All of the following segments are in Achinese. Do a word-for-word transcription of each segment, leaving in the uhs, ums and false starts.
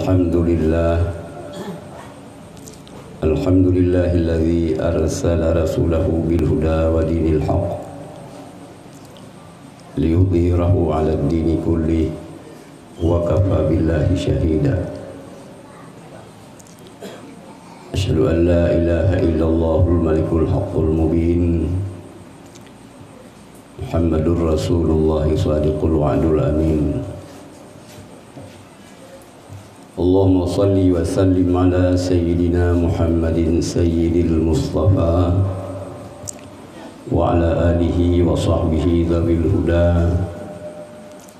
Alhamdulillah. Alhamdulillahilladzi arsala rasulahu bil huda wa dinil haq liyudhhirahu 'alad dini kullih wa kafa billahi syahida. Asyhadu an la ilaha illallahul malikul haqqul mubin. Muhammadur Rasulullah shadiqul wa'dul amin. Allahumma shalli wa sallim ala sayyidina Muhammadin sayyidil mustafa wa ala alihi wa sahbihi dzawil huda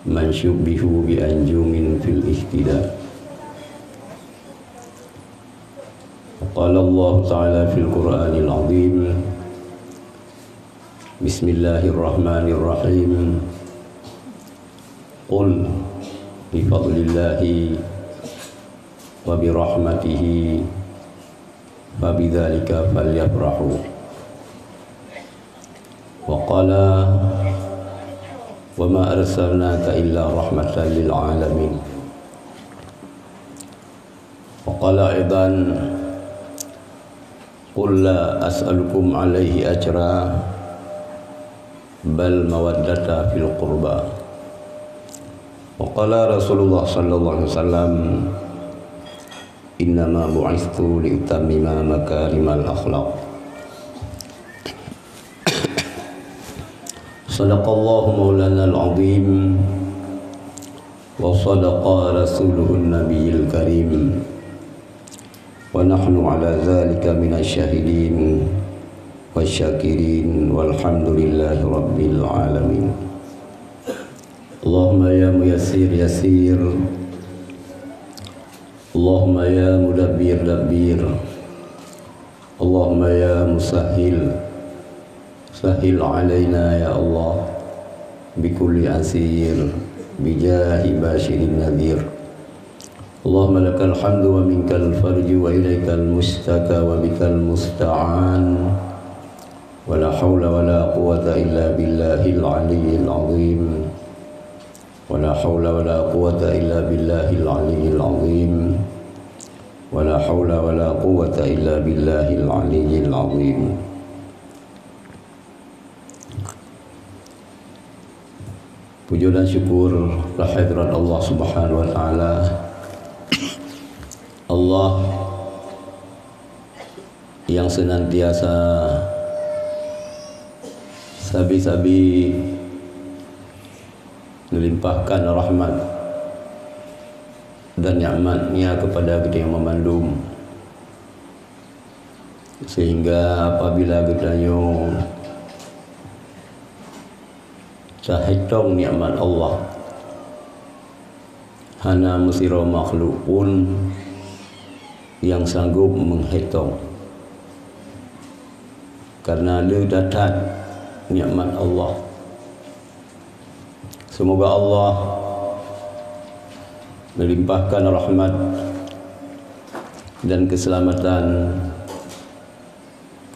man syubbihu bi anjumin fil ihtida. Qala Allah ta'ala fil Qur'anil azim. Bismillahirrahmanirrahim. Qul bi fadlillahi wa bi rahmatihi fa bidzalika falyafrahu. Wa qala wa ma arsalnaka illa rahmatan lil alamin. Wa qala aidan, qul la as'alukum alaihi ajra bal mawaddata fil qurba. Wa qala Rasulullah sallallahu alaihi wasallam, innama bu'istu li utammima makarimal akhlaq. Sadaqallahu maulanal azim wa sadaqa rasuluhun nabiyil karim. Wa nahnu ala dzalika minasy syahidin wasyakirin walhamdulillahi rabbil alamin. Allahumma ya muyassir yassir. Allahumma ya mudabbir dabbir. Allahumma ya musahhil sahhil alaina ya Allah bikulli asir bijahi basyirin nadhir. Allahumma lakal hamdu wa minkal farju wa ilaikal mustaka wa bikal musta'an. Wa la haula wa la quwwata illa billahil aliyyil azim. Wa la haula wa la quwwata illa billahil aliyyil azim. Wa la haula wa la quwwata illa billahil aliyyil azim. Puja dan syukur keu hadrat Allah Subhanahu wa Taala. Allah yang senantiasa sabe-sabe melimpahkan rahmat dan nikmat-Nya kepada geutanyoe mandum. Sehingga apabila geutanyoe tahétong nikmat Allah, hana meusidroe makhluk pun nyang sanggob meuhétong, karena le that-that nikmat Allah. Semoga Allah melimpahkan rahmat dan keselamatan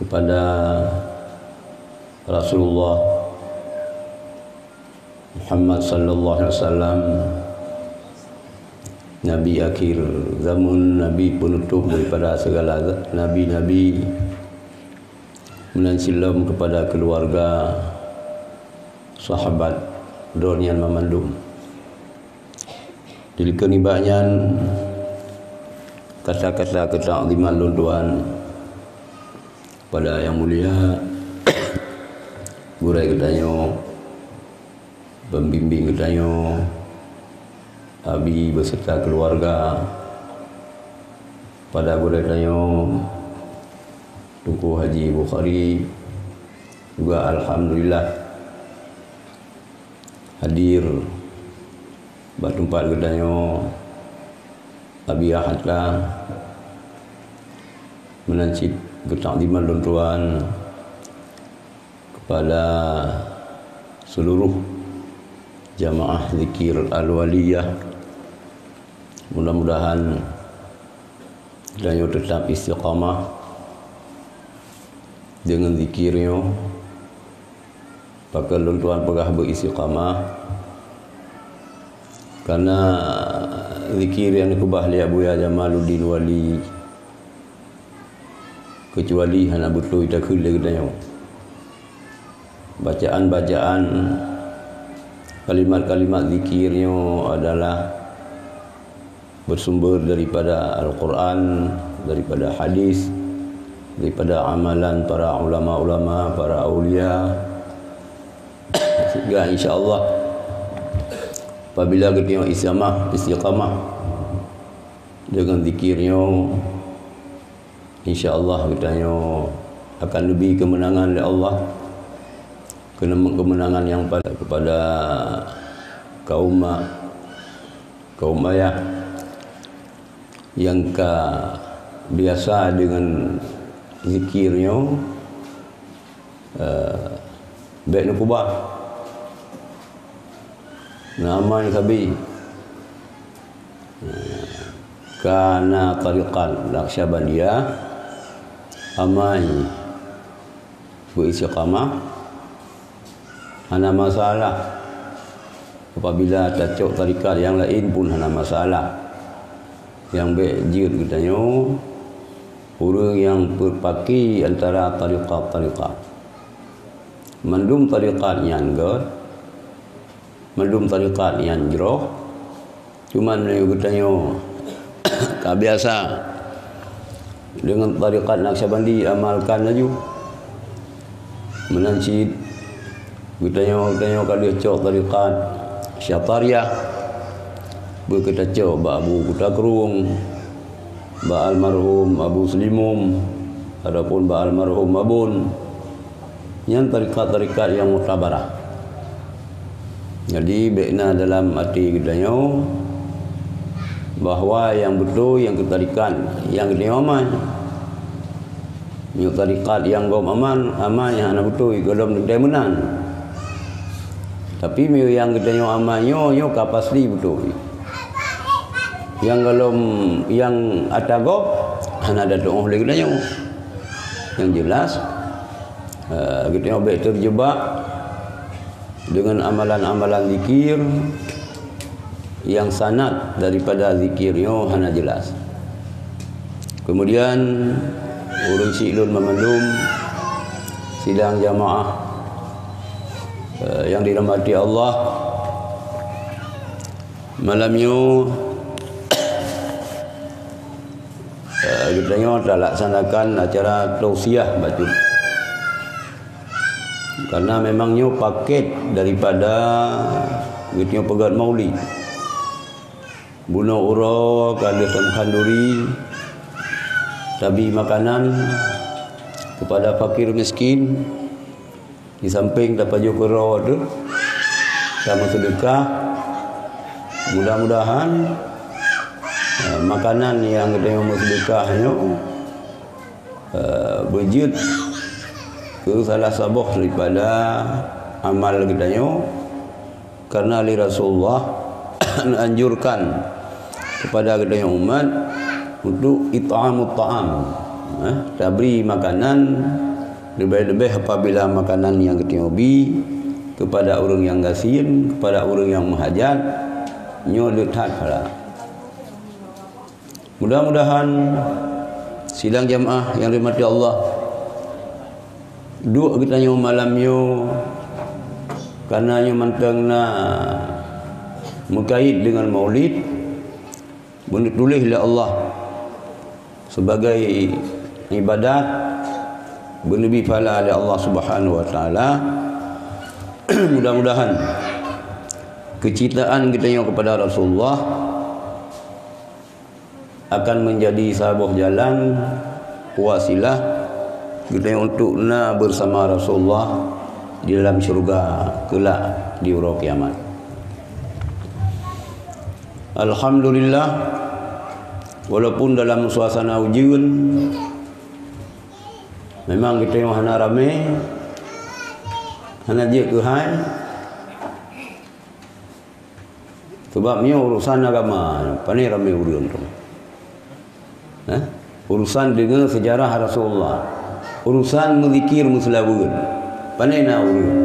kepada Rasulullah Muhammad sallallahu alaihi wasallam, Nabi akhir zaman, Nabi penutup daripada segala nabi-nabi, meunan cit lom kepada keluarga, sahabat, droeneuh nyan mamandum. Jadi, keu nibak nyan, kata-kata keutakziman lôn tuan kepada yang mulia gurée geutanyoe, pembimbing geutanyoe, abi beserta keluarga, pada gurée tanyoe, Teungku Haji Bukhari, juga alhamdulillah hadir bak teumpat geutanyoe, Abi Hatta, meunan cit keutakziman lôn tuan kepada seluruh jamaah zikir Al-Waliyah. Mudah-mudahan tanyoe teutap istiqamah deungon zikir nyoe. Pakon lôn tuan peugah beu istiqamah? Karena Zikir nyang geukeubah lé Abuya Jamaluddin Wali, keucuali hana beutôi takheun lé geutanyoe. Bacaan-bacaan kalimat-kalimat zikir nyoe adalah bersumber daripada Al-Quran, daripada hadis, daripada amalan para ulama-ulama, para aulia. Sehingga insya Allah, apabila geutanyoe istiqamah, istiqamah dengan zikir nyoe, insya Allah geutanyoe akan leubeh keumeunangan lé Allah, keuneuk keumeunangan nyang pada kepada kaum ma-, kaum ayah nyang ka biasa dengan zikir nyoe, eh, bék neukeubah. Nah, amai sabe. Kana tariqat Naqsyabandiyah, amai beu istiqamah, hana masalah. Apabila tacok tarikat nyang laén pun hana masalah. Nyang bék jeuet geutanyoe, ureuëng nyang peupaké antara tarikat-tarikat. Mandum tarikat nyan gét, mandum tarikat nyan jroh, cuman meunyoe geutanyoe ka biasa deungon tarikat Naqsyabandi, amalkan laju. Meunan cit geutanyoe, geutanyoe ka lheueh cok tarikat Syatariah, beu keutacok bak Abu Kuta Krueng, bak almarhum Abu Seulimum, ataupun bak almarhum Abon. Nyan tarikat-tarikat nyang muktabarah. Jadi, bék na dalam até geutanyoe bahwa nyang beutôi nyang keu tarikat nyang geutanyoe amai. Nyoe tarikat nyang gob aman, amai hana beutôi, gohlom teuntée meunan. Tapi meunyoe nyang geutanyoe amai nyoe, nyoe ka pasti beutôi. Nyang gohlom, nyang ata gob hana tatu'oh lé geutanyoe. Nyang jelas, eh, geutanyoe bék teujeubak deungon amalan-amalan zikir nyang sanad daripada zikir nyoe hana jelas. Kemudian, ureuëng syiek lôn banmandum sidang jamaah, eh, nyang dirahmati Allah, malam nyoe, eh, geutanyoe talaksanakan acara tausiah bacut. Karena memang nyoe paket daripada geutanyoe peugét maulid. Bunoe uroe ka lheueh tameuhan duri, tabi makanan kepada fakir miskin, di samping tapajoh keudroe teuh, tameuseudeukah. Mudah-mudahan, eh, makanan nyang geutanyoe meuseudeukah nyoe eh, beujeuet keu salah saboh daripada amal geutanyoe, karena lé Rasulullah neuanjurkan kepada geutanyoe umat untuk it'amut ta'am, eh, tabri makanan, leubeh-leubeh apabila makanan nyang geutanyoe bi kepada ureuëng nyang gasien, kepada ureuëng nyang meuhajat, nyoe le that phala. Mudah-mudahan sidang jamaah nyang dirahmati Allah, duek geutanyoe malam nyoe, karena nyoe mantong na meukait deungon maulid, beuneutuléh lé Allah sebagai ibadat, beuneubi phala lé Allah Subhanahu wa Taala. Mudah-mudahan keucintaan geutanyoe kepada Rasulullah akan menjadi saboh jalan wasilah geutanyoe untuk na bersama Rasulullah di dalam syurga kelak di uroe kiamat. Alhamdulillah, walaupun dalam suasana ujeuen, memang geutanyoe hana ramé, hana jeuet keuhai, Sabab nyoe urusan agama, pane ramé ureuëng tu. Eh? Urusan deungon sejarah Rasulullah. Urusan meuzikir meuseulaweuet. Pane na ureuëng.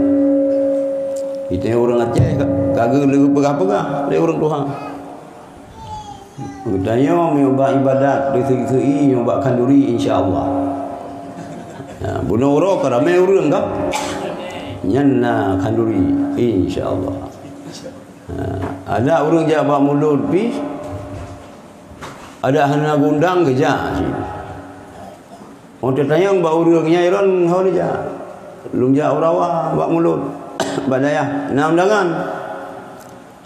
Itu ureuëng Aceh ka, ka geuleupeugah-peugah lé ureuëng tuha. Geutanyoe meunyoe bak ibadat, diseu-seu nyoe bak khanduri, insya Allah. Ha, bunoe uroe ka ramé ureuëng ka. Nyan na khanduri, insya Allah. Ha, ada ureuëng jak bak mulod pih, ada hana geuundang geujak cit. Óh teutanyong bak ureuëng nyan, "Droeneuh ho neujak?" "Lôn jak u rawa bak mulod, bak dayah na undangan."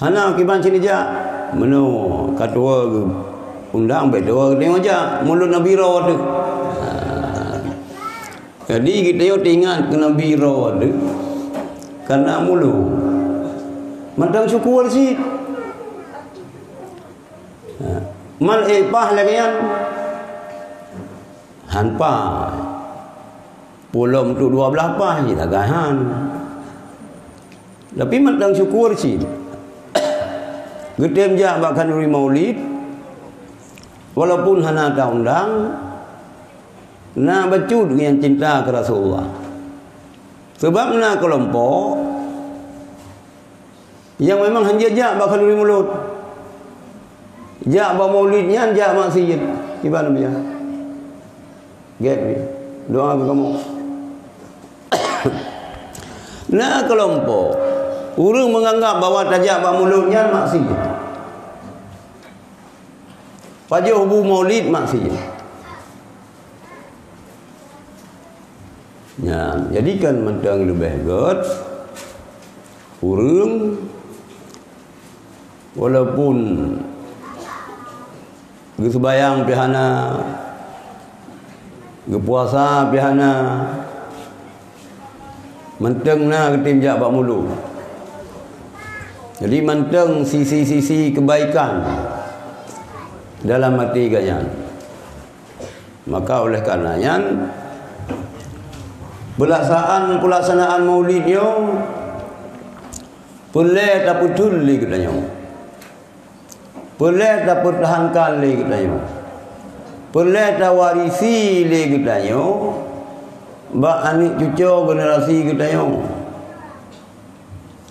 "Hana kiban cit neujak?" "Meunoe, ka tuwoe geuundang, bék tuwoe geutanyoe jak mulod Nabi droe teuh." Jadi geutanyoe teuingat keu Nabi droe teuh kareuna mulod. Mantong syukur cit. Man ék paih lagée nyan? Han paih. Pulom tu dua belah paih jih lagée han. Tapi mantong syukur cit. Geutem jak bak khanduri maulid, walaupun hana taundang, na bacut nyang cinta keu Rasulullah. Sebab na keulompok nyang memang hanjeuet jak bak khanduri mulod. Jak bak maulid nyan jak maksiet. Kiban biya. Gét biya. Doa keu kamoe. Na keulompok ureuëng menganggap bahwa tajak bak mulod nyan maksiet. Pajoh bu maulid maksiet. Nyan, jadi kan mantong leubeh gét ureuëng walaupun geuseubayang pih hana, geupuasa pih hana, mantong na geutem jak bak mulod. Jadi mantong sisi-sisi kebaikan dalam hati geuh nyan. Maka oleh karena nyan, peulaksaan-peulaksanaan maulid nyoe peureulée tapeutheun lé geutanyoe. Peureulée tapeutahankan lé geutanyoe. Peureulée tawarisi lé geutanyoe bak aneuëk cucoe generasi geutanyoe.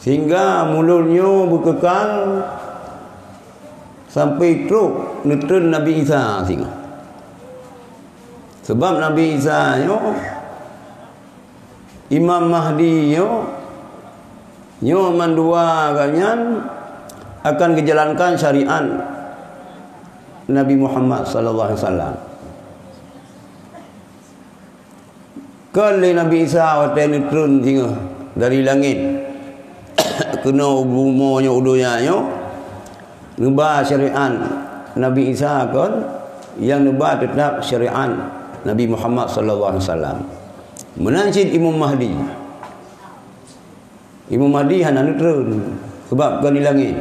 Sehingga mulod nyoe beukekal sampai trok neutreun Nabi Isa singoh. Sebab Nabi Isa nyoe, Imam Mahdi nyoe, nyoe mandua gobnyan akan geujalankan syariat Nabi Muhammad sallallahu alaihi wasallam. Kon lé Nabi Isa watée neutreun singoh dari langét keunoe u bumoe nyoe, u donya nyoe, neuba syariat Nabi Isa kon, nyang neuba teutab syariat Nabi Muhammad sallallahu alaihi wasallam. Meunan cit Imam Mahdi. Imam Mahdi hana neutreun, sabab kon di langét.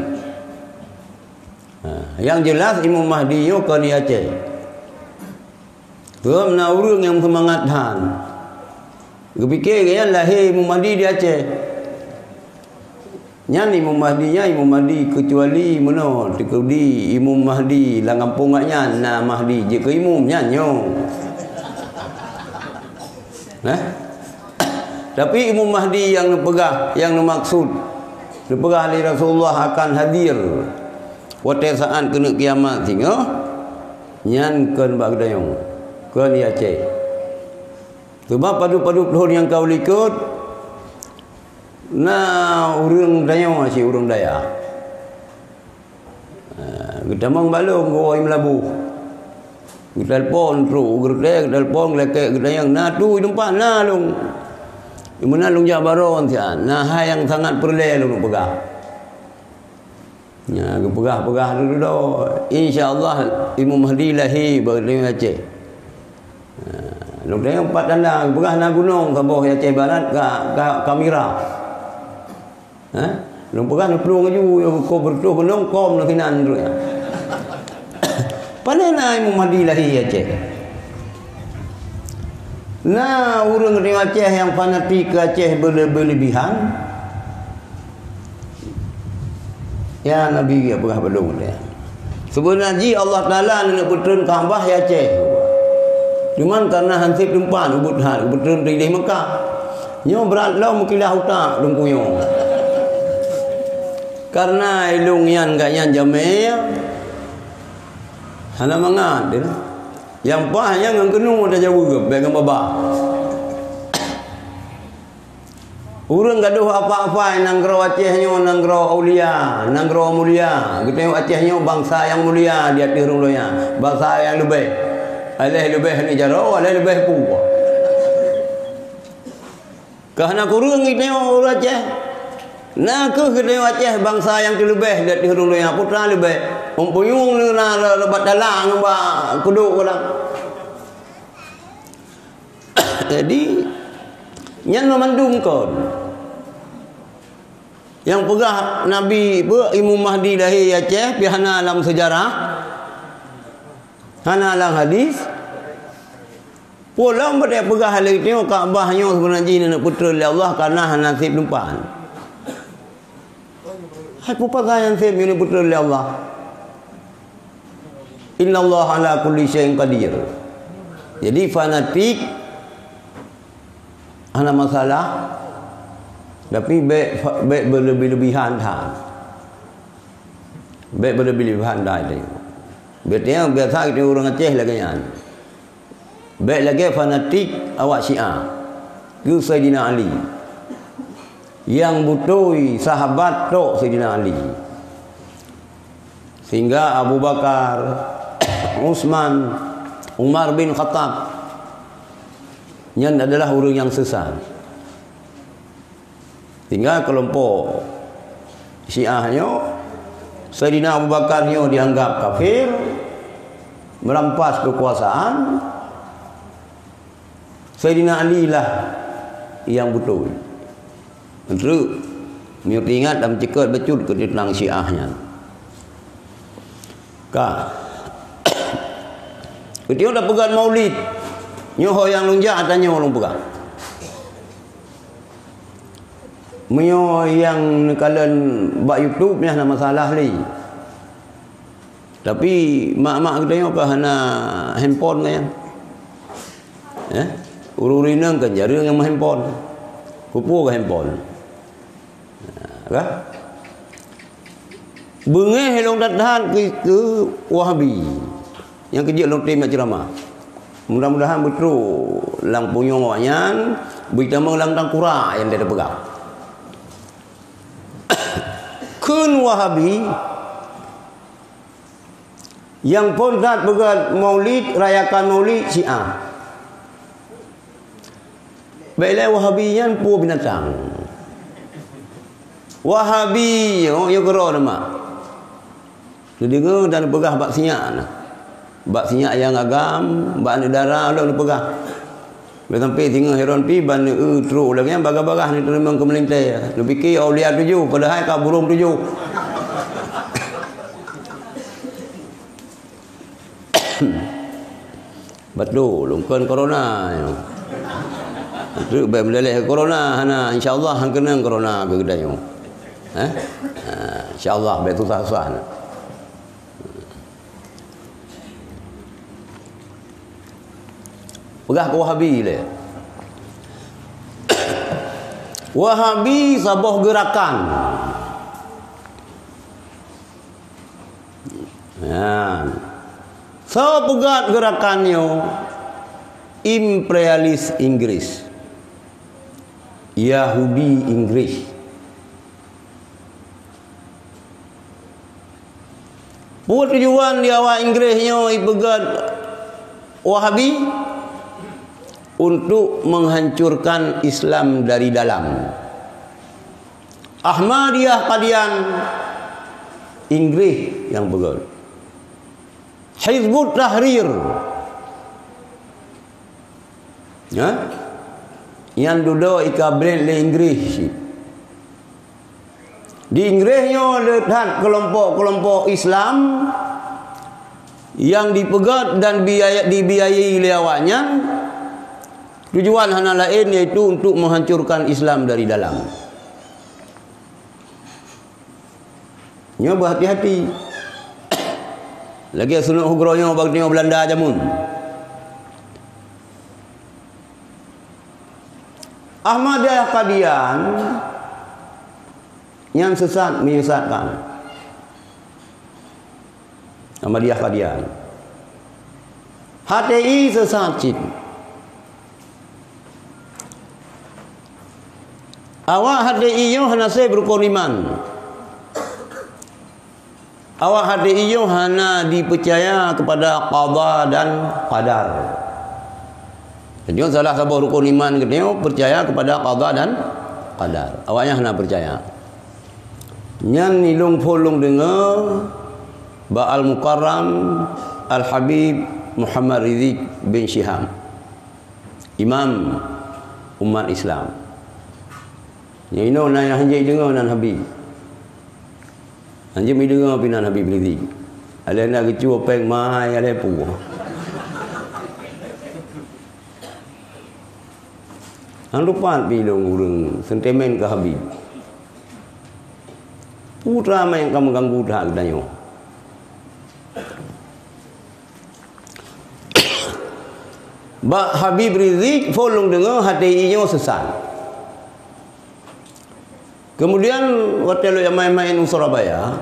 Ha, nyang jeulaih Imam Mahdi nyoe kon di Aceh. Sabab na ureuëng nyang seumangat that. Geupike gobnyan lahé Imam Mahdi di Aceh. Nyan Imam Mahdi nyan Imam Mahdi keucuali meunoe teukeudi Imam Mahdi lam gampông gobnyan na Mahdi jeuet keu imum nyan nyoe. Nah. Tapi Imam Mahdi nyang neupeugah, nyang neumaksud, neupeugah lé Rasulullah akan hadir watée saát keuneuk kiamat singoh, nyan kon bak geutanyoe, kon di Aceh. Sabab padub-padub thon nyang ka u likot, na ureuëng tanyoe cit ureuëng dayah. Ha, geutamong bak lôn geuwoe Meulaboh. Geutelepon trok u geureutek, geutelepon geulakée geutanyong, "Na tui teumpat?" "Na lôn." "Meunan lôn jak baron siat, na hai nyang sangat peureulée lôn peugah." Nya geupeugah-peugah dudoe, "Insya Allah Imam Mahdi lahé bak geutanyoe Aceh." Ha, lôn tanyong pat tanda, geupeugah na gunong saboh Aceh Barat ka, ka, ka mirah. Ha? Lôn peugah neuplueng laju, ko beureutoh gunong, kom na sinan tu. Pane na Imam Mahdi lahé Aceh? Na ureuëng di Aceh nyang fanatik keu Aceh beule-, berlebihan. Ya Nabi, ya peugah bak lôn, ya. Seubeuna jih Allah Taala neuneuk peutreun Ka'bah di Aceh. Cuman kareuna han sép teumpat, ubit that, peutreun di Mekah. Nyoe brat lom meukilah utak Teungku nyoe. Kareuna ilôn nyan gobnyan jamé, Hana mangat dia. Nyang paih nyan ngon keunoe tajaweueb, bék ngon babah. Ureuëng gadôh apai-apai, nanggroe Aceh nyoe nanggroe aulia, nanggroe mulia. Geutanyoe Aceh nyoe bansa nyang mulia di ateueh rhueng donya, bansa nyang leubeh. Aléh leubeh neujaroe, aléh leubeh puih. Ka hana kureueng geutanyoe ureuëng Aceh. Na kheueh geutanyoe Aceh bansa nyang teuleubeh di ateueh rhueng donya, peue teuma leubeh. Ôn punyueng na bak tala ngon bak kudok goh. Jadi, nyan mandum kon. Nyang peugah Nabi peue, Imam Mahdi lahé di Aceh, pih hana lam seujarah, hana lam hadis. Peue lom bak peugah lé geutanyoe Ka'bah nyoe seubeuna jih neuneuk peutrön lé Allah, kareuna hana sép teumpat. Hai peue pasan nyang sép neuneuk peutrön lé Allah? Innallaha ala kulli syai'in qadir. Jadi fanatik hana masalah, tapi bék, bék berlebih-lebihan that. Bék berlebih-lebihan that. Biasanya, biasa kita ureuëng Aceh lagée nyan. Bék lagée fanatik awak Syiah keu Saidina Ali. Nyang beutôi sahabat tok Saidina Ali. Sehingga Abu Bakar, Utsman, Umar bin Khattab, nyan adalah ureuëng nyang sesat. Sehingga keulompok Syiah nyoe, Saidina Abu Bakar nyoe dianggap kafir, merampas kekuasaan, Saidina Ali lah nyang beutôi. Meunurot, meunyoe teuingat dan meuceukeut bacut keu teuntang Syiah nyan. Ka. Beutôi dah peugah Maulid. Nyoe ho nyang lôn jak, tanyoe lôn peugah. Meunyoe nyang neukalon bak YouTube nyan hana masalah lé. Tapi mak-mak geutanyoe ka hana handphone nyan. Eh? Ureuëng-ureuëng inong kan jareueng nyang meuhandphone. Keupeue ka handphone? Ka? Beungéh lôn that-that keu, keu Wahabi. Nyang keujeuet lôn tem jak ceuramah. Mudah-mudahan beutrok lam punyueng awaknyan, beutamong lam tangkura nyang lôn peugah. Kheun Wahabi, nyang phon that peugah Maulid, rayakan Maulid, Syiah. Bék lé Wahabi nyan peue binatang. Wahabi nyoe, nyoe keudroe na mak. Neudeungoe dan neupeugah bak sinyak na. Bak sinyak nyang agam, bak aneuk dara lom neupeugah. Bék sampai singoh heron pih ban eu trok lagée nyan bagah-bagah neuteurimong keu meulintée. Neupike aulia tujoh, padahai ka burông tujoh. Beutôi, lôn kheun corona nyoe. Treuk bék meuleleh corona hana, insya Allah han keunong corona keu geutanyoe. Eh? Ha, insya Allah bék susah-susah na. Peugah keu Wahabi lé. Wahabi saboh geurakan. Nyan. Soe peugah geurakan nyoe? Imperialis Inggris. Yahudi Inggris. Peue tujuan di awak Inggris nyoe ipeugét Wahabi? Untuk menghancurkan Islam dari dalam. Ahmadiyah Qadian, Inggris nyang peugét. Hizbut Tahrir, ya, nyang dudoe ikabrèt lé Inggris. Di Inggris nyoe le that keulompok-keulompok Islam nyang dipeugét dan biaya-, dibiayai lé awaknyan, tujuan hana laén yaitu untuk menghancurkan Islam dari dalam. Nyoe beuhati-hati. Lagèe sunat hugroe nyoe bak nyoe Beulanda jameun. Ahmadiyah Qadian nyang sesat menyesatkan. Ahmadiyah Qadian. H T I sesat cit. Awak H T I nyoe hana sép rukon iman. Awak H T I nyoe hana dipeucaya kepada qada dan qadar. Nyoe salah saboh rukon iman geutanyoe, peucaya kepada qada dan qadar. Awaknyan hana peucaya. Nyan ilong phon lôn deungoe bak Al-Mukarram Al-Habib Muhammad Rizik bin Syihab, Imam umat Islam. Nyang inoe na nyang hanjeuet deungoe nan Habib. Hanjeuet mi deungoe pih nan Habib Rizik. Alèh na geucue péng mai, alèh puwoe. Hana lupat pih lôn ureueng sentimen keu Habib. Peue teuma nyang ka meuganggu that geutanyoe. Bak Habib Rizik phon lôn deungoe H T I nyoe sesat. Kemudian watèe lôn maén-maén u Surabaya,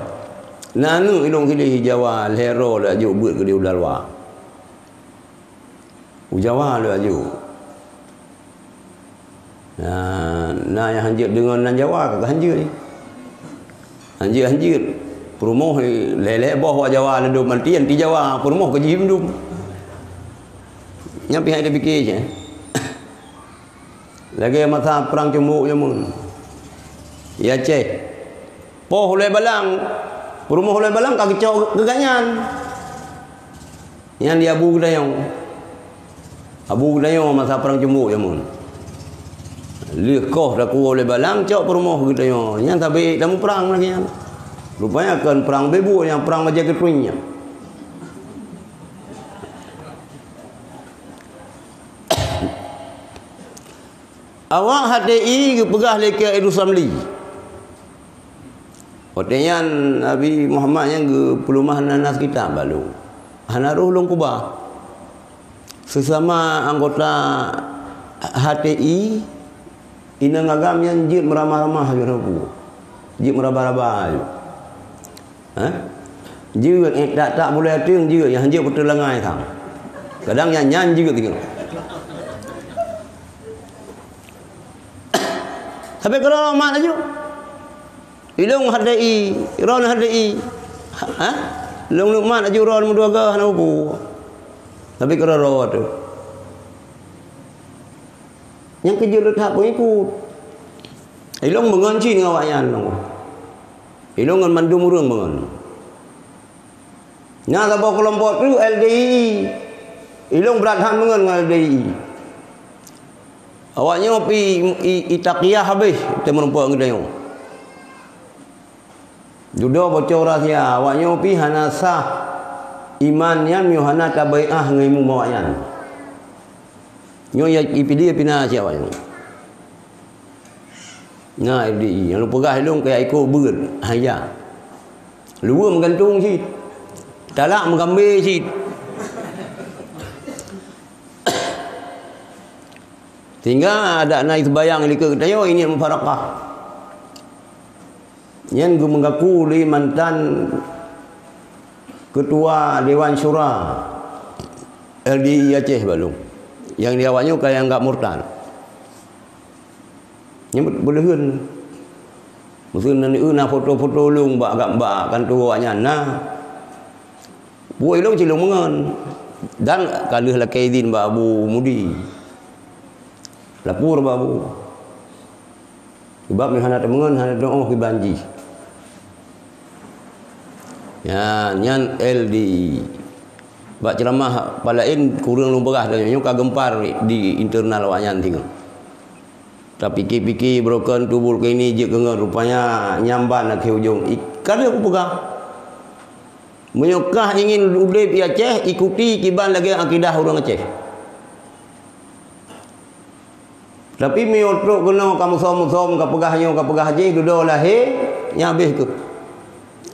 na aneuk ilong hileh Jawa lhèe droe laju beuet keudéh u luwa. U Jawa laju. Na, na nyang hanjeuet deungon nan Jawa ka hanjeuet. Hanjeuet-hanjeuet. Peurumoh lhèe-lhèe boh wak Jawa ladôm, mantian di Jawa, peurumoh ka jih mandum. Nyan pih hana tapiké cit. Lagèe masa prang ceumbok jameun. Ya Aceh. Poh ulèe balang. Peurumoh ulèe balang ka geucok keu gobnyan. Nyan di Abu Geudayong. Abu Geudayong masa prang ceumbok jameun. Lheueh koh takue ulèe balang, cok peurumoh Geudayong. Nyan sabé tamuprang lagèe nyan. Rupanya kon prang beubuet nyan, prang bajèe keutueng nyan. Awak H T I geupeugah lé Kiai Idris Ramli. Watèe nyan Abi Muhammad nyan geupeuleumah nan nas kitab bak lôn. Hana roh lôn keubah. Seusama anggota H T I, inong agam nyan jeuet meuramah-ramah lagèe peue. Jeuet meuraba-raba lagèe. Ha? Jeuet, eh, tak-tak bulèe ateueng jeuet, nyang jeuet beutôi langai sang. Kadang nyan, nyan jeuet geuh. Tapi keudroe mat laju. Ilong H T I, ron H T I. Ha? Ilong neuk mat laju ron meudua gah hana ubu. Tapi keudroe tu. Nyang keujeuet le that peungikut. Ilong beungon cit ngon awaknyan lom. Ilong ngon mandum ureueng beungon. Na saboh keulompok tu L D I I. Ilong brat that beungon ngon L D I I. Awaknyoe pi i, i, i taqiyah habéh teumeureumpok ngon geutanyoe. Dudoe boco rahsia, awaknyoe pih hana sah iman nyan meunyoe hana tabaiát ngon imeum awaknyan. Nyoe ya I P D pih na siat awaknyoe. Na F D I, nyang lôn peugah lôn keu iko beuet, haya. Luweue meugantung cit. Talak meugambé cit. Sehingga adak na seubayang likot geutanyoe, ini mufarakah. Nyan geumeugaku lé mantan Keutua Dewan Syura L D I Aceh bak lôn. Nyang di awaknyoe ka jianggap murtad. Nyan beuleuheun. Meuseue na, na foto-foto lôn bak, bak kanto awaknyan na. Buet lôn cit lôn meungon. Dan ka lheueh lakèe idhin bak Abu Mudi. Lapor bak Abu. Sebab nyoe hana teumeungon, hana teuoh kiban jih. Nyan, nyan L D I. Bak ceuramah palaén kureueng lôn peugah, nyoe ka geumpar di internal awaknyan singoh. Tapike-pike broken tubul keu ini jeuet keu ngon, rupanya nyan ban akhé ujong. I, ka lheueh kupeugah. Meunyoe kah ingin udeb i Aceh, ikuti kiban lagèe akidah ureueng Aceh. Tapi meunyoe trok keunoe ka musom-musom, ka peugah nyoe, ka peugah jih, dudoe lahé, nyan habéh keuh.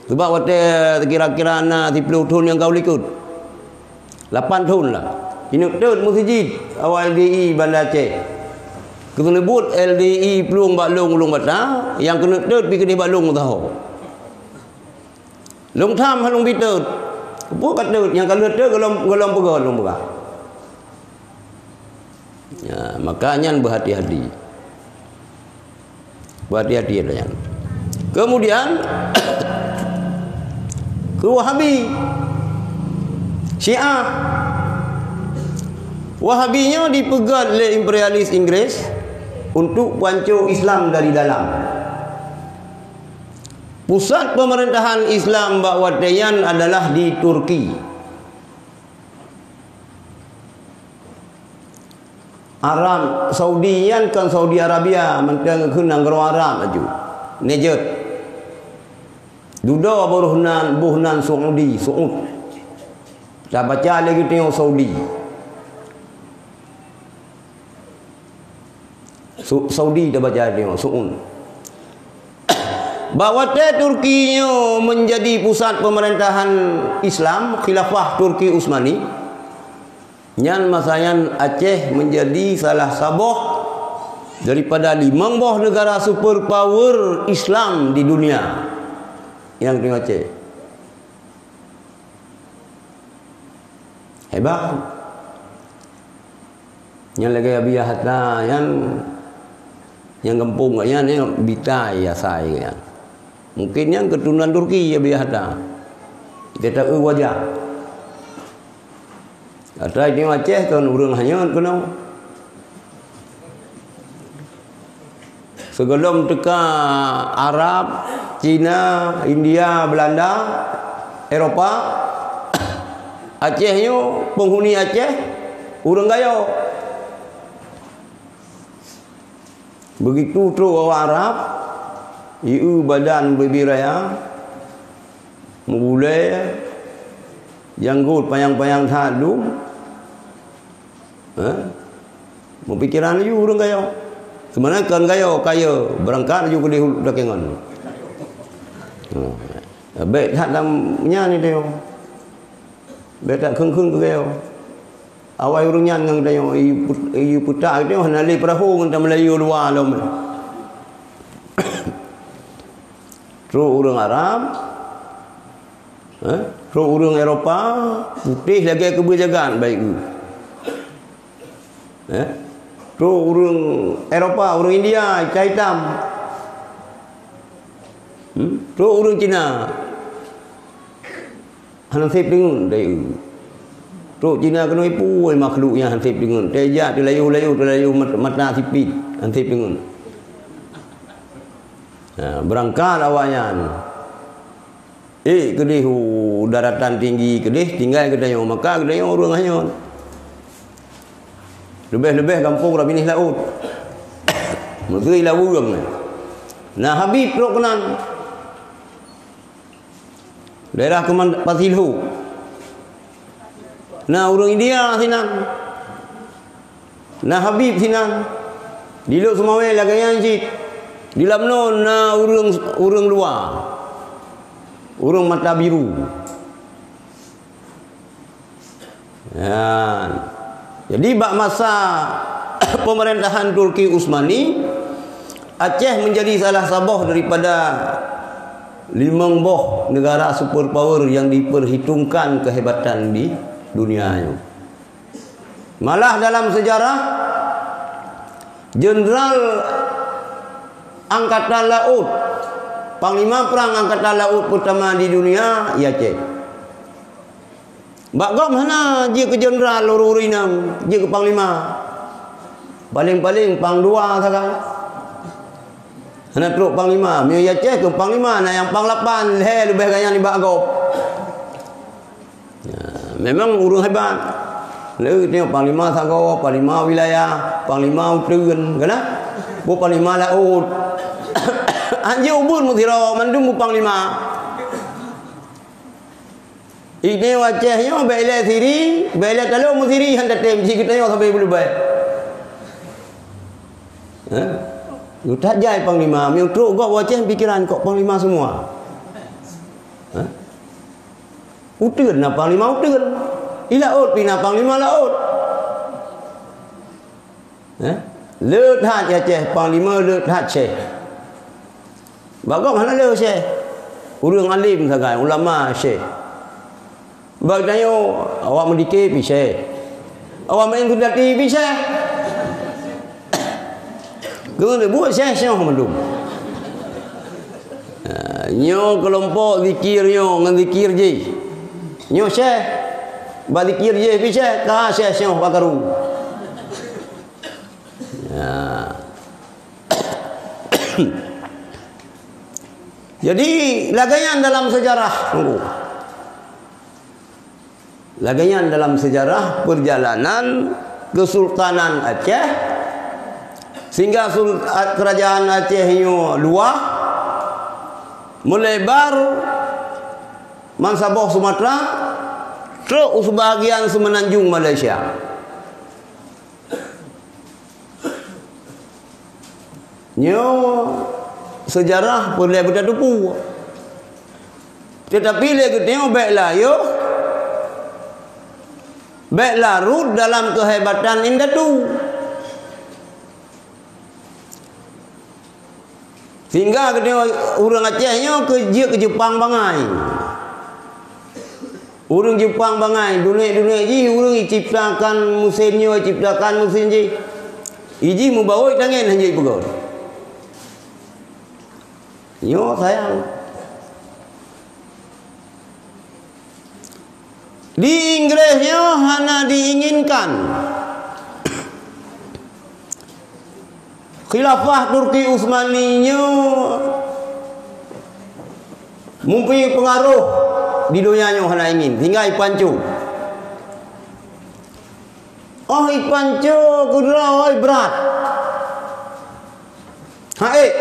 Sebab watèe kira-kira na siplôh thon nyang ka u likot. Lapan thon lah. Ineuk teut meuseujid awak L D I Banda Aceh. Keuneuk buet L D I plueng bak lôn, Ulueng Bata, nyang keuneuk teut pih keudéh bak lôn meusaho. Lôn tham hana lôn bi teut. Peue ka teut, nyang ka lheueh teut gohlom, gohlom peugah lôn peugah. Ya, maka nyan berhati-hati. Berhati-hati ata nyan. Kemudian, keu Wahabi, Syiah. Wahabi nyoe dipeugét lé imperialis Inggris untuk pancô Islam dari dalam. Pusat pemerintahan Islam bak watée nyan adalah di Turki. Arab Saudi nyan kon Saudi Arabia, mantong keu nanggroe Arab laju. Najd. Dudoe boh nan, boh nan Saudi, Saud. Tabaca lé geutanyoe Saudi. Su-, Saudi tabaca lé geutanyoe, Saud. Bak watée Turki nyoe menjadi pusat pemerintahan Islam, Khilafah Turki Utsmani, nyan masa nyan Aceh menjadi salah saboh daripada limong boh negara superpower Islam di dunia. Nyang teungoh Aceh. Hebat. Nyang lagée Abiya Hatta nyan, nyang gampông gobnyan nyan Bitai asai gobnyan. Mungken nyan keuturonan Turki Abiya Hatta. Gata eu wajah. Ata nyang Aceh kon ureuëng hanyot keunoe. Sigohlom teuka Arab, Cina, India, Belanda, Eropa, Aceh nyoe, penghuni Aceh, ureuëng Gayo. Begitu trok awak Arab, ieu badan beubi raya, meubulée, janggot panyang-panyang that dum, eh? Meupikeran laju ureuëng Gayo. Sebenarnya kon Gayo, kaya, beurangkat laju keudeh u Takengon. Hmm. Bék that lam nyan ni teuh. Bék that kheun-kheun keu Gayo. Awai ureuëng nyan ngon geutanyoe, i put-, i putak geutanyoe hana lé peurahô ngon tameulayeue luwa lom. Trok ureuëng Arab, eh, trok ureuëng Eropa, putéh lagée keubeue jagat baik. Eh? Trok ureuëng Eropa, ureuëng India, itam-itam. Hmm? Trok ureuëng Cina. Hana sép deungon, dayeuh. Trok Cina keunoe pui makhluk nyang hana sép deungon. Teuh jak teulayu-layu, teulayu mat-, mata sipit, hana sép deungon. Ha, beurangkat awaknyan. Eh, keudeh u daratan tinggi keudeh, tinggai geutanyoe, maka geutanyoe ureuëng hanyot. Leubeh-leubeh gampông rab binéh laôt. Meuseu i laweueng. Na Habib trok keunan. Daerah Keman-, Pasilhu. Na ureuëng India sinan. Na Habib sinan. Di Lhokseumawe lagée nyan cit. Di Lamnon na ureuëng, ureuëng luwa. Ureuëng mata biru. Nyan. Jadi, bak masa pemerintahan Turki Utsmani, Aceh menjadi salah saboh daripada limong boh negara superpower yang diperhitungkan kehebatan di dunia nyoe. Malah dalam sejarah, jenderal angkatan laôt, panglima perang angkatan laôt pertama di dunia, i Aceh. Bak gob hana jeuet keu jenderal ureuëng-ureuëng inong, jeuet keu panglima. Paleng-paleng pang dua sagai. Hana trok panglima, meunyoe i Aceh keu panglima, na nyang pang lapan, lhée leubeh gaya nibak gob. Ya, memang ureuëng hebat. Lé tengok panglima sagoe, panglima wilayah, panglima uteuen, kan? Boh panglima laôt. Anjeuet ubeuet meusidroe mandum boh panglima. Ide Aceh nyoe bèk ilèe siri, bèk ilèe taloe meusiri han tatem, si geutanyoe sabe beuleubèh. Ha? Utak jai panglima, meunyoe trok gob u Aceh pikiran kok panglima semua. Ha? Uteuen na panglima uteuen. I laôt pih na panglima laôt. Eh? Le that i Aceh, panglima le that syekh. Bak gob hana le syekh. Ureueng alim sagai, ulama syekh. Bak tanyoe, awak meudike pih syekh. Awak meu'en gudati pih syekh. Keu buet syeh-syeh mandum. Ha, nyoe keulompok zikir nyoe ngon zikir jih. Nyoe syeh, bak zikir jih pih syeh, ka syeh-syeh bak karu. Ya. Jadi, lagèe nyan dalam sejarah, Teungku. Lagèe nyan dalam sejarah perjalanan Kesultanan Aceh, sehingga sul-, a-, kerajaan Aceh nyoe luwah, meulebar bansaboh Sumatera, trok u sebahagian seumeunanjung Malaysia. Nyoe seujarah peureulèe beutatupeue. Teutapi lé geutanyoe bèk layôh, bèk larot dalam keuhebatan indatu. Sehingga geutanyoe ureueng Aceh nyoe keu jeuet keu Jeupang bangai. Ureueng Jeupang bangai, dunek-dunek jih ureueng jiciptakan meusén nyoe, jiciptakan meusén jih. Ijih meubaôt tangen hana jipeugöt. Nyoe sayang. Di Inggréh nyoe hana diinginkan. Khilafah Turki Utsmani nyoe meupeue peungaroh di donya nyoe hana ingin, sehingga ipanco. Oh, ipanco keudroe brat. Haék.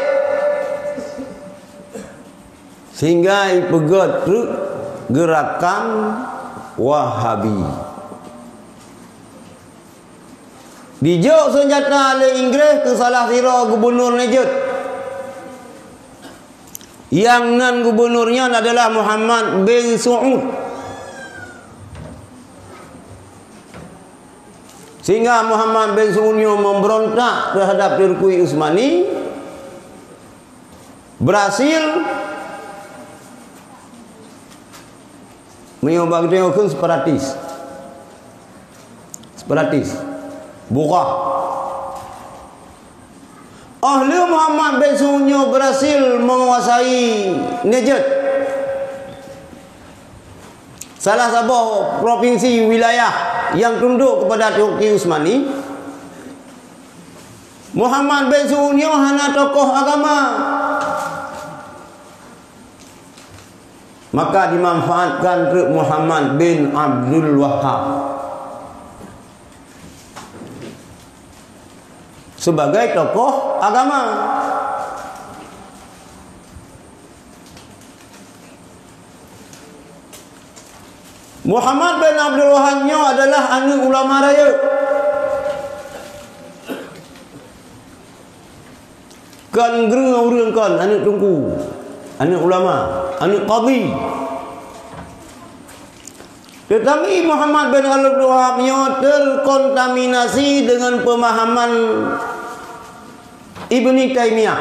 Sehingga ipeugöt treuk geurakan Wahabi. Dijok seunjata lé Inggréh keu salah sidroe gubunur Najd. Nyang nan gubunur nyan adalah Muhammad bin Saud. Sehingga Muhammad bin Saud nyoe memberontak terhadap Turki Utsmani, berhasil meunyoe bak geutanyoe kheun separatis. Separatis. Bughah. Oh lheueh Muhammad bin Saud nyoe berhasil menguasai Najd, salah saboh provinsi wilayah nyang tunduk kepada Turki Utsmani, Muhammad bin Saud nyoe hana tokoh agama. Maka dimanfaatkan treuk Muhammad bin Abdul Wahhab sebagai tokoh agama. Muhammad bin Abdul Wahhab nyoe adalah aneuk ulama rayeuk. Kon ureueng-ureueng kon, aneuk teungku, aneuk ulama, aneuk qadhi. Teutapi Muhammad bin Abdul Wahhab nyoe terkontaminasi dengan pemahaman Ibni Taimiyah.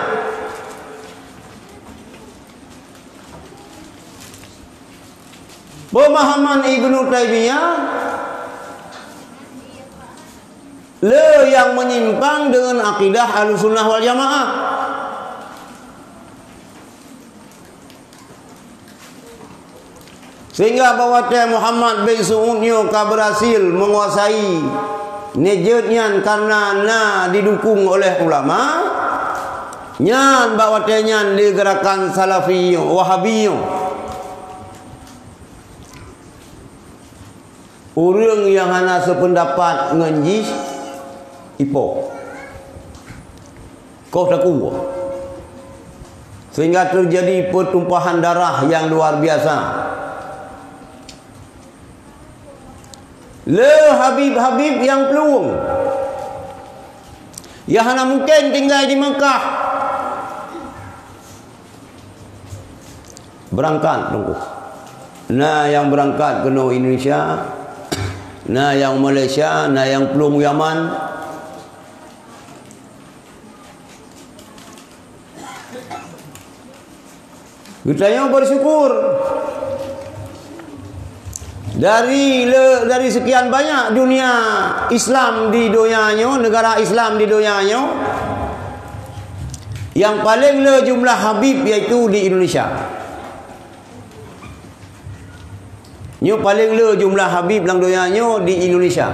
Pemahaman Ibnu Taimiyah le nyang menyimpang dengan akidah Ahlussunnah wal Jamaah. Sehingga bak watèe Muhammad bin Saud nyoe ka berhasil menguasai Najd nyan karena na didukung oleh ulama, nyan bak watèe nyan lé geurakan Salafi nyoe, Wahabi nyoe. Ureueng nyang hana seupeundapat ngon jih, ipo, koh takue, sehingga terjadi pertumpahan darah yang luar biasa. Le habib-habib nyang plueng, nyang hana mungken tinggai di Meukah, beurangkat teungku. Na nyang beurangkat keunoe Indonesia, na nyang Malaysia, na nyang plueng Yaman. Geutanyoe beusyukur dari le-, dari sekian banyak dunia Islam di donya nyoe, negara Islam di donya nyoe, Nyang paleng le jumlah habib yaitu di Indonesia. Nyoe paleng le jumlah habib lam donya nyoe di Indonesia.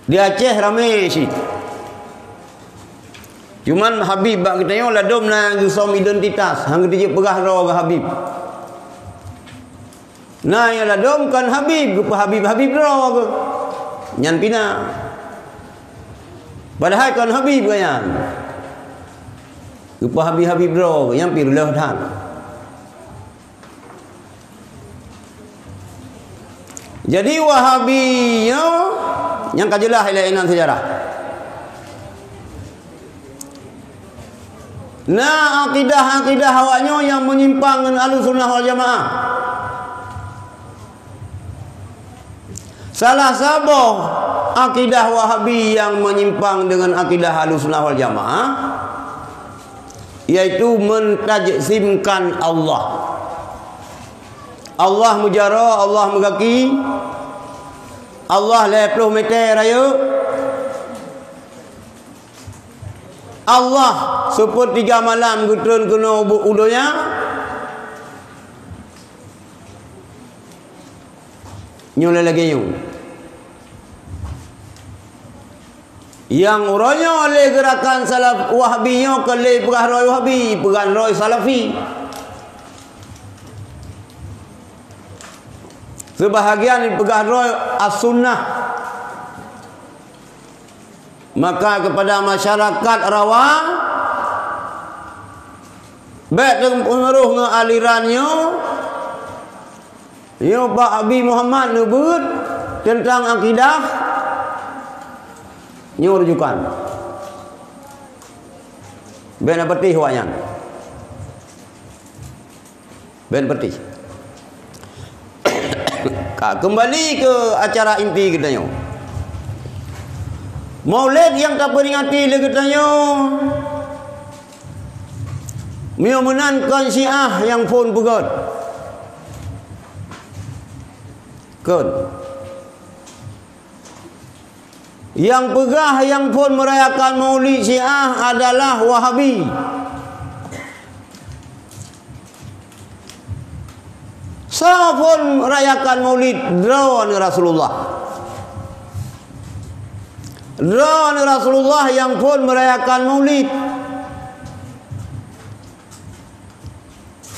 Di Aceh ramé cit. Cuman habib bak geutanyoe ladom na geusom identitas, han geuteujeuet peugah droe geuh habib. Na nyang ladom kon habib, geupeuhabib-habib droe geuh. Nyan pih na. Padahai kon habib geuh nyan. Geupeuhabib-habib droe geuh, nyan pih reuloh that. Jadi Wahabi nyoe nyang ka jeulaih lé inan seujarah. Na akidah-akidah awaknyoe nyang meunyimpang ngon Ahlussunnah wal Jamaah. Salah saboh akidah Wahabi nyang meunyimpang deungon akidah Ahlussunnah wal Jamaah, yaitu mentajsimkan Allah. Allah meujaroe, Allah meugaki, Allah lhèe ploh mètè rayeuk, Allah sepertiga malam geutreun keunoe bu-, u donya, nyoe lé lagèe nyoe. Nyang uroe nyoe lé geurakan salaf Wahabi nyoe kon lé peugah droe Wahabi, peugah droe Salafi. Seubahagian peugah droe As-Sunnah. Maka kepada masyarakat Rawa, bèk teupeungaroh ngon aliran nyoe. Nyoe bak Abi Muhammad neubeuet teuntang akidah, nyoe rujukan. Bèk na patéh awaknyan. Bèk na patéh. Ka, keumbali keu acara inti geutanyoe. Maulid nyang tapeuringati lé geutanyoe, meunyoe meunan kon Syiah nyang phon peugöt. Kon. Nyang peugah nyang phon merayakan Maulid Syiah adalah Wahabi. Soe phon merayakan Maulid? Droeneuh Rasulullah. Droeneuh Rasulullah nyang phon merayakan Maulid.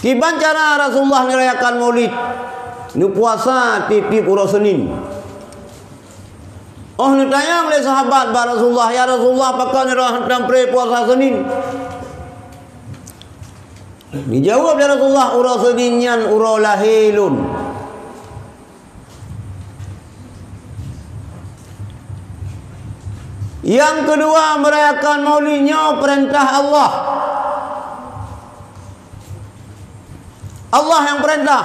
Kiban cara Rasulullah neurayakan Maulid? Neupuasa tiep-tiep uroe Seunin. Óh neutanyong lé sahabat bak Rasulullah, "Ya Rasulullah, pakon droe hantom pre puasa Seunin?" Geujaweueb lé Rasulullah, "Uroe Seunin nyan uroe lahé lôn." Nyang keudua, merayakan Maulid nyoe peurintah Allah. Allah nyang peurintah.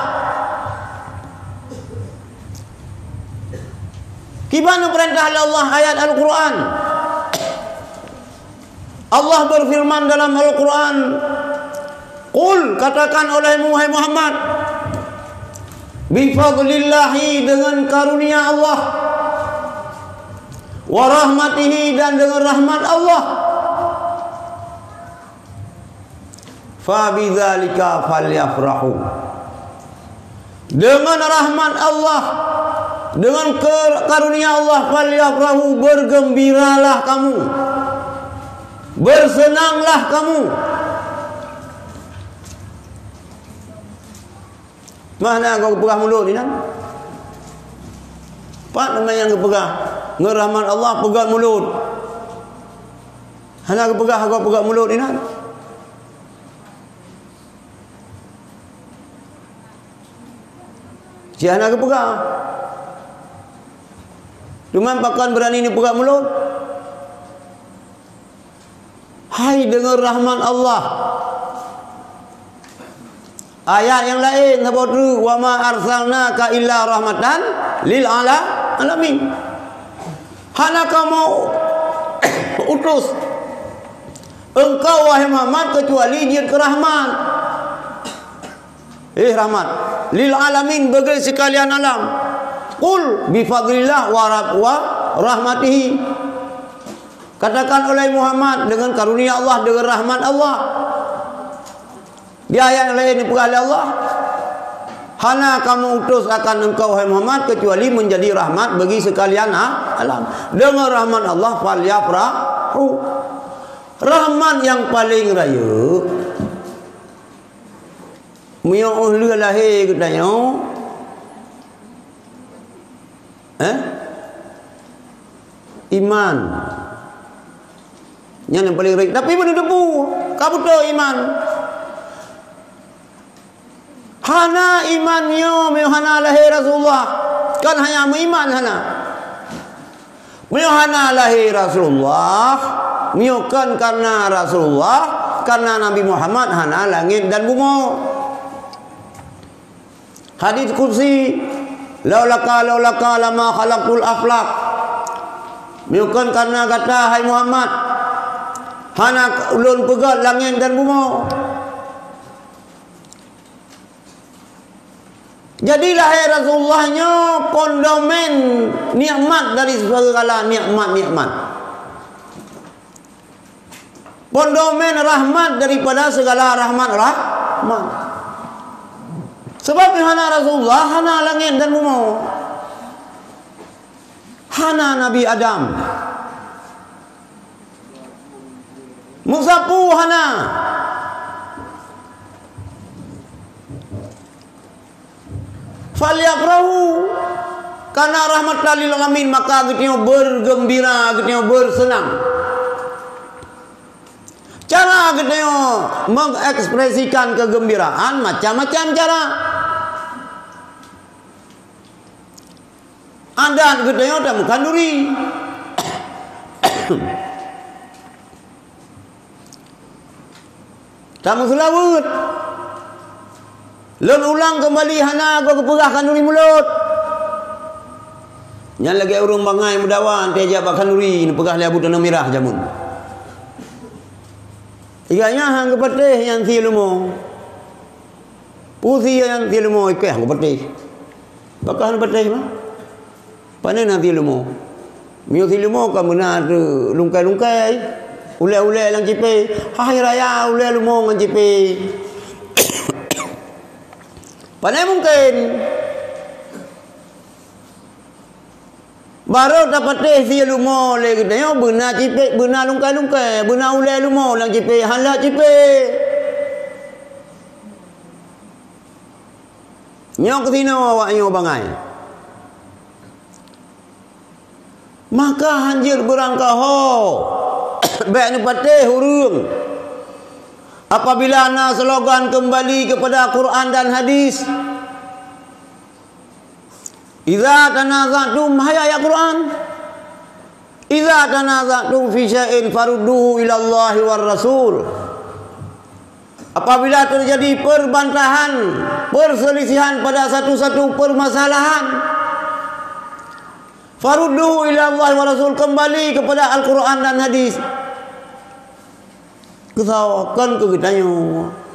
Kiban nyang peurintah lé Allah, ayat Al-Qur'an. Allah berfirman dalam Al-Quran, "Qul," katakan olehmu, wahai Muhammad, "bifadlillahi," dengan karunia Allah, "wa rahmatihi," dan dengan rahmat Allah, "fabidzalika falyafrahu." Dengan rahmat Allah, dengan ke-, karunia Allah, "falyafrahu," bergembiralah kamu, bersenanglah kamu. Mana kau peugah mulut inan? Pat nama nyang geupeugah? Ngon rahmat Allah peugah mulut. Hana geupeugah kau peugah mulut inan. Cit hana geupeugah. Teuma pakon beurani neupeugah mulod? Hai deungon rahmat Allah. Ayat nyang laén saboh treuk, "Wa ma arsalnaka illa rahmatan lil ala-, alamin." Hana kamoe utus engkau, wahai Muhammad, keucuali jeuet keu rahmat. Eh, rahmat. Lil alamin, bagi sekalian alam. Qul bi fadlillah wa rab-, wa rahmatihi. Katakan oleh Muhammad, dengan karunia Allah, dengan rahmat Allah. Di ayat laén dipeugah lé Allah, "Hana kamoe utus akan engkau, hai Muhammad, kecuali menjadi rahmat bagi sekalian a-, alam." Dengan rahmat Allah, "Falyafrahu." Rahmat nyang paleng rayeuk. Meunyoe óh lheueh lahé geutanyoe, eh? Iman. Nyan nyang paleng rayeuk. Tapi beuneuteupeu, ka beutôi iman. Hana iman nyoe meunyoe hana lahé Rasulullah. Kan hana meuiman hana. Meunyoe hana lahé Rasulullah, meunyoe kon karena Rasulullah, karena Nabi Muhammad hana langét dan bumoe. Hadis qudsi, "Laulaka, laulaka lama khalaqtul aflak." Meunyoe kon karena gata, hai Muhammad, hana ulôn peugét langét dan bumoe. Jadi, lahé Rasulullah nyoe pondomen nikmat dari segala nikmat-nikmat. Pondomen rahmat daripada segala rahmat-rahmat. Sebab hana Rasulullah, hana langét dan bumoe. Hana Nabi Adam. Meusapeue hana. Falyafrahu, karena rahmatan lil alamin, maka geutanyoe bergembira, geutanyoe bersenang. Cara geutanyoe mengekspresikan kegembiraan macam-macam cara. Adat geutanyoe tameukanuri. Tameuseulaweuet. Lôn ulang keumbali, hana geupeugah khanuri mulod. Nyan lagée ureuëng bangai meudawa, 'oh jak bak khanuri, neupeugah lé Abu Tanoh Mirah jameun. Iga nyan han geupatéh nyan sie leumo. Peue sie nyan sie leumo, ikeh han geupatéh. Pakon han geupatéh, mah? Pane na sie leumo? Meunyoe sie leumo ka beuna teulungkai-lungkai, ulée-ulée lam cipée, hai raya ulée leumo ngon cipée. Pane mungken. Barô tapatéh sie leumo lé geutanyoe beuna cipée, beuna lungkai-lungkai, beuna ulée leumo lam cipée, hana cipée. Nyoe keusinoe awaknyoe bangai. Maka hanjeuet beurangkaho, bék neupatéh ureuëng apabila na slogan keumbali keupada Quran dan Hadis. Idza tanaza'tum, hai ayat Quran. Idza tanaza'tum fi syai'in farudduhu ilallahi war rasul. Apabila terjadi perbantahan, perselisihan pada satu-satu permasalahan, farudduhu ilallahi war rasul, kembali kepada Al-Quran dan Hadis. Keusawakan keu geutanyoe.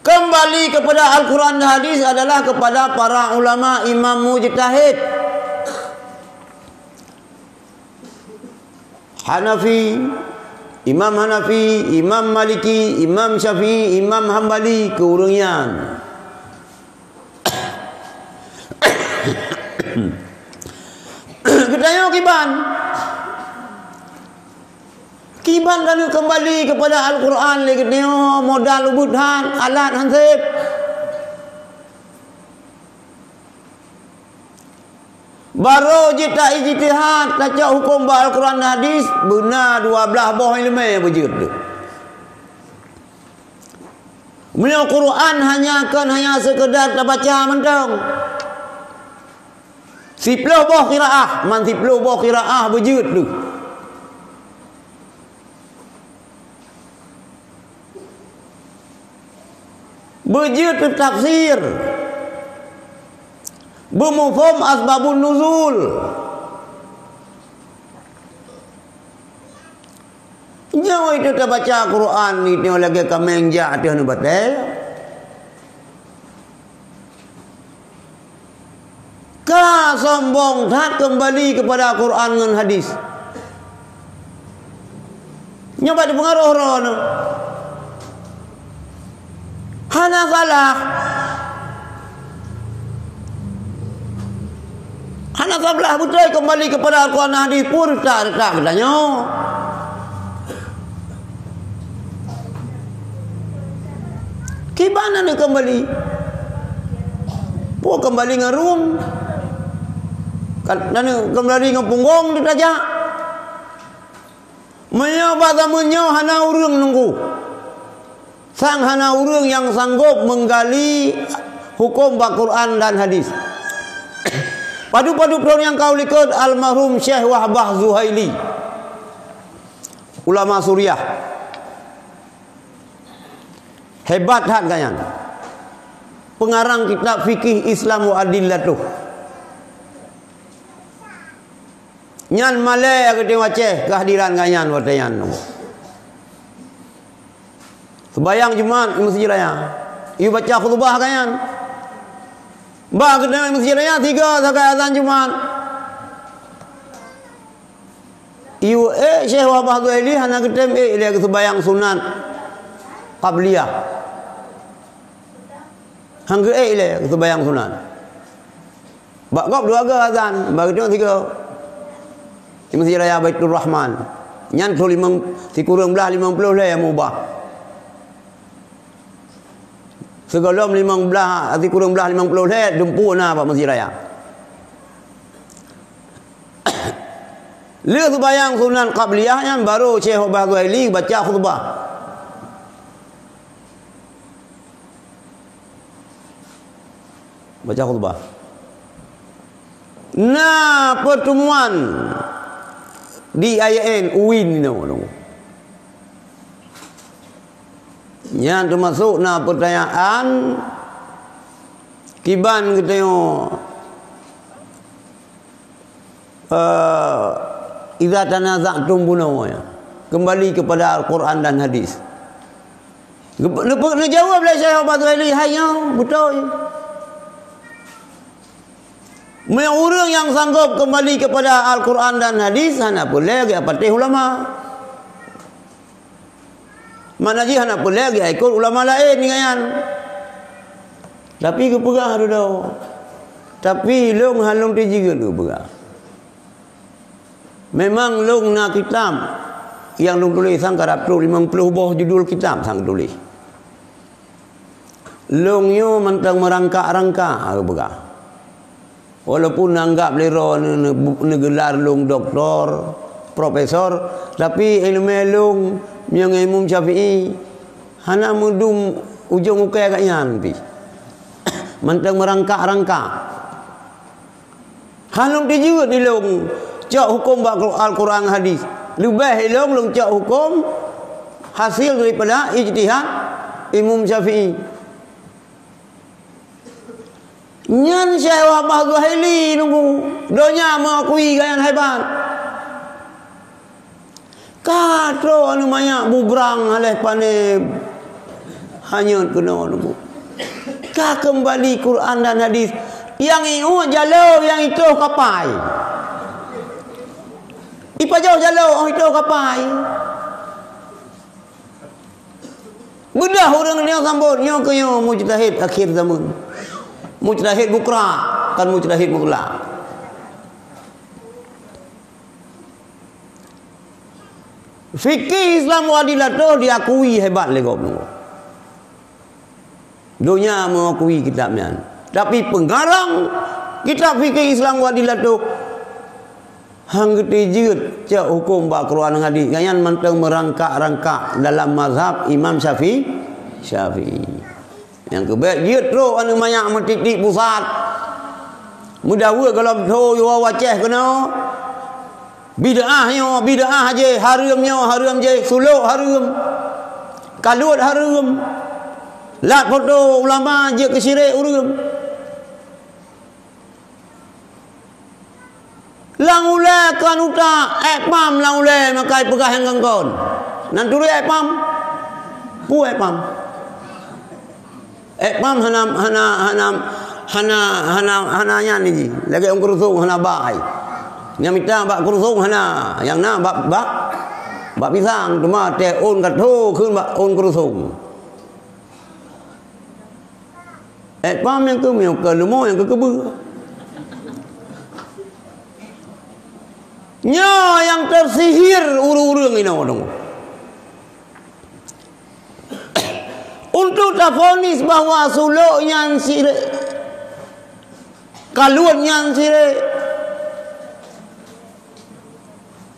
Kembali kepada Al-Quran dan Hadis adalah kepada para ulama imam mujtahid. Hanafi, Imam Hanafi, Imam Maliki, Imam Syafi'i, Imam Hambali, keu ureuëng nyan. Geutanyoe kiban. Kiban keuneuk keumbali keupada Al-Quran lé geutanyoe, modal ubit that, alat han sép. Barô jeuet ta-ijtihad, tacok huköm bak Al-Quran dan Hadis, beuna dua blaih boh iéleumé beujeuet teuh. Meunyoe Quran hanya kon hanya seukeudar tabaca mantong. Siplôh boh qiraah, man siplôh boh qiraah beujeuet teuh. Beujeuet teuh tafsir. Beumuphom asbabun nuzul. Nyoe itu tabaca Quran itu lagée kaméng jak ateueh batée. Ka sombong that keumbali keupada Quran ngon Hadis. Nyoe bak dipeungaroh droeneuh. Hana salah. Hana salah beutôi keumbali keupada Al-Quran dan Hadis pun retak-retak geutanyoe. Kiban aneuk keumbali? Peue keumbali ngon rueng? Kan aneuk keumbali ngon punggong teutajak. Meunyoe bak zameun nyoe hana ureuëng nunggu, sang hana ureuëng nyang sanggob menggali huköm bak Quran dan Hadis. Padub-padub thon nyang ka u likot almarhum Syekh Wahbah Zuhaili, ulama Suriah. Hebat that gobnyan. Pengarang kitab Fikih Islam wa Adillatuh. Nyan malée geutanyoe Aceh keuhadiran gobnyan watée nyan. Seubayang Jumat di Meuseujid Raya. Yue baca khutubah gobnyan. Bah geutanyoe di Meuseujid Raya tiga sagai azan Jumat. Yue ék Syekh Wahbah Zuhaili hana geutem ék lé geuseubayang sunat qabliyah. Han geuék lé geuseubayang sunat. Bak gob dua go azan, bak geutanyoe tiga. Di Meuseujid Raya Baitur Rahman. Nyan ploh limong, sikureueng blaih limong ploh lhée nyang meubah. Sigohlom limong blaih, sikureueng blaih limong ploh lhée dumpeue na bak Meuseujid Raya. Lheueh seubayang sunat qabliyah nyan, barô Syekh Wahbah Zuhaili baca khutubah. Baca khutbah. Na pertemuan di I A N UIN inoe. Nyan teumasok na pertanyaan kiban geutanyoe Eh, "Idza tanaza'tum," bunoe nyan. Kembali kepada Al-Quran dan Hadis. Geup-, neupe-, neujaweueb lé Syekh Abdul Ghani, "Hai nyoe, beutôi. Meunyoe ureuëng nyang sanggob kembali kepada Al-Quran dan Hadis, hana peureulée geupatéh ulama." Makna jih hana peureulée geuikot ulama laén nyan. Tapi geupeugah dudoe. Tapi lôn hana lôn teujeut geupeugah. Memang lôn na kitab nyang lôn tuléh sang karab ploh limong ploh boh judul kitab sang tuléh. Lôn nyoe mantong meurangkak-rangkak geupeugah. Walaupun neuanggab lé droe neu-, neu-, neugelar lôn doktor, profesor, tapi iéleumé lôn nyang Imam Syafi'i hana meudum ujong ukée gobnyan pih. Mantong meurangkak-rangkak. Hana lôn teujeut ilôn cok huköm bak Al-Quran hadis. Leubeh ilôn lôn cok huköm hasil daripada ijtihad Imam Syafi'i. Nyan Syekh Wahbah Zuhaili nunggu donya meuakui gobnyan hebat. Ka troh aneuk manyak bubrang aléh pané hanyot keunoe nunggu. Ka keumbali Quran dan hadis. Nyang iuet jaloe, nyang itoh kapai. Ipajoh jaloe, oh itoh kapai. Beudôh ureuëng nyoe sambot, nyoe keuh nyoe mujtahid akhir zaman. Mujtahid mukra, kan mujtahid mutlak. Fikih Islam wa Adillah toh diakui hebat lé gobnyan. Donya mengakui kitab nyan. Tapi pengarang kitab Fikih Islam wa Adillah toh hana geuteujeut cok huköm bak Quran ngon hadis. Nyan mantong meurangkak-rangkak dalam mazhab Imam Syafi-, Syafi'i. Nyang keubit jeuet trok aneuk manyak meutitik pusat. Meudaweue gohlom tho yoe wacéh keunoe. Bid'ah nyoe, bid'ah jih, hareuem nyoe, hareuem jih, sulok hareuem. Kalot hareuem. Lat foto ulama jeuet keu syirik ureuëng. Lam ulée kon utak, ék pam lam ulée makai peugah nyang kon-kon. Nan turi ék pam? Peue ék pam? Ék pam hana, hana, hana, hana, hana, hana nyan jih. Lagée ureuëng keurusong hana bak hai. Nyang mita bak keurusong hana, nyang na bak, bak Bak pisang teuma teuh ôn ka tho kheun bak ôn keurusong. Eh, pam nyang keu meunyoe ka leumo nyang keu keubeue. Nyoe nyang teusihir ureuëng-ureuëng inoe dong. Untuk tafonis bahwa sulok nyan sirek, kalon nyan sirek.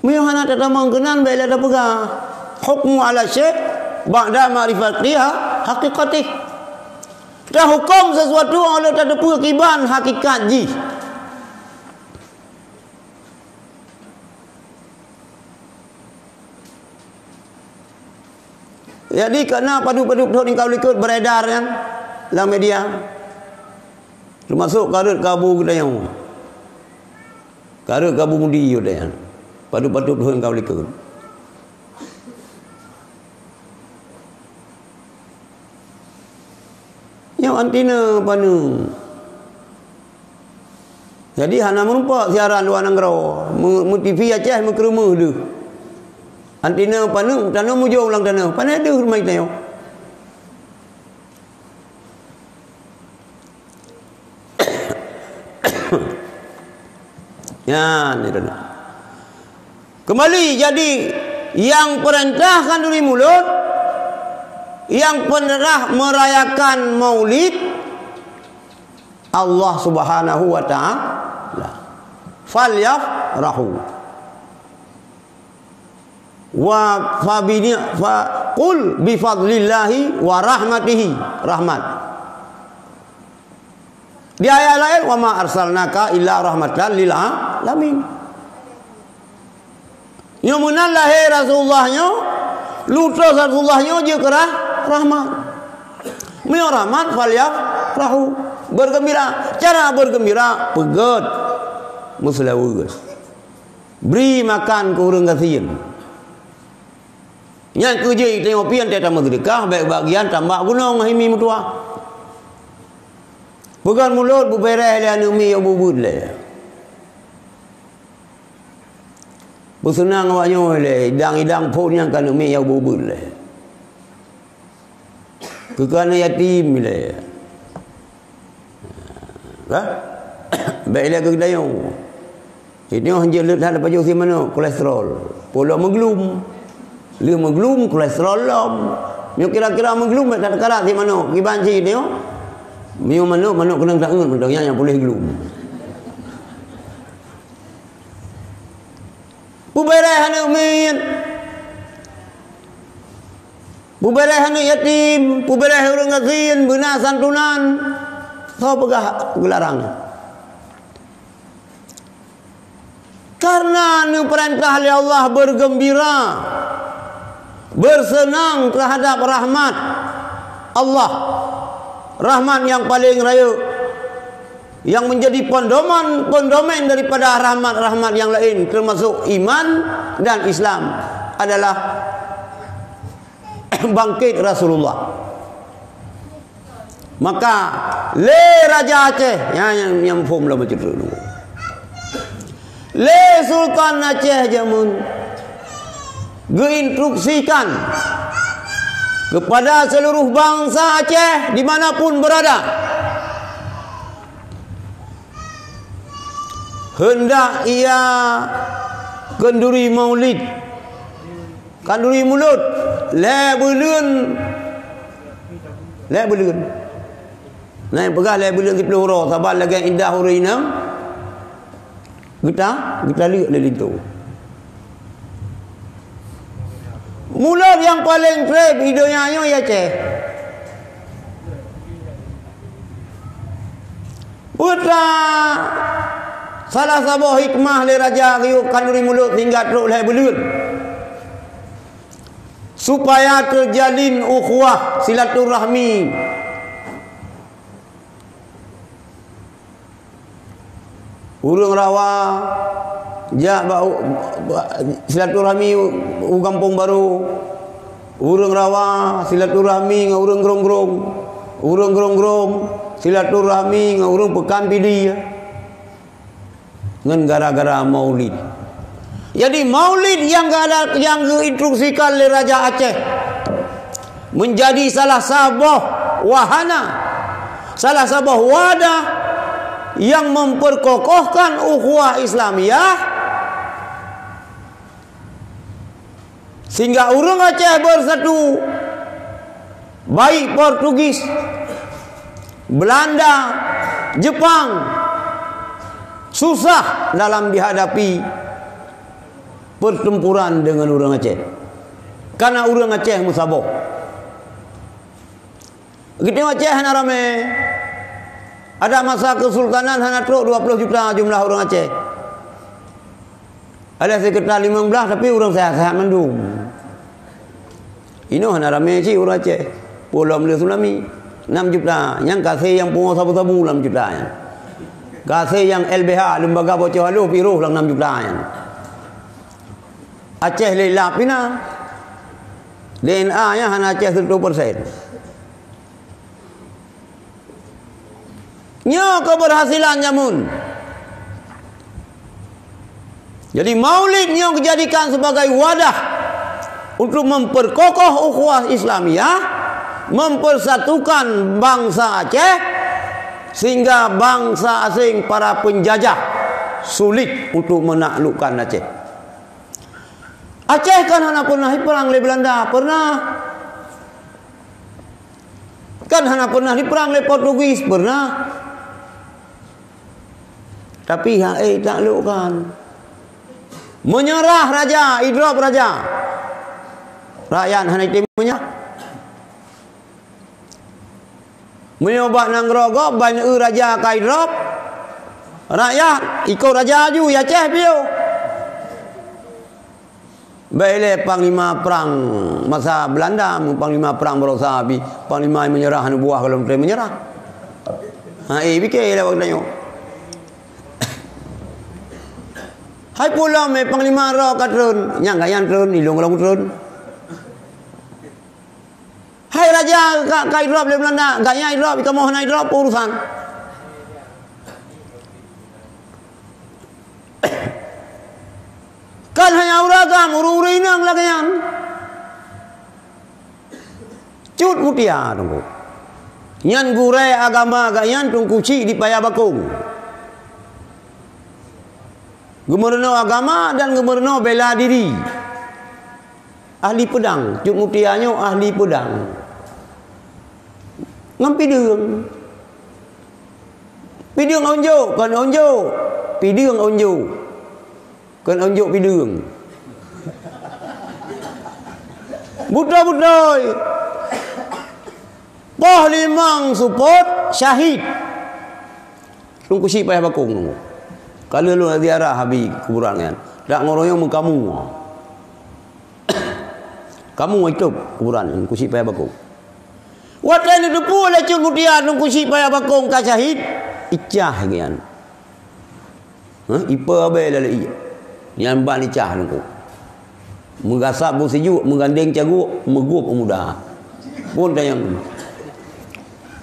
Meunyoe hana tatamong keunan, bèk lé tapeugah hukmu ala syai' ba'da ma'rifatiha haqiqatih. Tahuköm sesuatu óh lheueh tateupeue kiban hakikat jih. Jadi, karena padub-padub thon nyang ka likot beredar nyan lam media, teumasok ka rhot keu Abu geutanyoe. Ka rhot keu Abu Mudi geutanyoe. Padub-padub thon nyang ka likot. Nyoe anti na paneuk. Jadi hana meurumpok siaran luwa nanggroe. Meu-, meu-, T V Aceh meukeureumeue deuh. Anti na paneuk, tanoh mujong lam tanoh. Pané deuh rumoh tanyoe. Nyan itu. Kembali, jadi yang perintah khanduri mulod, yang perintah merayakan maulid, Allah Subhanahu wa Ta'ala. Falyafrahu. Wa fabini-, fa qul bi fadlillahi wa rahmatihi, rahmat. Di ayat laén, "Wa ma arsalnaka illa rahmatan lil alamin." Nyoe meunan lahé Rasulullah nyoe, leutos Rasulullah nyoe jeuet keu rah-, rahmat. Meunyoe rahmat, falyafrahu, bergembira. Cara bergembira, peugét, meuseulaweuet. Bri makan keu ureuëng gasien. Nyan keuh jih tanyoe pih teuh tameuseudeukah, bèk bagian tambak gunong himi meutuwah. Peugöt mulod beubeureh lé aneuk miet nyang ubeuet lé. Beuseunang awak nyoe lé, idang-idang phon nyang ka aneuk miet nyang ubeuet lé. Keu keu aneuk yatim ilèe. Ka? Bèk ilèe keu geutanyoe. Geutanyoe hanjeuet leuet that pajoh sie manok, kolesterol. Pulom meuglum. Lheueh meuglum, kolesterol lom. Nyoe kira-kira meuglum bèk that karat sie manok. Kiban cit geutanyoe. Meunyoe manok, manok keunong taeun mantong nyan nyang puléh glum. Peubeureh aneuk miet. Peubeureh aneuk yatim, peubeureh ureuëng gasien, beuna santunan. Soe peugah geularang? Karena neupeurintah lé Allah bergembira, bersenang terhadap rahmat Allah. Rahmat nyang paleng rayeuk. Yang menjadi pondoman, pondomen daripada rahmat-rahmat yang lain, termasuk iman dan Islam, adalah bangkit Rasulullah. Maka, lé Raja Aceh, nyan, nyan, nyan phom lom bacut dulu. Lé Sultan Aceh jameun geuinstruksikan kepada seluruh bangsa Aceh di mana pun berada, hendak ia kenduri maulid, kenduri mulod, lhèe buleuen, lhèe buleuen. Na nyang peugah lhèe buleuen siplôh uroe, saban lagèe iddah ureuëng inong. Geuta, geutaleuek lé linto. Mulod nyang paleng treb di donya nyoe i Aceh. Peue teuma salah saboh hikmah lé raja geuyue khanduri mulod sehingga trok lhèe buleuen? Supaya terjalin ukhuwah, silaturahmi. Ureuëng Rawa jak bak u-, bak silaturahmi u, u Gampông Barô. Ureuëng Rawa silaturahmi ngon ureuëng Grong-Grong. Ureuëng Grong-Grong silaturahmi ngon ureuëng Peukan Pidie. Ngon gara-gara maulid. Jadi, maulid nyang geuada-, nyang geuinstruksikan lé Raja Aceh menjadi salah saboh wahana, salah saboh wadah nyang memperkokohkan ukhuwah Islamiyah, sehingga ureuëng Aceh bersatu, baik Portugis, Belanda, Jepang, susah dalam dihadapi pertempuran dengan ureuëng Aceh. Karena ureuëng Aceh meusaboh. Geutanyoe Aceh hana ramé. Ada masa kesultanan hana trok dua puluh juta jumlah ureuëng Aceh. Ada sekitar lima belas, tapi ureuëng sehat-sehat mandum. Inoe hana ramé cit ureuëng Aceh. Pulo meuleueh tsunami, enam juta. Nyang ka asai nyang pungo sabu-sabu enam juta nyan. Ka asai nyang L B H, Lembaga Bocoh Haloh, piroh lam enam juta nyan. Aceh lé lap pih na. D N A nyan hana Aceh seratus persen. Nyoe keberhasilan jameun. Jadi, maulid nyoe dijadikan sebagai wadah untuk memperkokoh ukhuwah Islamiyah, mempersatukan bangsa Aceh, sehingga bangsa asing, para penjajah, sulit untuk menaklukkan Aceh. Aceh kan hana pernah diperang lé Belanda, pernah. Kan hana pernah diperang lé Portugis, pernah. Tapi hana taklukkan. Menyerah raja, idrop raja. Rakyat hana item menyerah. Meunyoe bak nanggroe gob ban eu raja ka idrop, rakyat ikot raja aju, ya Aceh piôh. Bèk ilèe panglima prang masa Belanda, panglima prang baroesa pih, panglima meunyeurah neubuah gohlom trép meunyeurah. Ha, eh, pike lé awak tanyoe. Hai pulo mé panglima roh ka treun, nyang gaya treun, ilong-ilong treun. Hai raja ka, ka idrop lé Belanda, gaya idrop, kamoe hana idrop, peue urusan. Kan hanya ureueng agam, ureueng-ureueng inong lagèe nyan. Cut Mutia, Teungku. Nyan gurèe agama geuh nyan Teungku Chik di Paya Bakong. Geumeurunoe agama dan geumeurunoe bela diri. Ahli peudang, Cut Mutia nyoe ahli peudang. Ngon pideueng. Pideueng onjok, kon onjok. Pideueng onjok. Kon onjok pideueng. Beutôi-beutôi. Poh limong seupôt syahid. Teungku Chik Paya Bakong nyoe. Ka lheueh lôn ziarah Abi kuburan nyan. Dak ngon roh nyoe meukamu. Kamu itôb kuburan Teungku Chik Paya Bakong. Watèe neuteupeue lé Cut Mutia Teungku Chik Paya Bakong ka syahid, icah geuh nyan. Hah? Ipe abèe lalée ié. Nyan ban icah Teungku. Meugasap bu sijuek, meugandeng caguek, meuguep u muda. Phon tanyong.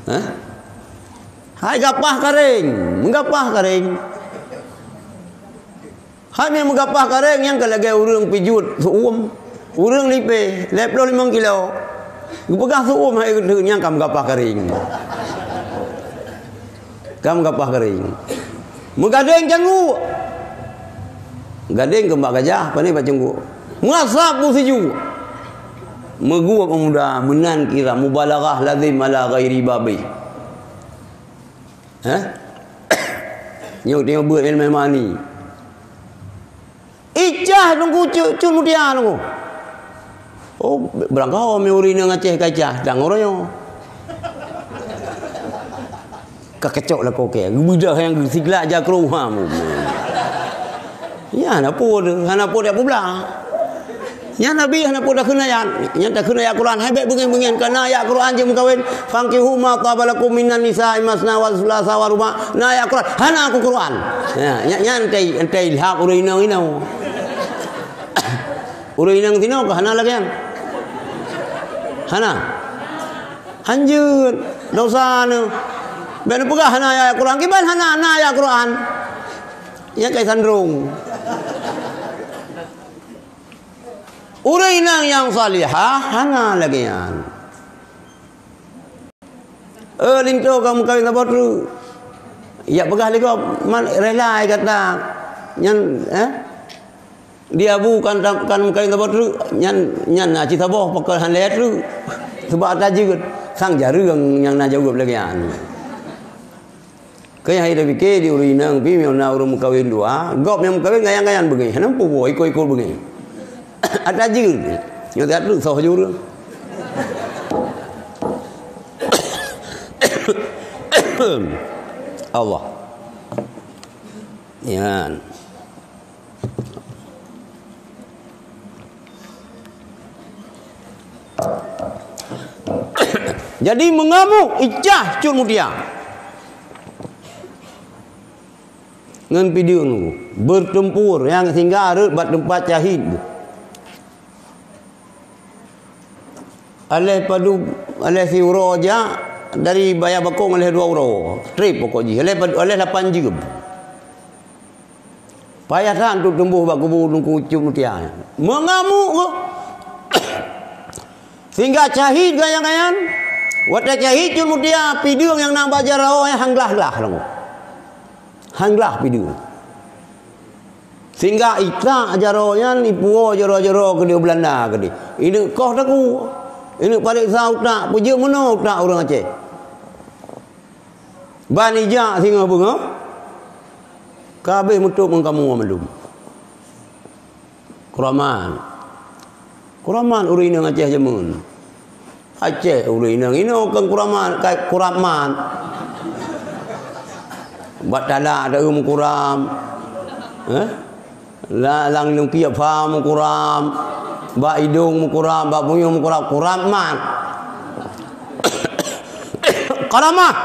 Hah? Hai gapah karéng, meugapah karéng. Hai meumeugapah karéng nyang ka lagèe ureueng pijuet seu-uem. Ureueng lipée, lhèe ploh limong kilo. Geupeugah seu-uem hai geuteuk nyang ka meugapah karéng. Ka meugapah karéng. Meugadeng cangguek. Gadeng keu bak gajah, pane bak cangguek. Meuasap bu sijuek. Meuguek muda, meunan kira mubalaghah lazim ala ghairi babih. Hah? Nyoe teuh beuet ilmu mani. Icah Teungku Cut, Cut Mutia Teungku. Oh, beurangkaho mi ureueng inong Aceh ka icah, dang uroe nyoe. Ka keucok lakoe kèe, geubeudoh nyang geusiglak jak keu rumoh. Nyan hana peue teuh, hana peue dak peublah. Nyan Nabi hana peue takheun ayat. Nyan takheun ayat Quran. Hai bèk beungèh-beungèh, ka na ayat Quran jeuet meukawen. "Fankihu ma taba lakum minan nisa'i masna wa sulasa wa ruba." Na ayat Quran. Hana aku Quran. Ya, nyan, nyan entai, entai ilham ureueng inong-inong. Ureueng inong sinoe ka hana lagèe nyan. Hana. Hanjeut. Dosa nyoe. Bèk neupeugah hana ayat Quran. Kiban hana, na ayat Quran. Nyan kai sandrong. Ureuëng inong nyang salihah hana lagée nyan. Eh, linto ka meukawen saboh treuk. Jak peugah lé gob, man rela gata. Nyan, eh? Di Abu kan tam-, kan meukawen saboh treuk, nyan, nyan na cit saboh pakon hana lhée treuk. Sebab ata jeuet, sang jareueng nyang na jaweueb lagée nyan. Keu nyang hai tapike di ureuëng inong pih meunyoe na ureuëng meukawen dua, gob nyang meukawen gayan-gayan beungéh, hana muphom ikot-ikot beungéh. Ata jeuet, nyoe that treuk soh ju ureuëng. Allah. Nyan. Jadi meungamuk icah Cut Mutia ngon Pideueng, beuteumpur nyang sehingga rhot bak teumpat syahid. Aléh padub, aléh siuroe jak dari Baya Bakong, aléh dua uroe. Trép pokok jih. Aléh padu, aléh lapan jeuem. Payah that untuk teumbôh bak kubu Teungku Cut Mutia. Meungamuk geuh. Sehingga syahid gayan-gayan. Watée syahid Cut Mutia, Pideueng nyang na bak jaroe nyan han glah-glah lom. Han glah Pideueng. Sehingga itak jaroe nyan ipuwoe jaroe-jaroe keudeh Beulanda keudeh. Ineuk koh takue. Ineuk pareksa utak, peujeuet meunoe utak ureuëng Aceh. Ban ijak singoh beungoh, ka habéh meutôb ngon kamoe mandum. Kuramat. Kuramat ureuëng inong Aceh jameun. Aceh ureuëng inong, inong kon kuramat, kai kuramat. Bak talak ada meukuram. Eh? La-, lam nungki fa meukuram. Bak idong meukuram, bak punyueng meukuram, kuramat. Karamah.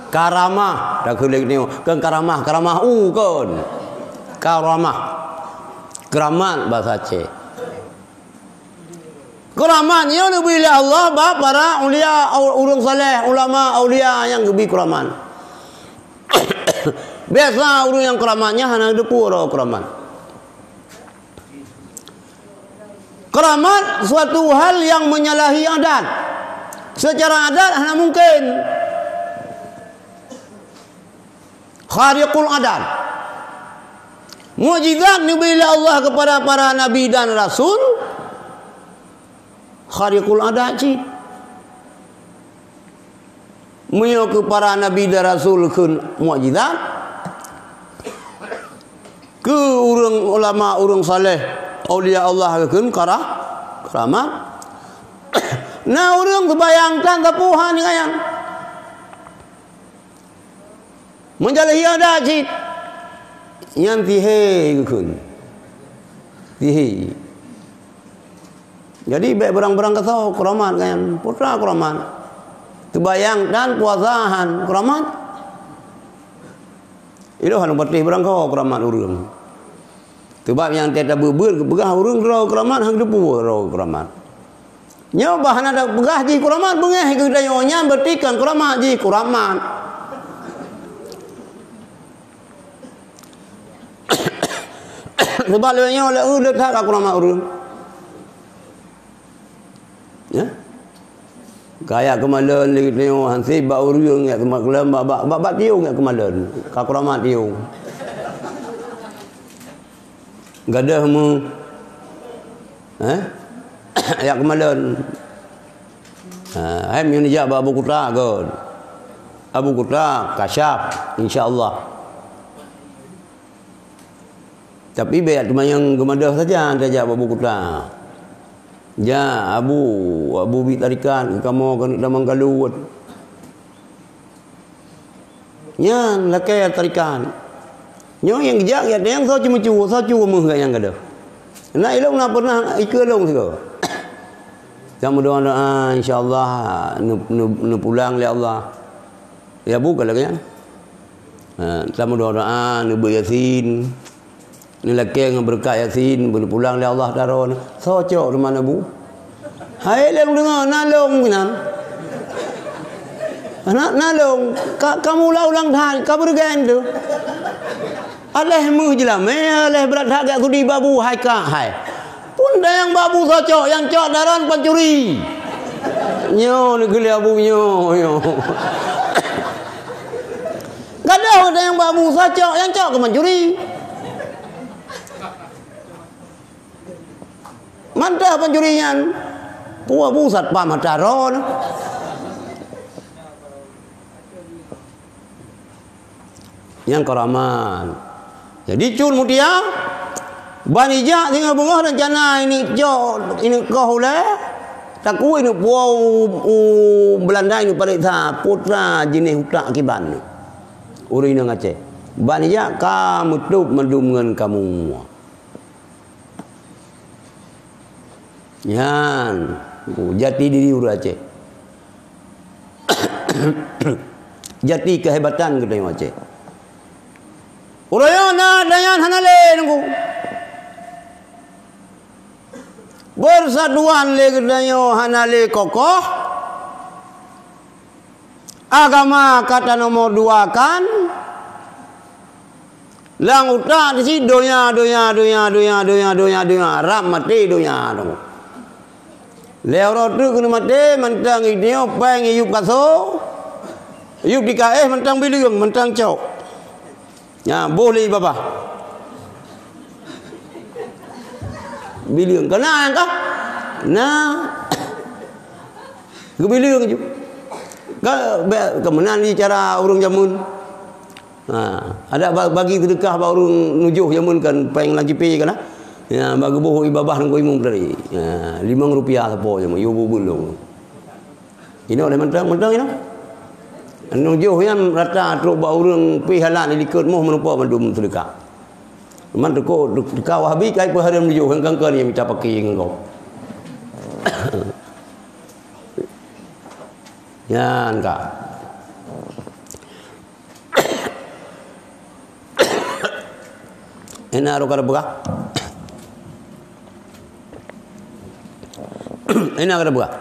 Karamah. Takheun lagée nyoe. Kon karamah, karamah u kon. Karamah. Keramat bahasa Aceh. Keuramat nyoe neubri lé Allah bak para aulia, au-, ureuëng saleh, ulama, aulia nyang geubri keuramat. Biasa ureuëng nyang keuramat nyan hana geuteupeue droe keuramat. Keuramat suatu hal yang menyalahi adat. Secara adat hana mungkin. Khariqul adat. Mukjizat neubri lé Allah kepada para nabi dan rasul, khariqul adat cit. Meunyoe keu para nabi dan rasul kheun mukjizat, keu ureuëng ulama, ureuëng saleh, aulia Allah kheun kara-, karamat, na ureuëng teubayang tan sapeue hana nyan. Meunjaleue adat cit, nyan sihé geukheun. Sihé. Jadi, bék beurang-beurang gasoe keuramat nyan, peue teuma keuramat. Teubayang tan puasa han keuramat. Ilôn hana patéh beurang gasoe keuramat ureuëng. Sebab nyang teutabeuet-beuet geupeugah ureuëng droe keuramat, han geuteupeue droe keuramat. Nyoe bah hana tapeugah jih keuramat, beungéh keu geutanyoe nyan, berarti kon keuramat jih, kuramat. Sebab lé nyoe lé, uh, le that ka keuramat ureuëng. Ya? Kajak keumalon lé geutanyoe, han sép bak ureuëng jak keumalon, bak, bak, bak, bak tiong jak keumalon. Ka keuramat tiong. Gadôh mu, eh? Jak keumalon. Ha, hai meunyoe jak bak Abu Kuta kon. Abu Kuta, kasyaf, insya Allah. Tapi bék teumanyong geumadôh saja tajak bak Abu Kuta. Jak, Abu, Abu bi tarikat, kamoe keuneuk tamong kaluet. Nyan lakée tarikat. Nyoe nyang geujak, ya, nyang soe ceumeucue, soe cue meuh gata nyang gadôh. Na ilôn na pernah ikeue lôn sigoe. Tameudoa-doa, insya Allah, neu-, neu-, neupulang lé Allah. Ya, bukan lagée nyan. Ha, tameudoa-doa, neubeuet Yasin. Neulakée ngon beureukat Yasin, beuneupulang lé Allah taron. Soe cok teuma na bu? Hai lôn deungoe, na lôn keunan. Na, na lôn, ka, ka meuulang-ulang that, ka beureugan teuh. Aléh meuh jeulamé, aléh brat that gak kudi babu, hai ka, hai. Pun Nyang bak bu sacok, nyang cok daran pancuri. Nyoe ni geulée abu nyoe, nyoe. Gadoh nyang bak bu sacok, nyang cok keu pancuri. Mantah pancuri nyan. Peue bu satpam mata droe. Nyang keuraman. Jadi Cut Mutia, ban ijak singoh beungoh rencana ini cok, ini koh ulée, takue ini puwoe u, u Belanda ini pareksa putra jeunèh utak kiban. Ureueng inong Aceh. Ban ijak ka meutôb mandum ngon kamoe. Nyan, jati diri ureueng Aceh. Jati kehebatan geutanyoe Aceh. Uroe nyoe na, dan nyan hana lé nunggu. Persatuan lé geutanyoe hana lé kokoh. Agama ka tanomor duakan. Lam utak di si donya, donya, donya, donya, donya, donya, donya. Rab maté donya tu. Lhèe uroe teuk keuneuk maté, mantong itanyoe péng iyup kaso, iyup di kaéh mantong bileueng, mantong cok. Nya, boh lé babah. Bileueng. Keunan kah? Nah. Geubileueng ju. Ka, bèk, ka meunan di cara ureueng jameun. Ha, ada ba-, bagi seudeukah bak ureueng nujoh jameun kan, péng lam cipé kan, ha? Ya, bak geuboh i babah nanggroe imum tadi. Ha, limong rupiah sapo jameun, yue bu beulong. Inoe lé mantong, mantong inoe. Nujoh nyan rata trok bak ureueng pih halan di likot moh meurumpok mandum seudeukah. Man teuko, teuka Wahabi kai peuhareuem nujoh, kan, kan, kan, nyang mita paké ngon kau. Nyan ka. Ina roh kada peugah. Ina kada peugah.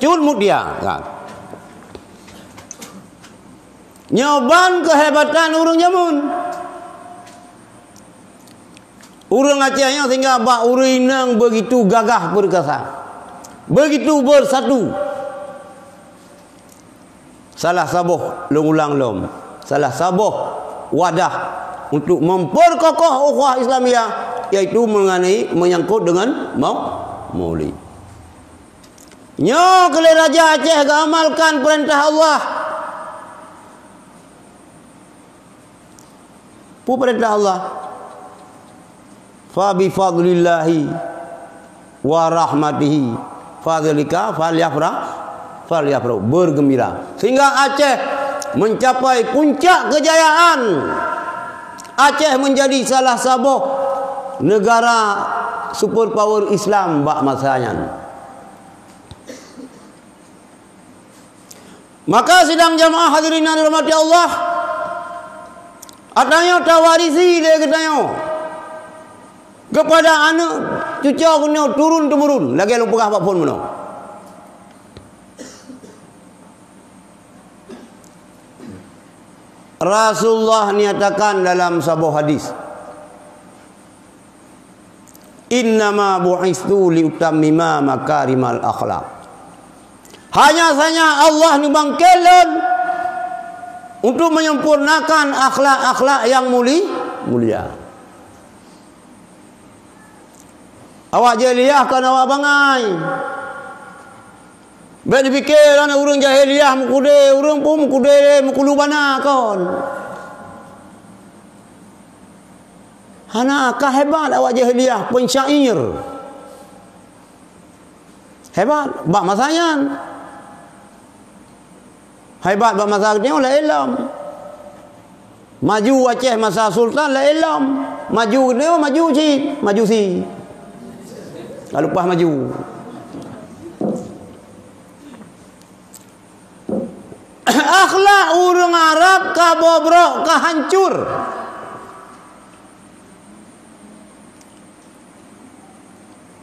Cut Mutia, kan. Nyoe ban keuhebatan ureueng jameun. Ureueng Aceh nyoe sehingga bak ureueng inong begitu gagah perkasa, begitu bersatu. Salah saboh lôn ulang lom, salah saboh wadah untuk memperkokoh ukhuwah Islamiyah, yaitu mengenai, menyangkut dengan mau-, Maulid. Nyoe keu lé Raja Aceh geuamalkan peurintah Allah. Peue peurintah Allah? "Fa bi fadlillahi wa rahmatihi fadzalika falyafrah-, falyafrahu." Bergembira. Sehingga Aceh mencapai puncak kejayaan. Aceh menjadi salah saboh negara superpower Islam bak masa nyan. Maka sidang jamaah hadirin yang dirahmati Allah, ata nyoe tawarisi lé geutanyoe kepada aneuk cucoe geutanyoe turun-temurun, lagèe lôn peugah bak phon meunoe. Rasulullah nyatakan dalam saboh hadis, "Innama bu'istu liutammima makarimal akhlak." Hanya saja Allah neubangkét lôn untuk menyempurnakan akhlak-akhlak nyang muli-, mulia. Awak jahiliyah kon awak bangai. Bèk jipike lagèe ureueng jahiliyah meukudé, ureueng pun meukudé, meukulu bana kon. Hana, ka hebat awak jahiliyah, pensyair. Hebat, bak masa nyan. Hebat bak masa geutanyoe laén lom. Maju Aceh masa sultan laén lom. Maju geutanyoe maju cit, maju si. Ka leupah maju. Akhlak ureueng Arab ka bobrok, ka hancur.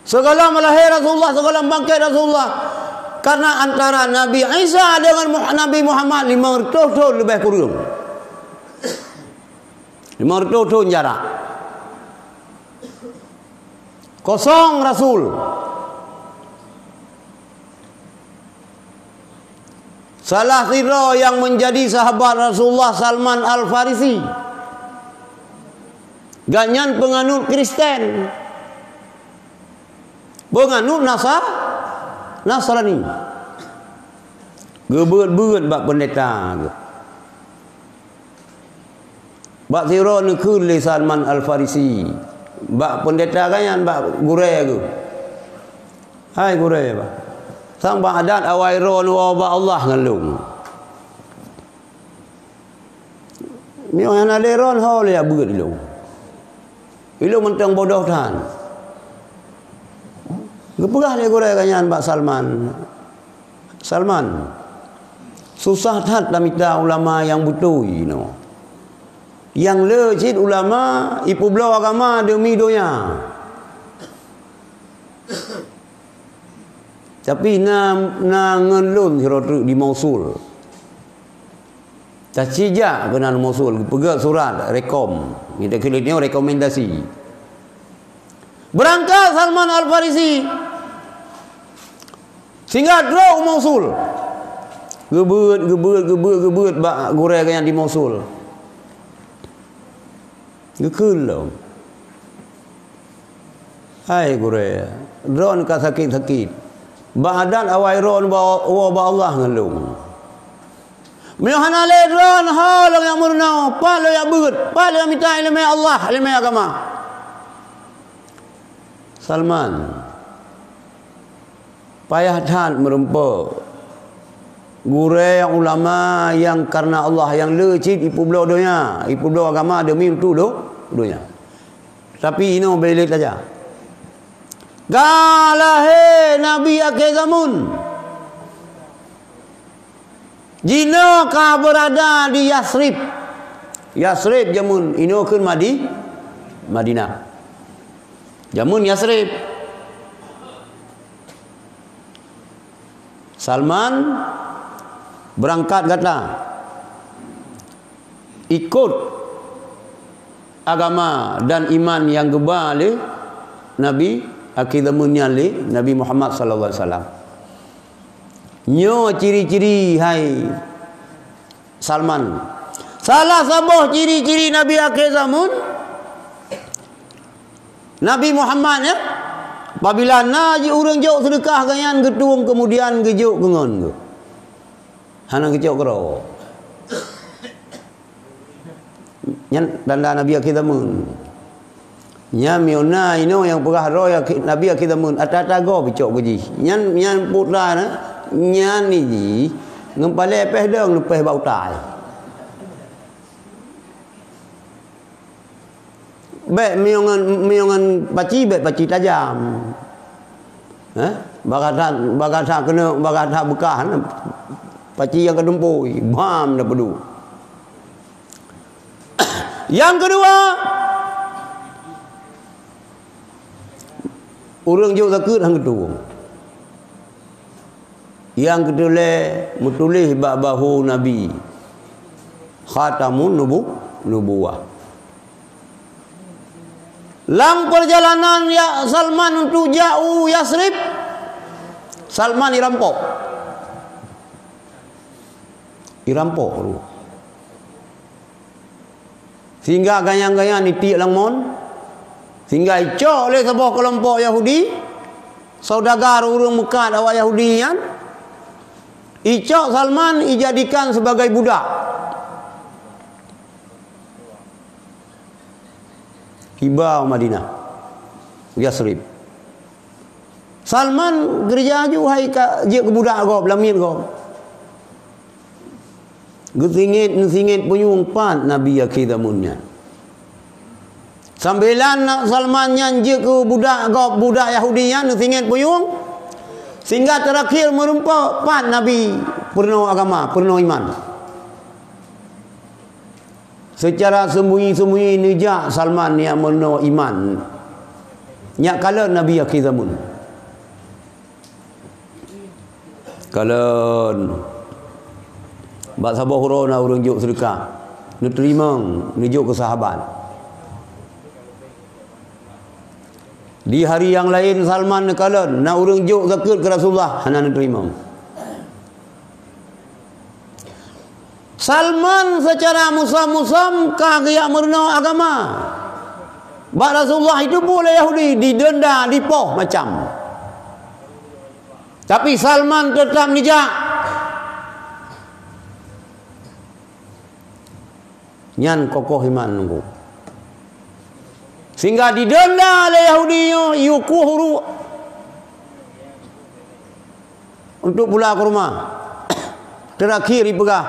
Sigohlom lahé Rasulullah, sigohlom bangkét Rasulullah. Karena antara Nabi Isa dengan Muh-, Nabi Muhammad limong reutôh thon leubeh kureueng. Limong reutôh thon jarak. Kosong rasul. Salah sidroe nyang menjadi sahabat Rasulullah, Salman Al-Farisi. Gobnyan peunganut Kristen. Peunganut Nasa-, Nasrani. Geubeuet-beuet bak peundeta geuh. Bak sidroe neukheun lé Salman Al-Farisi, bak peundeta gobnyan, bak gurée geuh. "Hai gurée, bah, sang bak adat awai droeneuh woe bak Allah ngon lôn. Meunyoe hana lé droeneuh, ho lé jak beuet ilôn. Ilôn mantong bodoh that." Geupeugah lé gurée gobnyan bak Salman, "Salman, susah that tamita ulama nyang beutôi inoe. Nyang le cit ulama ipeubloe agama deumi donya. Tapi na, na ngon lôn sidroe treuk di Mosul. Taci jak keunan Mosul, geupeugah surat rekom, nyoe rekomendasi." Beurangkat Salman Al-Farisi, sehingga trok u Mosul. Geubeuet, geubeuet, geubeuet, geubeuet bak gurée gobnyan di Mosul. Geukheun lom, "Hai gurée, droeneuh ka sakét-sakét. Bak adat awai droeneuh ba-, woe bak Allah ngon lôn. Meunyoe hana lé droeneuh, ho lôn jak meurunoe, pat lôn jak beuet, pat lôn jak mita iéleumé Allah, iéleumé agama." Salman, payah that meurumpok gurée nyang ulama nyang kareuna Allah, nyang le cit ipeubloe donya, ipeubloe agama deumi untuk do-, donya. Tapi inoe bèk lé tajak. Ka lahé Nabi akhé zamon. Jinoe ka beurada di Yasrib. Yasrib jamén, inoe kheun Madi-, Madinah. Jamén Yasrib. Salman, beurangkat gata ikot agama dan iman nyang geuba lé Nabi akhé zamon nyan, lé Nabi Muhammad sallallahu alaihi wasallam. Nyoe ciri-ciri hai Salman. Salah saboh ciri-ciri Nabi akhé zamon, Nabi Muhammad, ya, apabila na jih ureuëng jok seudeukah gobnyan geutueng, keumudian geujok keu ngon geuh. Hana geucok keudroe. Nyan tanda Nabi akhé zamon. Nyan meunyoe na inoe nyang peugah droe akhé, Nabi akhé zamon, ata-ata gob icok keu jih. Nyan, nyan putra na, nyan ni jih ngon palée péh dong leupeh bak utai. Bèk meunyoe ngon, meunyoe ngon paci, bèk paci tajam. Hah? Bagasan, bagasan keuneuk, bagasan beukah na, paci nyang ka dumpôi, bam, na peuduek. Nyang keudua, ureuëng jok zakeuet han geutueng. Nyang keutulée meutuléh bak bahu Nabi, Khatamun Nubu-, Nubuwah. Lam peurjalanan ya Salman untuk jak u Yasrib, Salman irampok. Irampok. Sehingga ganyang-ganyang itiek lam mon, sehingga icok lé saboh keulompok Yahudi, saudagar ureuëng meukat awak Yahudi nyan, icok Salman ijadikan sebagai budak. Iba u Madinah, Yasrib. Salman geurija laju hai ka jeuet keu budak gob, lam miet gob. Geusingét, neusingét punyueng pat Nabi akhé zamon nyan. Sambilan na Salman nyan jeuet keu budak gob, budak Yahudi nyan neusingét punyueng, sehingga teurakhir meurumpok pat Nabi peurunoe agama, peurunoe iman. Seucara seumbunyi-seumbunyi neujak Salman nyang meurunoe iman. Nyak kalon Nabi akhé zamon. Kalon. Bak saboh uroe na ureuëng jok seudeukah. Neuteurimong, neujok keu sahabat. Di hari nyang laén Salman neukalon, na ureuëng jok zakeuet keu Rasulullah, hana neuteurimong. Salman seucara musam-musam ka geujak meurunoe agama. Bak Rasulullah itu pih lé Yahudi, didenda, dipoh macam. Tapi Salman teutap neujak. Nyan kokoh iman nunggu. Sehingga didenda lé Yahudi nyoe, yue kueh uruek untuk pula kurma. Teurakhir jipeugah,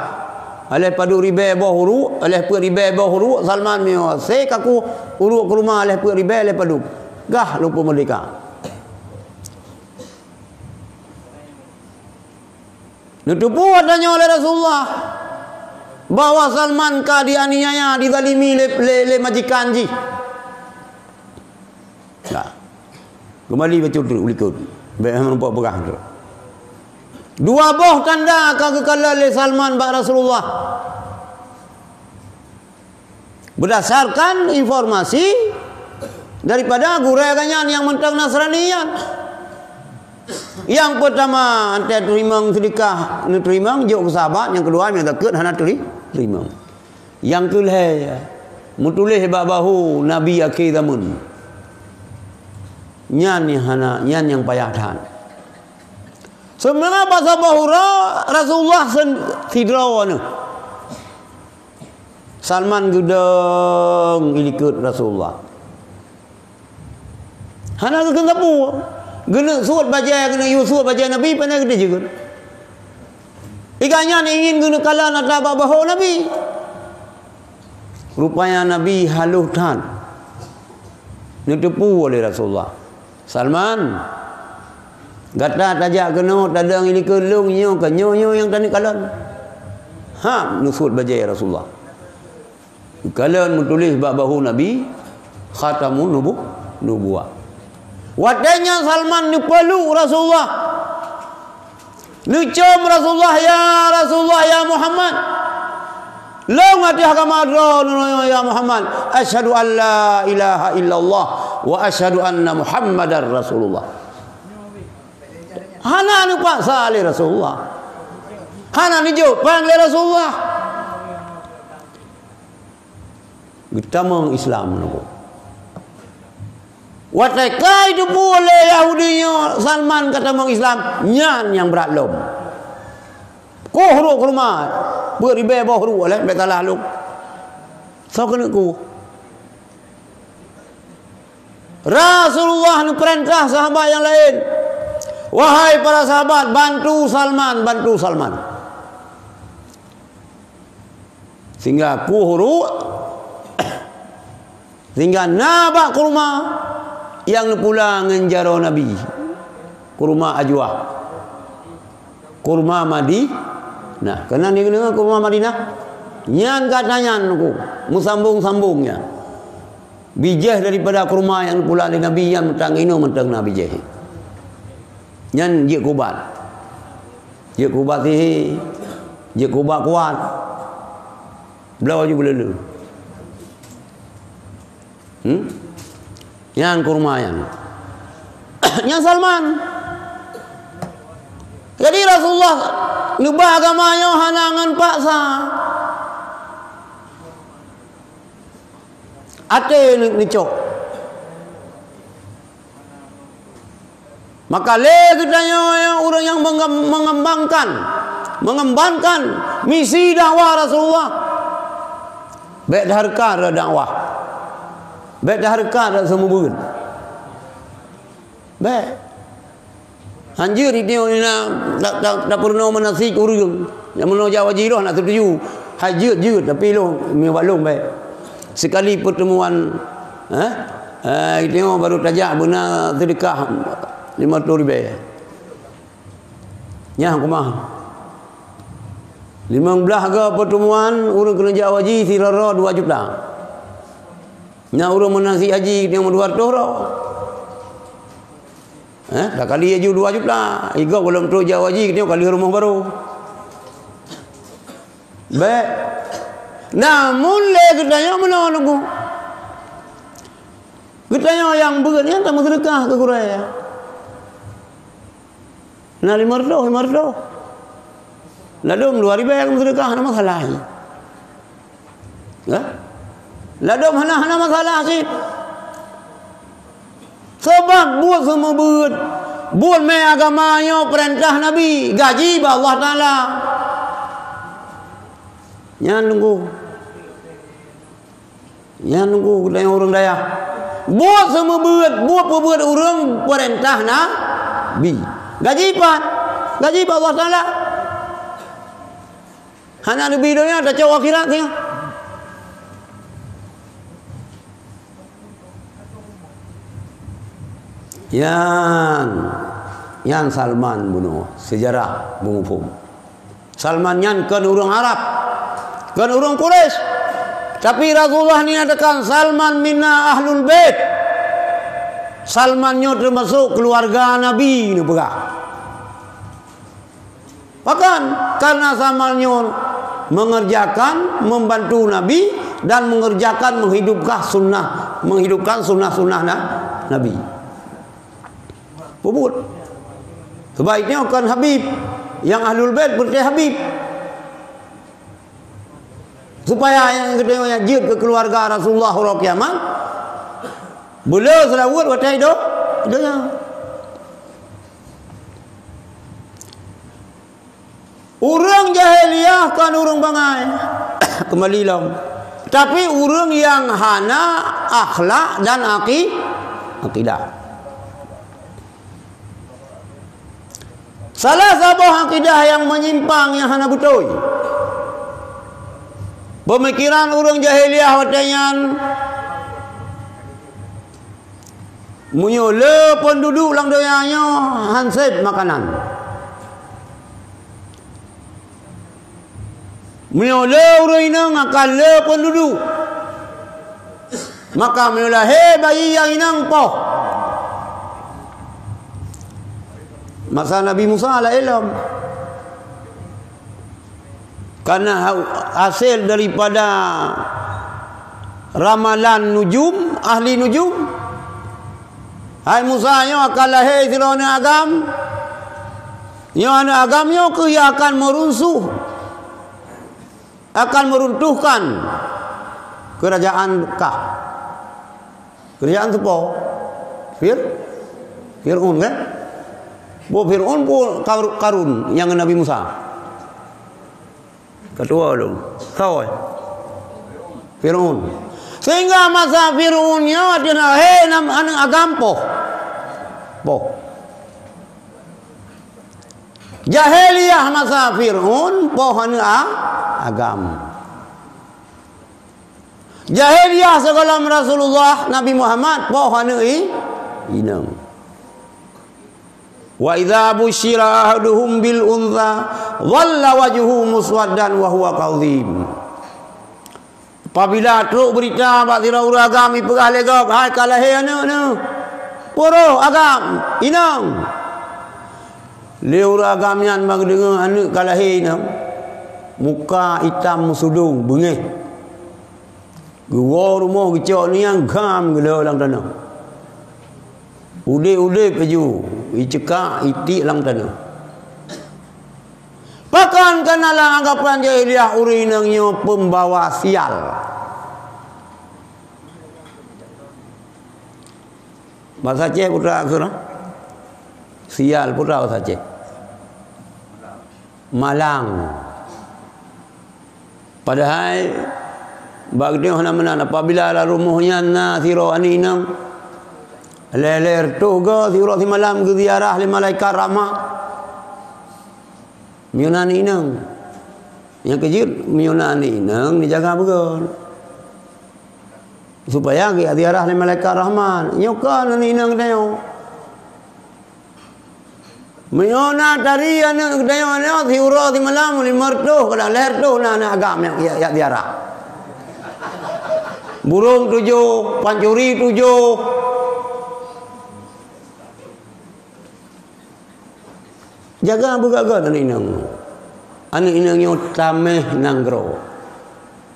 "Aléh padub ribée boh uruek, aléh peuet ribée boh uruek, Salman meunyoe hase kakueh uruek kurma aléh peuet ribée aléh padub, gah lôn peumeurdeka." Neuteupeue tanyoe lé Rasulullah bahwa Salman ka dianiaya, dizalimi lé, lé, lé majikan jih. Nah, keumbali bacut u likot. Bék meurumpok peugah tu. Dua boh tanda ka geukalon lé Salman bak Rasulullah. Beudasarkan informasi daripada gurée geuhnyan nyang mantong Nasrani nyan. Nyang peutama, antée teurimong seudeukah neuteurimong jok keu sahabat, nyang keudua, nyang zakeuet hana teuri-, teurimong. Nyang keulhée, meutuléh bak bahu Nabi akhé zaman. Nyan nyang hana, nyan nyang payah that. Seumangat bak saboh uroe Rasulullah sen-, sidroe neuh. Salman geudong i likot Rasulullah. Hana geukheun sapeue. Geuneuk suet bajée, geuneuk yue suet bajée Nabi, pane geuteujeut. Iga nyan ingin geuneuk kalon atra bak bahu Nabi. Rupanya Nabi halôh that neuteupeue lé Rasulullah. Salman, gata tajak keunoe tadong i likot lôn nyoe, ka nyoe, nyoe nyang taneuk kalon. Ha, neusuet bajée Rasulullah. Kalon meutuléh bak bahu Nabi, Khatamun Nubu-, Nubuwah. Watée nyan Salman neupeluk Rasulullah. Neucom Rasulullah, "Ya Rasulullah, ya Muhammad." Lôn ateueh agama droeneuh, ya Muhammad. "Asyhadu an la ilaha illallah wa asyhadu anna Muhammadar Rasulullah." Hana neupaksa lé Rasulullah. Hana neujok péng lé Rasulullah. Geutamong Islam nyoe. Watée ka jiteupeue lé Yahudi nyoe Salman ka tamong Islam, nyan nyang brat lom. Kueh uruek kurma, peuet ribée boh uruek lé, bék salah lom. Soe keuneuk kueh? Rasulullah neupeurintah sahabat nyang laén, "Wahai para sahabat, bantu Salman, bantu Salman." Sehingga kueh uruek, sehingga na bak kurma nyang neupula ngon jaroe Nabi, kurma ajwah, kurma Madi-, nah, keunan deungoe kurma Madinah. Nyan gata nyan ku, meusambong-sambong nyan. Bijéh daripada kurma nyang neupula lé Nabi nyan mantong inong mantong na bijéh. Nyan jeuet keu ubat. Jeuet keu ubat sihé, jeuet keu ubat kuat. Bloe ju beuleuleue. Hmm? Nyan kurma nyan. Nyan Salman. Jadi Rasulullah neuba agama nyoe hana ngon paksa. Até ne-, neucok. Maka lé geutanyoe ureuëng nyang mengem-, mengembangkan, mengembankan misi dakwah Rasulullah, bék tahareuka dakwah, bék tahareuka seumeubeuet. Bék. Hanjeuet iteungoe na ta-, ta-, tapeurunoe manasik ureuëng. Nyang meunoe jak haji roh nak setuju. Hai jeuet-jeuet, tapi lôn meubak lôn bék. Sekali pertemuan, eh, eh, iteungoe baru tajak beuna seudeukah lima reutôh ribée. Nyan kumaha. Limong blaih go pertemuan, ureuëng keuneuk jak haji sidroe-droe dua juta. Nyan ureuëng manasik haji iteungoe dua reutôh droe. Eh, takali laju dua juta. Igob gohlom trok jak haji, nyoe kali rumoh barô. Bék. Namun lé geutanyoe meunoe nunggu. Geutanyoe nyang beuet nyan tameuseudeukah keu gurée. Na lima ratus, lima ratus. Ladôm dua ribée tameuseudeukah, hana masalah. Ya? Ladôm hana, hana masalah cit. Sabab buet seumeubeuet, buet mé agama nyoe peurintah Nabi, gaji bak Allah Taala. Nyan nunggu. Nyan nunggu geutanyoe ureuëng dayah. Buet seumeubeuet, buet peubeuet ureuëng peurintah Nabi. Gaji pat? Gaji bak Allah Taala. Hana leubeh donya tacok akhirat singoh. Nyan, nyan Salman bunoe, seujarah beumuphom. Salman nyan kon ureuëng Arab, kon ureuëng Quraisy. Tapi Rasulullah ni nyatakan, "Salman minna ahlul bait." Salman nyoe teumasok keuluwarga Nabi, neupeugah. Pakon? Karena Salman nyoe mengerjakan, membantu Nabi dan mengerjakan, menghidupkan sunnah, menghidupkan sunnah-sunnah na-, Nabi. Peubuet. Sebaiknya kon Habib, nyang ahlul bait beureuté Habib. Supaya nyang geutanyoe nyang jeuet keu keuluwarga Rasulullah uroe kiamat, beuleueh seulaweuet watée do-, donya. Ureuëng jahiliyah kon ureuëng bangai. Keumbali lom. Tapi ureuëng nyang hana akhlak dan aki-, akidah. Salah saboh akidah nyang meunyimpang nyang hana beutôi. Peumikiran ureuëng jahiliyah watée nyan, meunyoe le peunduduek lam donya nyoe han sép makanan. Meunyoe le ureuëng inong akan le peunduduek, maka meunyoe lahé bayi nyang inong poh. Masa Nabi Musa alaihissalam. Karena ha-, hasil daripada ramalan nujum, ahli nujum, hai Musa, nyoe akan lahé sidroe aneuëk agam. Nyoe aneuëk agam nyoe keuh nyang akan meurunsuh, akan meuruntuhkan keurajaan kah. Keurajaan teupo? Fir-, Fir'aun, kan? Boh Fir'aun, boh Kar-, Karun nyang ngon Nabi Musa. Keudua tu. Soe? Fir'aun. Sehingga masa Fir'aun nyoe ateueh lahé nam-, aneuëk agam poh. Poh. Jahiliyah masa Fir'aun poh aneuëk a-, agam. Jahiliyah sigohlom Rasulullah Nabi Muhammad poh aneuëk i-, inong. Wa idza busyira ahaduhum bil untha dhalla wajhuhu muswaddan wa huwa kadhim. Apabila trok beurita bak sidroe ureuëng agam ipeugah lé gob, "Hai, ka lahé aneuëk neuh." "Peue roh agam, inong?" Lé ureuëng agam nyan ban geudeungoe aneuëk ka lahé inong, muka itam meusudong, beungéh. Geuwoe rumoh geucok nyan gam geuleuek lam tanoh. Udeb-udeb laju, iceukak itiek lam tanoh. Pakon? Karena lam anggapan jahiliyah ureuëng inong nyoe peumbawa sial. Basa Aceh peue teuma kheun? Sial peue teuma basa Aceh? Malang. Padahai bak geutanyoe hana meunan, apabila lam rumoh nyan na sidroe aneuëk inong, lhée-lhée reutôh goe siuroe simalam geuziarah lé malaikat rahmat. Meunyoe na aneuëk inong, nyang keujeuet meunyoe na aneuëk inong neujaga beugöt. Supaya geuziarah lé malaikat rahmat. Nyoe kon aneuëk inong geutanyoe. Meunyoe na tari aneuëk geutanyoe nyoe siuroe simalam lima reutôh kadang lhée reutôh na aneuëk agam nyang jak, jak ziarah. Burông tujoh, pancuri tujoh. Jaga beugöt-göt aneuëk inong. Aneuëk inong nyoe tameh nanggroe.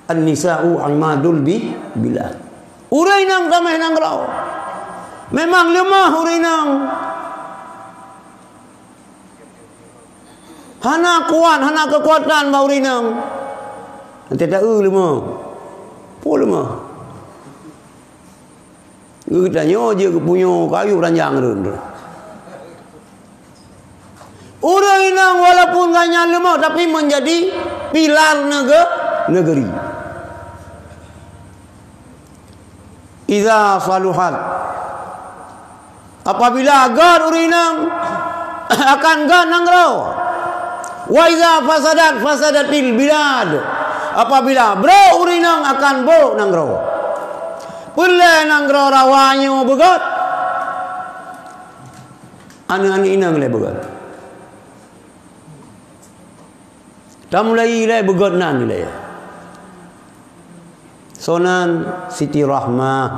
An-nisa'u imadul bi-, bilad. Ureuëng inong tameh nanggroe. Memang leumah ureueng inong. Hana kuat, hana keukuatan bak ureueng inong. Até ta-eu leumah. Peue leumah? Geutanyoe jeuet keu punyueng kayu ranjang rhön. Ureueng inong walaupun gobnyan leumah, tapi menjadi pilar nege-, negeri. Iza saluhat, apabila gét ureueng inong, akan gét nanggroe. Wa iza fasadat, fasadatil bilad. Apabila brok ureueng inong, akan brok nanggroe. Peue lé nanggroe rawa nyoe beugét? Aneuk-aneuk inong lé beugét. Tamulai ilée beugét nan ilée. Soe nan Siti Rahmah.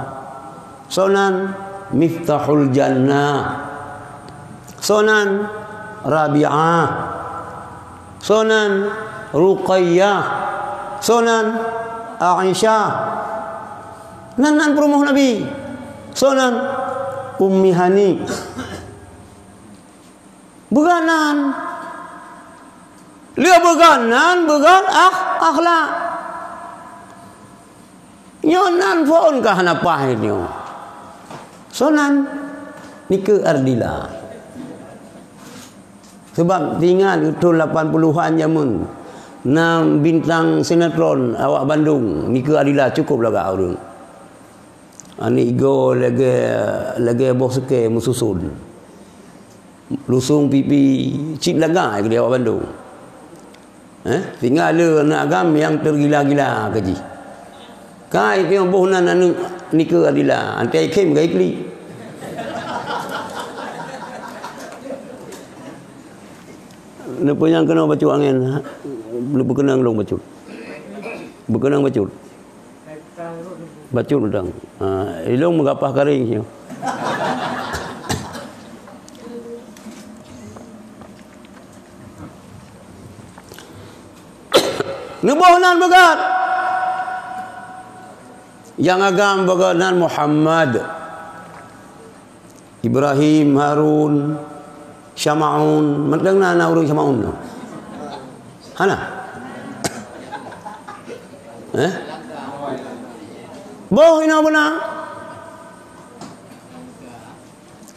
Soe nan Miftahul Jannah. Soe nan Rabi'ah. Soe nan Ruqayyah. Soe nan Aisyah. Nan, nan peurumoh Nabi. Soe nan Ummi Hani. Beugét nan. Lheueh beugét nan, beugét akh-, akhlak. Nyoe nan phon ka hana paih nyoe. Soe nan Nike Ardila. Sabab teuingat thon lapan puluhan jameun, na bintang sinetron awak Bandung, Nike Ardila cukôp lagak ureueng. Aneuk igoe lagée, lagée boh seukée meususon. Lusong pipi cit lagak keu awak bandum. Eh, tinggai le aneuk agam nyang teugila-gila keu jih. Kai teuh boh nan aneuk Nike Ardila, antai khém gai klik. Neupeu nyang keunoe bacut angén, ha? Neupeu keunong lôn bacut. Beukeunong bacut. Bacut udang. Ha, ilong meugapah karing nyoe. Neuboh nan beugét. Nyang agam beugét nan Muhammad. Ibrahim, Harun, Syamaun, mantong na, na ureueng Syamaun tu. Hana? Eh? Boh inoe beuna.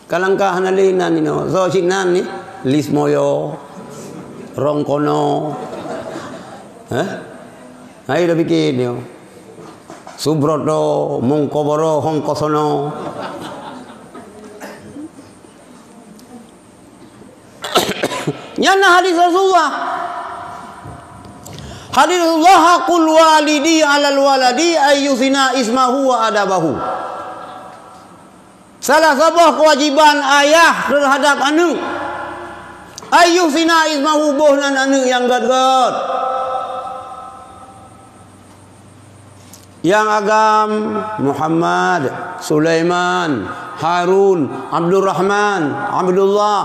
Kalangkah hana lé nan inoe. Soe cit nan ni? Lis Moyo, Rong Kono. Eh? Hai dah pikir nyoe. Subroto, Mongkoboro, Hongkosono. Nyan na hadis Rasulullah. Hadis Rasulullah, "Haqqul walidi 'alal waladi ayyusina ismahu wa adabahu." Salah saboh keuwajiban ayah teuhadap aneuk, ayyusina ismahu, boh nan aneuk nyang gét-gét. Nyang agam Muhammad, Sulaiman, Harun, Abdurrahman, Abdullah,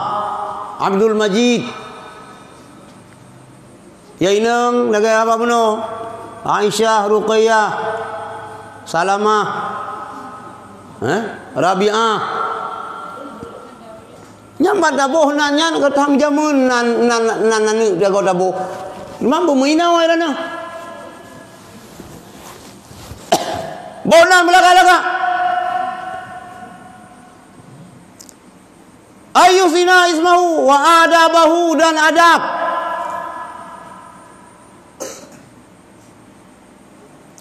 Abdul Majid. Ya inong lagée haba bunoe, Aisyah, Ruqayyah, Salamah, eh, Rabi'ah. Nyang ban taboh nan nyan ka tham jameun nan, nan, nan, nan aneuk jago taboh. Memang beumeuina wai lana. Boh nan beulagak-lagak. Ayyusina ismahu wa adabahu dan adab.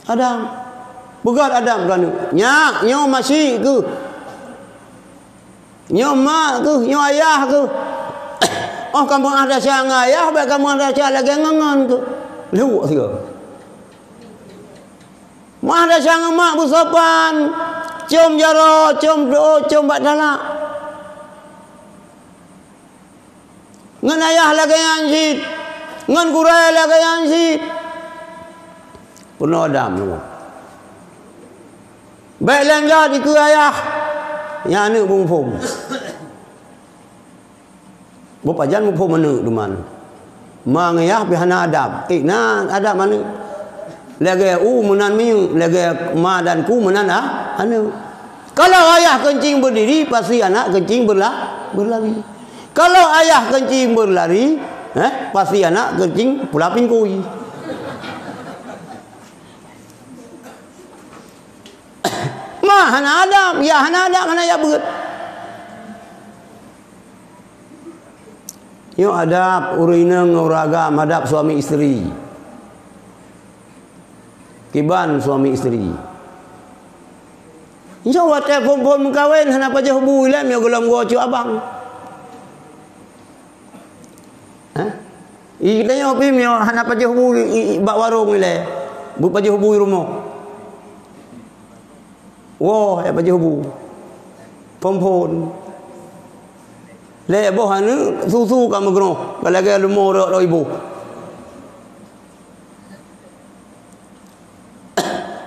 Adam. Beugét Adam keu aneuk. Nyak, nyoe masyik keuh. Nyoe mak keuh, nyoe ayah keuh. Oh, kamoe ah desya ngon ayah, bék kamoe ah desya lagée ngon ngon keuh. Luwak sigoe. Mah desya ngon mak beusopan. Com jaroe, com teuôt, com bak talak. Ngon ayah lagée nyan cit, ngon gurée lagée nyan cit. Peunoh Adam nyoe. Bék lenggat dikeue ayah, nyan aneuk beumuphom. Beupajan muphom aneuk teuma. Ma ngon ayah pih hana adab. Eh, na adab aneuk. Lagée u meunan minyeuk, lagée ma dan ku meunan ah, aneuk. Kalau ayah kencing berdiri, pasti anak kencing berla-, berlari. Kalau ayah kencing berlari, eh, pasti anak kencing pula pingkui. Ma hana adab, ya hana adab, hana ya beuet. Nyoe adab ureueng inong ngon ureueng agam hadab suami isteri. Kiban suami isteri. Insya Allah, watèe phôn-phôn meukawen hana pajoh bu ilèe, meunyoe gohlom goe cut abang. Hah? I, geutanyoe pih meunyoe hana pajoh bu i, i, bak warong ilèe, beupajoh bu i rumoh. Woe, ya pajoh bu. Phôn-phôn. Lhèe boh aneuk susu ka meugroh, ka lagèe leumo rot-rot iboh.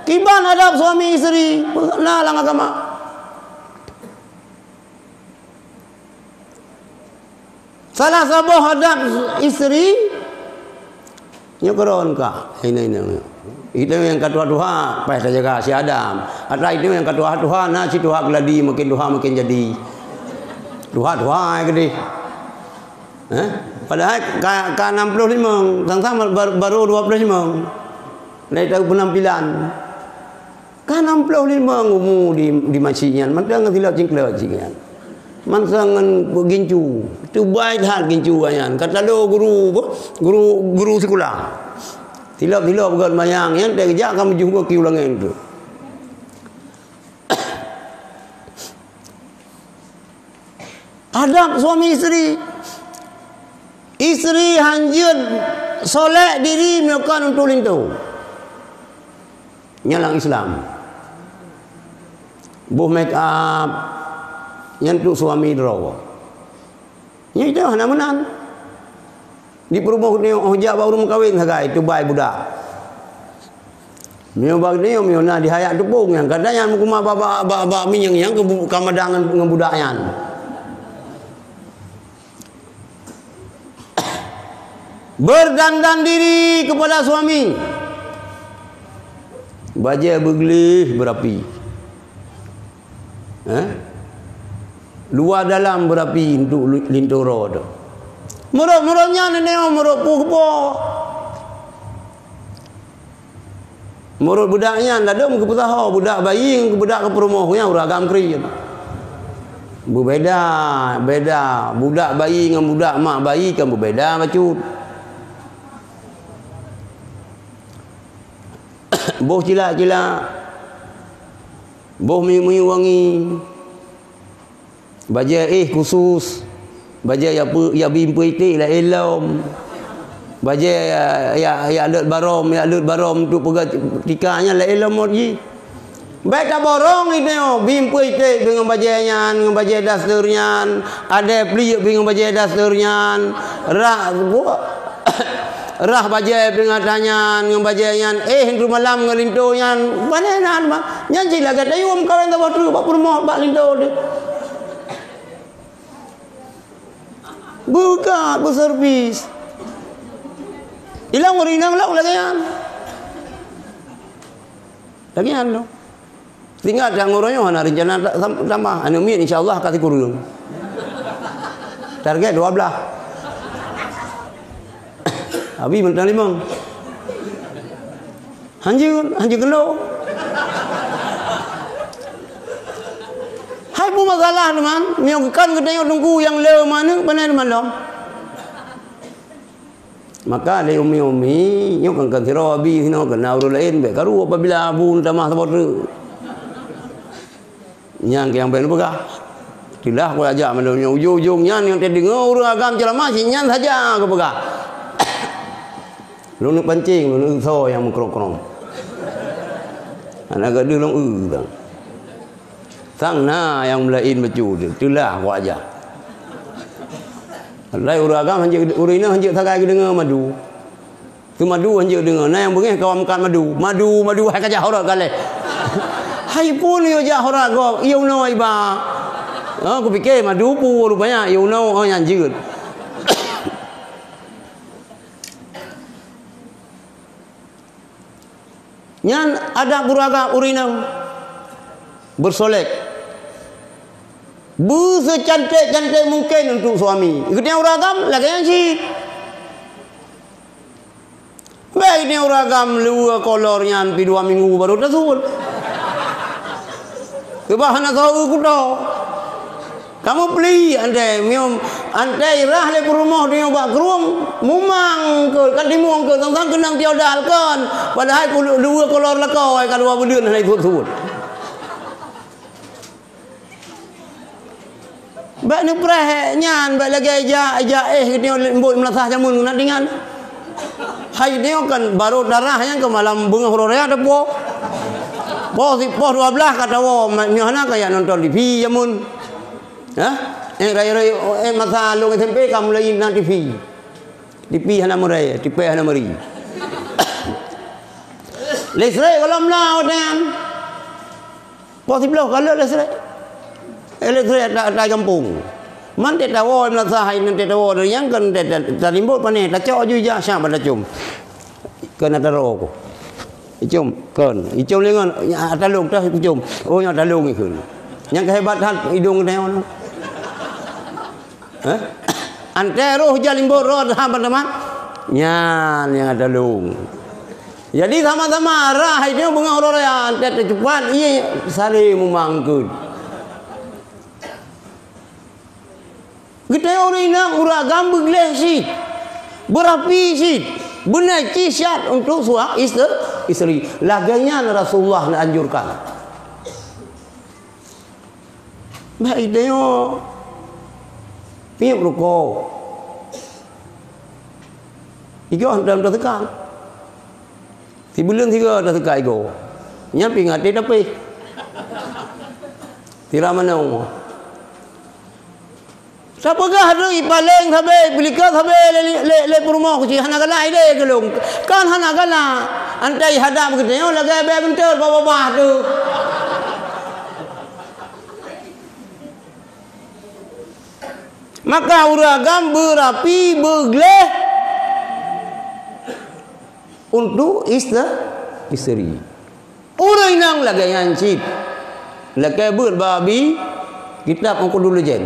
Kiban adab suami isteri na lam agama. Salah saboh adab isteri, nyoe keudroe ka. Inong-inong. Itu nyang ka tuha-tuha, payah tajaga si Adam. Atra itu nyang ka tuha-tuha, na si tuha keuladi, makin tuha makin jadi. Tuha-tuha ai keudeh. Eh? Padahai ka, ka enam puluh lima, sang-sang bar-, baru dua puluh lima. Dari tahu penampilan. Ka enam puluh lima umu di, di masjid nyan, mantong ngon silop cingklot cit nyan. Mantong ngon gincu. Teubai that gincu nyan. Ka talo guru, guru, guru sikula. Silop-silop beugöt mayang nyan, teuh geujak ka meujuh gaki ulangén tu. Adab suami isteri. Isteri hanjeuet solek diri meunyoe kon untuk linto. Nyan lam Islam. Boh make up, nyan untuk suami droe. Nyan itu hana meunan. Di peurumoh nyoe, oh, jak bak ureueng meukawen sagai, teubai budak. Meunyoe bak nyoe, meunyoe na di hayat teupông nyan, kadang nyan meukeumah bak, bak, bak, bak minyeuk nyan keu bu-, ka madang ngon, ngon budak nyan. Berdandan diri kepada suami. Bajèe beugleh beurapi. Eh? Luwa dalam beurapi untuk lu-, linto droe tu. Meurok-meurok nyan nenek, meurok peue keupo. Meurok budak nyan ladôm geupeusaho, budak bayi ngon budak keu peurumoh nyan ureueng agam krin. Beubeda, beda. Budak bayi ngon budak mak bayi kan beubeda bacut. Boh cilak-cilak. Boh miyup-miyup wangi. Bajèe éh khusus. Bajèe ya peu-, ya bi peu iték laén lom. Bajèe ya, ya, ya lôt barôm, ya lôt barôm untuk peugah tika nyan laén lom mot jih. Bèk taborong itu, bi peu iték ngon bajèe nyan, ngon bajèe daster nyan, adèe pliek ngon bajèe daster nyan, rak Rah bajèe peringatan nyan ngon bajèe nyan, éh, tu malam ngon linto nyan, pane na, ma-, nyan cit lagèe tayue meukawen saboh treuk bak peurumoh bak linto teuh. Beukat, beuservis. Ilong ureueng inong lom lagèe nyan. Lagèe nyan lom. Tinggai tanggong uroe nyoe hana rencana ta-, tam-, tambah. Aneuk miet insya Allah ka sikureueng. Target dua belas. Abi mantong limong. Hanjeuet, hanjeuet keunoe. Hai peue masalah teuma, meunyoe kon geutanyoe teungku nyang le meuaneuk, pane teuma lom. Maka lé umi-umi, nyoe kan, kan sidroe abi sinoe, keu na ureueng laén, bèk karu apabila abu neutamah saboh treuk. Nyan keuh nyang bèk neupeugah. Teulah kujak mandum nyoe, ujong-ujong nyan nyang teudeungoe ureueng agam ceuramah, cit nyan saja kupeugah. Lôn neuk pancéng, lôn neuk eu soe nyang meukrong-krong. Hana gadeuh lôn eu tang. Sang na nyang meulaén bacut, teulah kujak. Lai ureueng agam hanjeuet, ureueng inong hanjeuet sagai geudeungoe madu. Keu madu hanjeuet deungoe, na nyang beungéh kawan meukat madu. Madu, madu, hai ka jak horot ka lheueh. Hai peue neuyue jak horot gob, iyue unoe iba. Oh, kupike madu peue rupanya, iyue unoe, oh, nyan jeuet. Nyan adab ureueng agam ureueng inong. Beusolek. Beuseucanték-canték mungken untuk suami. Geutanyoe ureueng agam lagèe nyan cit. Bèk geutanyoe ureueng agam luweue kolor nyan pih dua minggu baru tasuet. Keubah hana soe kuto. Kamoe peuli anté, meunyoe anté rhah lé peurumoh tanyoe bak krueng, mumang keuh, ka timueng keuh, sang-sang keunong tiodal kon. Padahai kulu-, luweue kolor lakoe ka dua buleuen hana jisuet-suet. Bèk neupreh nyan, bèk lagèe ija, ija éh geutanyoe lembot meulasah jameun na deungon. Hai geutanyoe kan barô tarhah nyan keu malam beungoh uroe raya tapuwoe. Poh si-, poh dua blaih ka tawoe, ma-, nyoe hana kaya nonton T V jameun. Hah? Eh, raya-raya, eh, masa lôn S M P ka mulai na T V. T V hana meuraya, T V hana meuri. Listrik gohlom na watèe nyan. Poh siplôh ka lheueh listrik. Listrik ata, ata gampông. Man teuh tawoe meulasah hai, nan teuh tawoe dari nyang kan teuh ta-, talimbot panéh, tacok aju ija syam ban tacôm. Keu na taro ko. Icôm, kon. Icôm lé ngon, nya, talông teuh icôm. Oh, nyoe talông ikheun. Nyang keuhebat that idông teuh nyoe. Hah? Anté roh ija limbot rot haba teuma. Nyan nyang talông. Jadi sama-sama rhah itu beungoh uroe raya anté teucupat ié salé mumang keuh. Geutanyoe ureueng inong ureueng agam beugleh cit, beurapi cit, beunai cit siat untuk sua-, iste-, isteri. Lagèe nyan Rasulullah neuanjurkan. Bèk geutanyoe piep ruko. Igoe hana taseukang. Sibuleuen sigoe taseukang igoe. Nyan pih ngaté tapéh. Sira manoe. Tapeugah tu ipaleng sabe, ipeulika sabe lé, lé, lé peurumoh keuci hana galak idéh keulong. Kan hana galak. Antai hadap geutanyoe lagèe bèe beunteut babah-babah tu. Maka ureueng agam beurapi, beugleh untuk iste-, isteri. Ureueng inong lagèe nyan cit. Lakèe beuet bak abi kitab Meuqudul Ujen.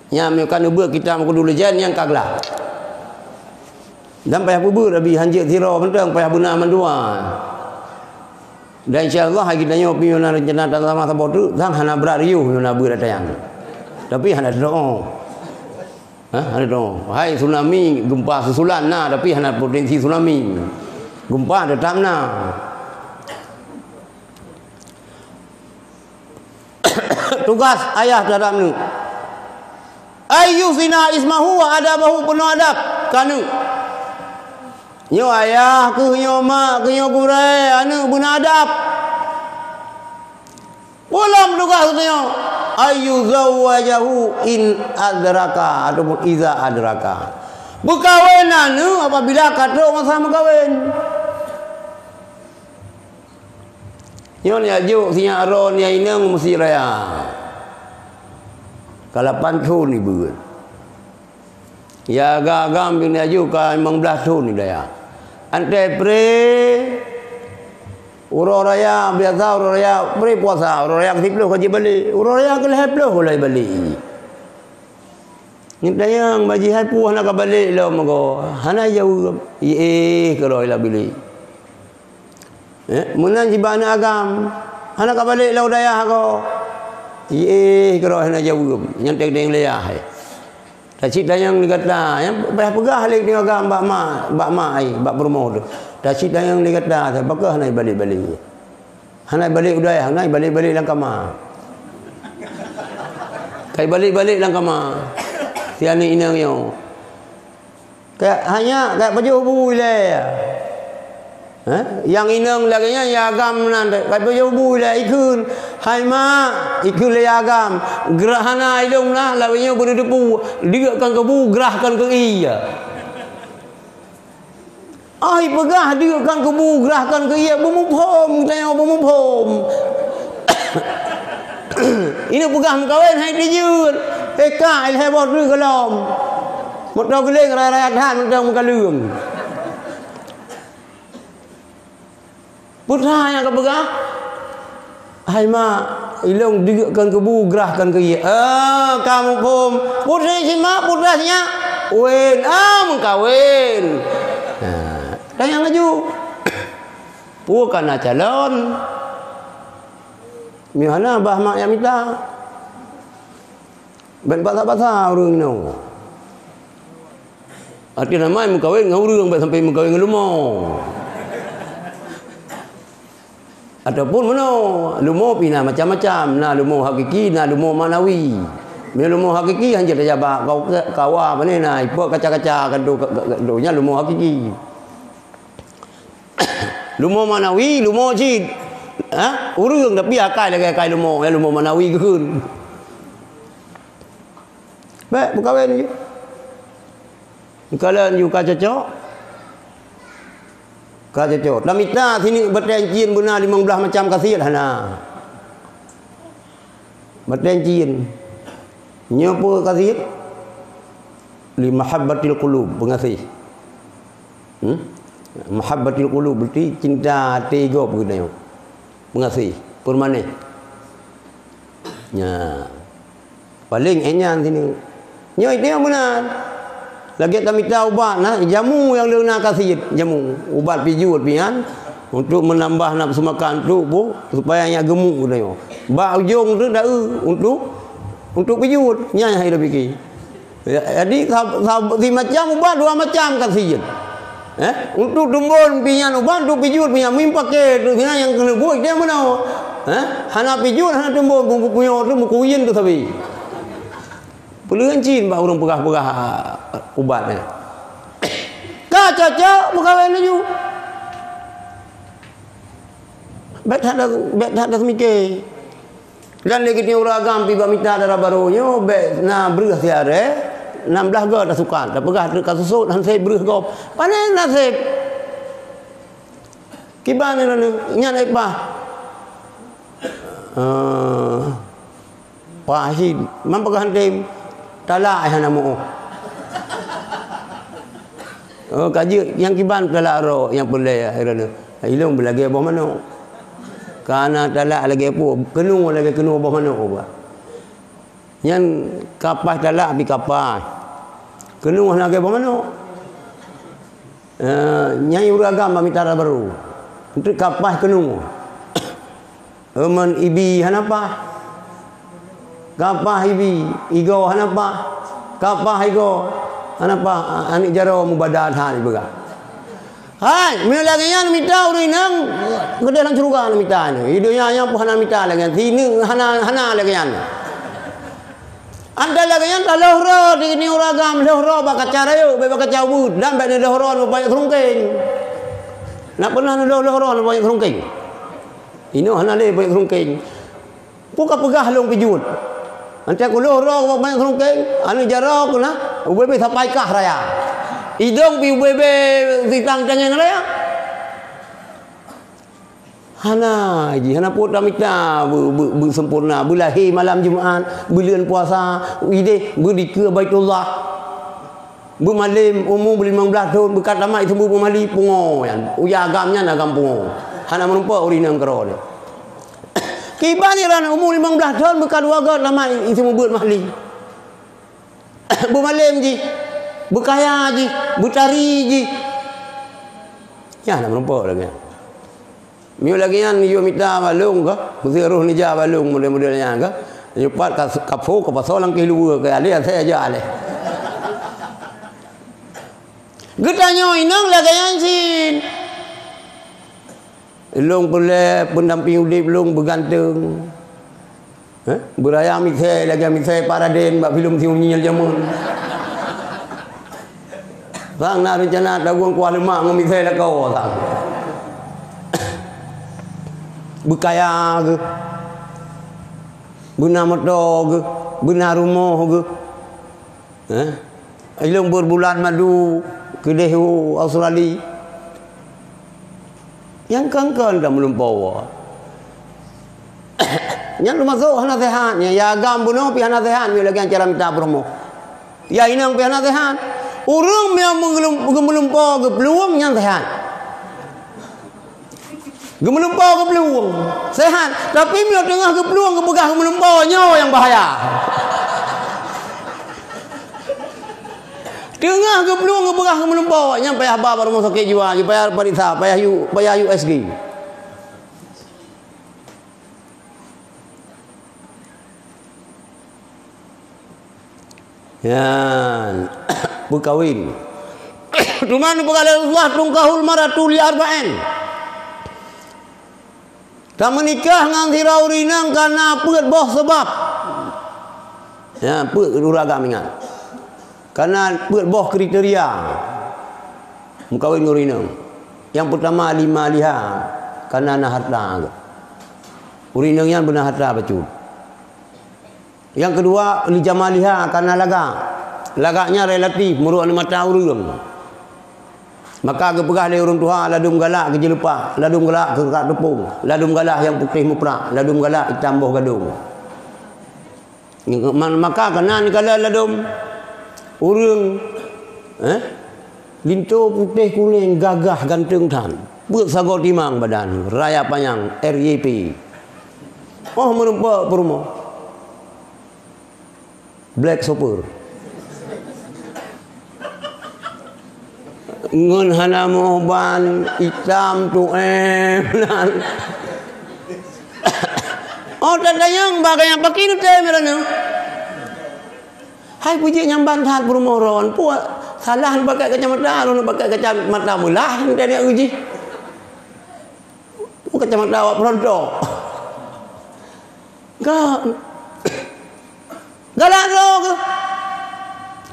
Nyan meunyoe ka neubeuet kitab Meuqudul Ujen nyang ka glah. Dan payah peubeuet abi hanjeuet sidroe mantong payah beuna mandua. Dan insya Allah hai geutanyoe pih na rencana tatamah saboh treuk, sang hana brat riôh meunyoe na beuet ata nyan. Tapi hana teudoe. Ha, hana teudoe. Hai tsunami, gempa susulan na, tapi hana potensi tsunami. Gempa teutap na. Tugas ayah teuhadap aneuk. Ayyuhsina ismahu wa adabahu, peunoh adab keu aneuk. Nyoe ayah keuh, nyoe mak keuh, nyoe gurèe, aneuk beuna adab. Peulom tugas geutanyoe. Ayyuzawwajahu in adraka ataupun iza adraka. Beukawen aneuk apabila ka trok masa meukawen. Nyoe neujak jok si nyak droe nyak inong meuseujid raya. Ka lapan thon ibeuet. Ya agam-agam pih neujak jok ka limong blaih thon di dayah. Antai pré uroe raya, biasa uroe raya pré puasa, uroe raya keusiplôh ka jibalek, uroe raya keulhèe plôh ka jibalek. Nyan tanyong bak jih hai peue hana ka balek lom ko, hana jaweueb. Iéh keudroe lam bilék. Eh, meunan jiba aneuk agam, hana ka balek lam dayah ko. Iéh keudroe hana jaweueb. Nyan teudeung lé yah hai. Tacit tanyong lé gata, nyang payah peugah lé aneuk agam bak mak, bak mak ai, bak peurumoh teuh. Tacit tanyong lé gata, pakon hana balek-balek. Hana balek u dayah, hana balek-balek lam kama. Kai balek-balek lam kama. Si aneuk inong nyoe. Ka hana, ka pajoh bu ilèe. Ha? Nyang inong lagèe nyan, nyang agam nan, ka pajoh bu ilèe ikheun. Hai mak, ikheun lé nyang agam. Grah hana ilong na, lawét nyoe beuneuteupeu. Dikeue kan keu bu, grah kan keu ie. Ai peugah dikeue kan keu bu, grah kan keu ie, beumuphom, tanyoe beumuphom. Ineuk peugah meukawen hai teujeuet. Eh, ka, ilhèe boh treuk golom. Meutoe geuléng raya-raya that mantong meukaleueng. Peue that nyang ka peugah? Hai mak, Ilong deuk kan keubu, grah kan keu ié. Ah, ka muphom. Putéh simak, putéh nyak. Wen, ah, meukawen. Ha, tanyong laju. Peue ka na calon? Meuhana bah mak nyang mita. Ban basa-basa ureuëng nyoe. Arti nama meukawen ngon ureuëng, bak sampai meukawen ngon lumo. Ataupun meunoe, lumo pih na macam-macam. Na lumo hakiki, na lumo manawi. Meunyoe lumo hakiki, hana jeuet tajak bak kau, kawa, pane na, ipok kaca-kaca, kado, ka-, ka-, kado, nyan lumo hakiki. Lumo manawi, lumo cit. Ha? Ureuëng, tapi akai lagée akai lumo, ya, lumo manawi geukheun. Baik, meukawen laju. Meukawen laju ka cocok. Ka cocok. Tamita sini bateng cin beuna limong blaih macam kasiet hana. Bateng cin. Nyoe peue kasiet? Li mahabbatil qulub, peungaséh. Hmm? Mahabbatil qulub berarti cinta até gob geutanyoe. Peungaséh, permanen. Nya. Paléng éh nyan sineuk. Nyoe itu nyang meunan. Lagée tamita ubat na, jamu nyang leueh na kasiet, jamu. Ubat pijuet pian untuk menambah nafsu makan tu bu, supaya nyak gemuk geutanyoe. Bak ujong tu dak eu untuk, untuk pijuet. Nyan nyang hai pike. Ya, jadi sab-, sab-, si macam ubat dua macam kasiet. Eh, untuk tumbon pinyan ubat, untuk pijuet pinyan mim pakai tu sinan nyang keuneuk buet dia meunoe. Eh, hana pijuet, hana tumbon, bu-, bu-, puyoe tu meukuyen tu sabe. Peuleueh cin bak ureuëng peugah-peugah, ah, ubat nyan. Ka cocok meukawen laju. Bék that, bék that seumiké. Dan lé geutanyoe ureuëng agam pih bak mita dara barô nyoe bék na breueh siaré, nam blaih goe tasukat, tapeugah treuk ka susot han sép breueh gob. Pane naseb? Kiban nyan, nyan éh pah. Eh, pah cit, man peugah hantem, talak hana muoh. Oh, ka jeuet nyang kiban talak rot nyang peureulée, ilong beulagée boh manok. Kana talak lagée peue, keunoe lagée keunoe boh manok ubat. Nyan kapaih talak pih kapaih. Keunoe lagée boh manok. Eh, nyang ureuëng agam bak mita dara barô. Untuk kapaih keunoe. Euman ibi hana paih. Ka paih ibi, igoe hana paih. Ka paih igoe hana paih, a-, aneuëk jaroe mubada that ipeugah. Hai, meunyoe lagée nyan mita ureuëng inong, keudeh lam syeuruga na mita nyoe. Di donya nyoe pun hana mita lagée nyan. Sineuk hana, hana lagée nyan. Anda lagée nyan talôh droe, di ni ureuëng agam lôh droe bak kaca rayeuk, bak kaca ubeut, dan bak ni lôh droe nyoe banyak seurungkeng. Nak pernah lôh, lôh droe nyoe banyak seurungkeng. Inoe hana lé banyak seurungkeng. Peue ka peugah lôn pijuet? Antai kulôh droe bak banyak seurungkeng, aneuëk jaroe keuna ubé-bé sapai kah raya. Idong pih ubé-bé sitang cangeng raya. Hana jih, hana peue tamita beu-, beu-, beusempurna. Beulahé malam Jumat, buleuen puasa, ideh beudikeue Baitullah. Beumalem umu beulimong blaih thon, beukat tamat seumeubeuet mahli, pungo nyan. Uya agam nyan agam pungo. Hana meurumpok ureuëng inong keudroe. Kiban iran umu limong blaih thon, beukat dua goe tamat seumeubeuet mahli. Beumalem jih, beukaya jih, beutari jih. Nyan hana meurumpok lagée nyan. Meunyoe lagée nyan yue mita bak lôn kah, meuseuruh neujak bak lôn model-model nyan kah, nyoe pat ka, ka pho, ka pasoe langkeh luweue, ka aleh asai aja aleh. Geutanyoe inong lagée nyan cit. Lôn peureulée peundamping udeb lôn beuganteung. Heh? Beuraya misée lagée misée Paraden bak filem si unyil jameun. Sang na reuncana tagueng kuah leumak ngon misée lakoe sang. Beukaya geuh. Beuna moto geuh, beuna rumoh geuh. Heh? Ilong beurbulan madu keudeh u Australia. Nyang kon-kon dah meulumpoe. Nyan teumasok hana sehat, nya ya agam bunoe pih hana sehat, nyoe lagée cara mita peurumoh. Ya inong pih hana sehat. Ureuëng meunyoe meulum-, meulumpoe geuplueng nyan sehat. Geumeulumpoe geuplueng, sehat. Tapi meunyoe teungoh geuplueng geupeugah geumeulumpoe, nyoe nyang bahaya. Teungoh geuplueng geupeugah geumeulumpoe, nyan payah ba bak rumoh sakét jiwa, payah pariksa, payah U, payah U S G. Nyan, peukawen. Teuma neupeugah lé Rasulullah, "Tunkahul mar'atu li arba'in." Tameunikah ngon sidroe ureueng inong kana peuet boh sabab. Nyan, peuet ureueng agam ingat. Kana peuet boh kriteria meukawen ngon ureueng inong. Nyang peutama, limaliha, kana na hareuta. Ureueng inong nyan beuna hareuta bacut. Nyang keudua, lijamaliha, kana lagak. Lagak nyan relatif, meunurot aneuk mata ureueng. Maka geupeugah lé ureueng tuha, ladôm galak keu jeuleupah, ladôm galak keu kak teupông, ladôm galak nyang putéh muprak, ladôm galak itam boh gadông. Man-, maka kana neukalon ladôm ureueng, eh? Linto putéh kunéng gagah ganteng that. Peuet sagoe timang badan, raya panyang, R Y P. Oh, meureumpok peurumoh. Black Super. Ngon hana meuuban, itam tu'en. Oh, tatanyong bak gaya pakri neutem droeneuh. Hai peujeuet nyang ban that peurumoh droen, peue salah neupakai kacamata, lôn neupakai kacamata meulah, neutem jak uji. Peue kacamata awak peurontok. Ka. Galak droe keuh.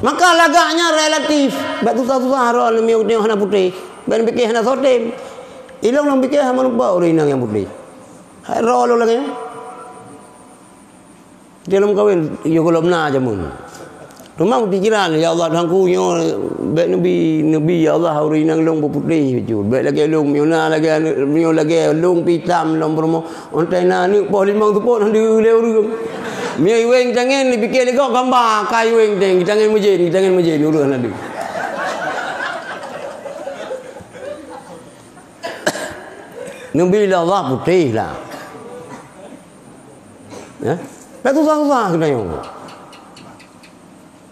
Maka lagak nyan relatif. Bèk susah-susah droe neumiyueb hana putéh. Bèk neupike hana soe tem. Ilôn lôn pike hana meurumpok ureueng inong nyang putéh. Hai droe lôn lagèe nyan. Di lôn kawen, yoh gohlom na jameun. Teuma pikiran, "Ya Allah, Tuhanku, nyoe bèk neubi, neubi, ya Allah, ureueng inong lôn beuputéh bacut. Bèk lagèe lôn, meunyoe na lagèe aneuk, meunyoe lagèe lôn pih itam lom peurumoh." Ontèe na aneuk poh limong seupôt hana lé ureueng. Meunyoe iweng tangen, dipike lé gob gamba, ka iweng tangen, tangen meujen, tangen meujen, ureueng hana lé. Neubi lé Allah putéh lah. Ya? Bèk susah-susah geutanyoe.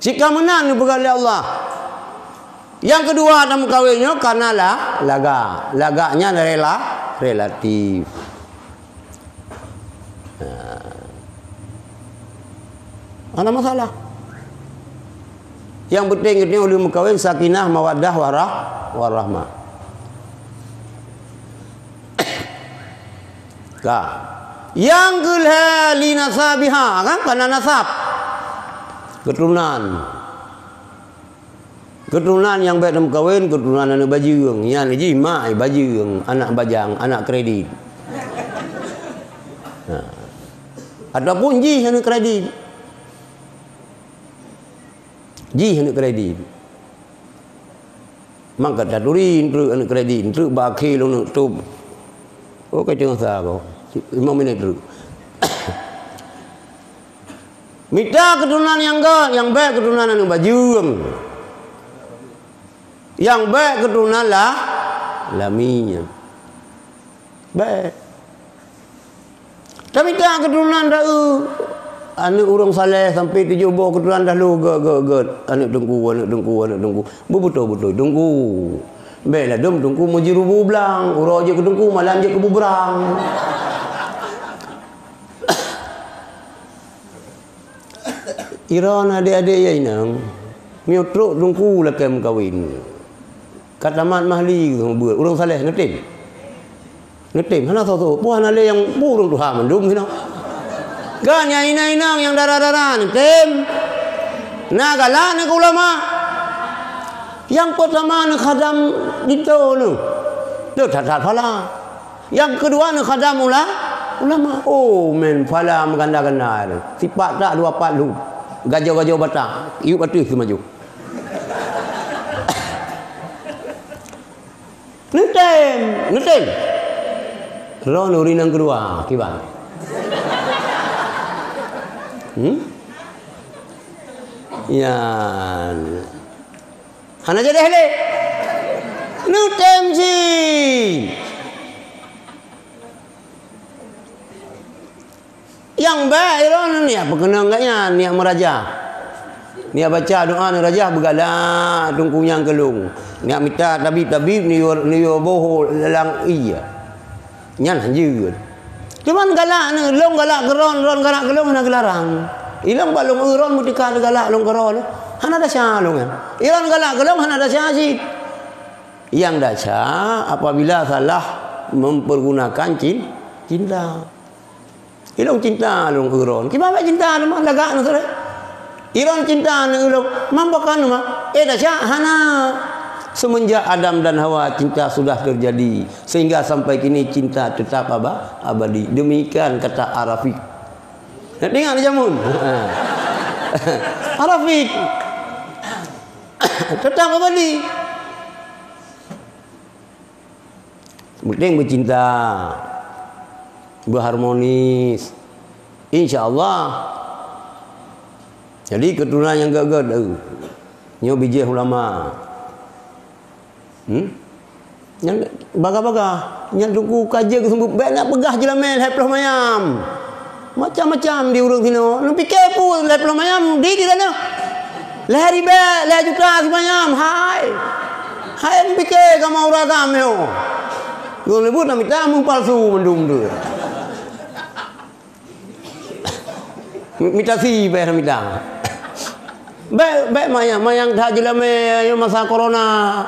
Cit ka meunan neupeugah lé Allah. Nyang keudua, tameukawen nyoe kana la-, lagak. Lagak nyan rela-, relatif. Nah. Hana masalah. Nyang penting geutanyoe lheueh meukawen sakinah, mawaddah, warah-, warahmah. Ka. Nyang keulhèe li nasabiha, kan? Kana nasab. Keuturonan. Keuturonan nyang bèk tameukawen, keuturonan aneuk bajeueng. Nyan jih mak bajeueng, anak bajang, anak kredit. Nah. Ataupun jih aneuk kredit. Jih aneuk kredit. Maka taturi treuk aneuk kredit, treuk bak akhé lôn neuk tôb. Oh, ka teungoh sa ko. Lima minit treuk. Mita keuturonan nyang gèt, nyang bèk keuturonan aneuk bajeueng. Nyang bèk keuturonan la-, lami nyan. Bèk. Tamita keuturonan dah, eh, aneuk ureueng saleh sampai tujoh boh keuturonan dah lheueh gèt, gèt, gèt. Aneuk teungku, aneuk teungku, aneuk teungku. Beubeutôi-beutôi teungku. Bèk ladôm teungku meujirubu blang, uroe jeuet keu teungku, malam jeuet keu bubrang. Iron adék-adék ya inong, meunyoe trok teungku lakèe meukawen. Ka tamat mahli keuh beuet, ureueng saleh neutem. Neutem, hana soe-soe. Peue hana lé nyang peue ureueng tuha mandum sinoe. Kan nyang inong-inong nyang dara-dara neutem. Na galak neuh keu ulama. Nyang peutama neuh khadam linto neuh. Teuh that-that phala. Nyang keudua neuh khadam ula-, ulama. Oh, men phala meuganda-ganda. Sipak tak dua pat lheueh. Gajoh-gajoh batak. Yub ateueh keu maju. Neutem, neutem. Lôn ureueng nyang keudua, kiban. Hmm? Nyan. Hana jadeh lé. Neutem cit. Nyang bèk droeneuh niat peukeunong gobnyan, niat meurajah. Niat baca doa neurajah beugalak teungku nyan keu lôn. Niat mita tabib-tabib neuyue, neuyue boh lam ié. Nyan hanjeuet. Cuman galak neuh, lôn galak keu droen, droen galak keu lôn hana geularang. Ilôn bak lôn eu droen meutika galak lôn keu droen. Hana desya lôn nyan. Droen galak keu lôn hana desya cit. Nyang desya apabila salah mempergunakan cin-, cinta. Ilôn cinta lôn keu droen. Kiban bèk cinta teuma lagak neuh sirek. Droen cinta neuh lôn, man pakon teuma. Eh, desya hana. Semenjak Adam dan Hawa cinta sudah terjadi, sehingga sampai kini cinta tetap aba-, abadi. Demikian kata Arafik. Nak dengar jamun. Arafik. Tetap abadi. Penting beucinta, beuharmonis. Insya Allah. Jadi keuturonan nyang gèt-gèt, eh, nyoe bijèh ulama. Hmm? Nyan bagah-bagah. Nyan teungku ka jeuet geuseumeubeuet, bèk na peugah jeulamèe lhèe ploh mayam. Macam-macam di ureueng sinoe. Neupike peue lhèe ploh mayam di, di kana. Lhèe ribèe, lhèe juta simayam. Hai. Hai neupike kamoe ureueng agam nyoe. Ureueng leubeh na mita meuh palsu mandum tu. Mi-, mita si bèe na mita. Bèk, bèk mayang, mayang that jeulamèe nyoe masa corona.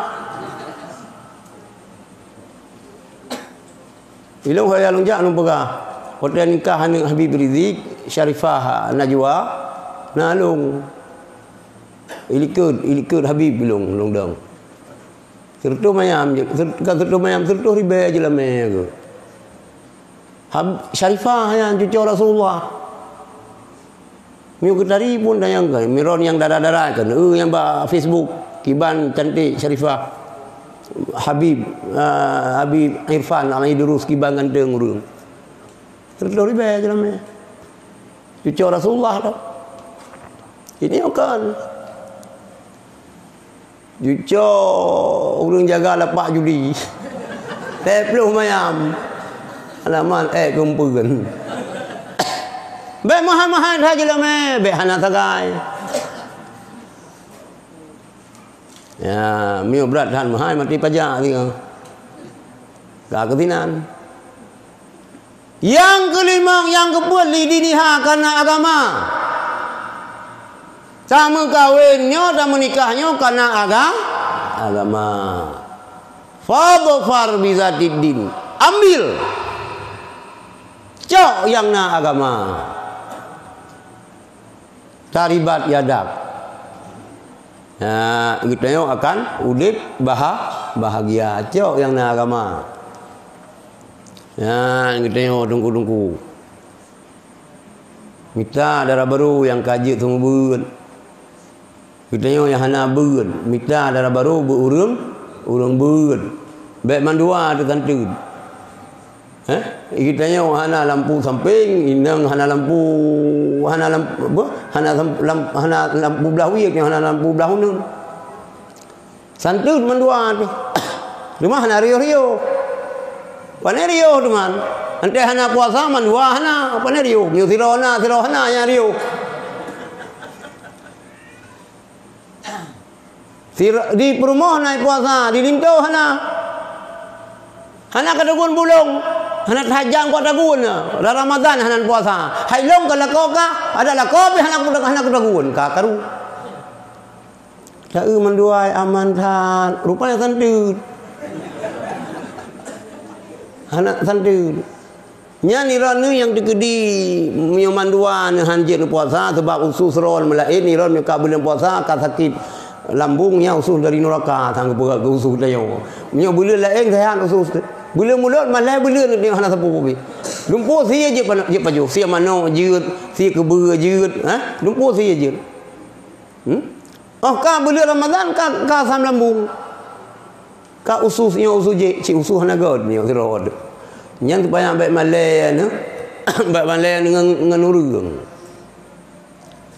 Ilôn hana lôn jak lôn peugah. Watèe nikah aneuk Habib Rizik, Syarifah Najwa, na lôn. Ilikot, ilikot Habib ilôn, lôn dong. Sireutoh mayam, sir-, bukan sireutoh mayam, sireutoh ribèe jeulamèe geuh. Hab-, Syarifah nyan cuco Rasulullah. Meunyoe geutari pun tanyong keu, meunyoe nyang dara-dara keu, eh, nyang bak Facebook, kiban cantik Syarifah. Habib, ah, Habib Irfan Al-Idrus kiban ganteng ureueng. Sireutoh ribèe jeulamèe. Cuco Rasulullah tu. Ini bukan. Cuco ureueng jaga lapak judi. Lhèe ploh mayam. Alamat, eh, kumpeuen. Bèk meuhai-meuhai that jeulamèe, bèk hana sagai. Ya, meunyoe brat that meuhai, maté pajak dia. Ka keusinan. Nyang keulimong, nyang keupeuet, li diniha, karena agama. Tameukawen nyoe, tameunikah nyoe karena aga-, agama. Fadhfar bizatid din. Ambil. Cok nyang na agama. Taribat yadak. Ha, geutanyoe akan udép baha-, bahagia. Cok nyang na agama. Ha, geutanyoe teungku-teungku. Mita dara barô nyang ka jeuet seumeubeuet. Geutanyoe nyang hana beuet, mita dara barô beu ureueng, ureueng beuet. Bèk mandua teutanteut. Eh? Geutanyoe hana lampu sampéng, inong hana lampu, hana lampu, apa? Hana sam-, lam-, hana lampu blah wiek, hana lampu blah uneuen. Santeut mandua teuh. Teuma hana riôh-riôh. Pane riôh teuma. Antée hana puasa mandua hana, pane riôh. Meunyoe sidroe na, sidroe hana nyang riôh. Sira-, di peurumoh na puasa, di linto hana. Hana ka tagun bulong, hana tahajang kok tagun. Lam Ramadan hana puasa. Hai lôn ka lakoe ka, adak lakoe pih hana ku, hana ku tagun. Ka karu. Ta-eu mandua aman that, rupanya santeut. Hana santeut. Nyan droeneuh nyang teukeudi meunyoe mandua neuh han jeuet neupuasa, sabab usus droeneuh meulaén, droeneuh meunyoe ka buleuen puasa ka sakét lambung, nyan usus dari nuraka, sang geupeugah keu usus tanyoe. Meunyoe buleuen laén sehat usus. Buleuen mulod malah buleuen nyoe hana sapeue pih. Lumpo sie jeuet pano-, jeuet pajoh, sie manok jeuet, sie keubeue jeuet, ha? Lumpo sie jeuet. Hmm? Oh ka buleuen Ramadan ka, ka asam lambung. Ka usus nyoe usus jih, cit usus hana göt nyoe sidroe. Nyan supaya bèk malèe nyoe, bèk malèe ngon, ngon ureueng.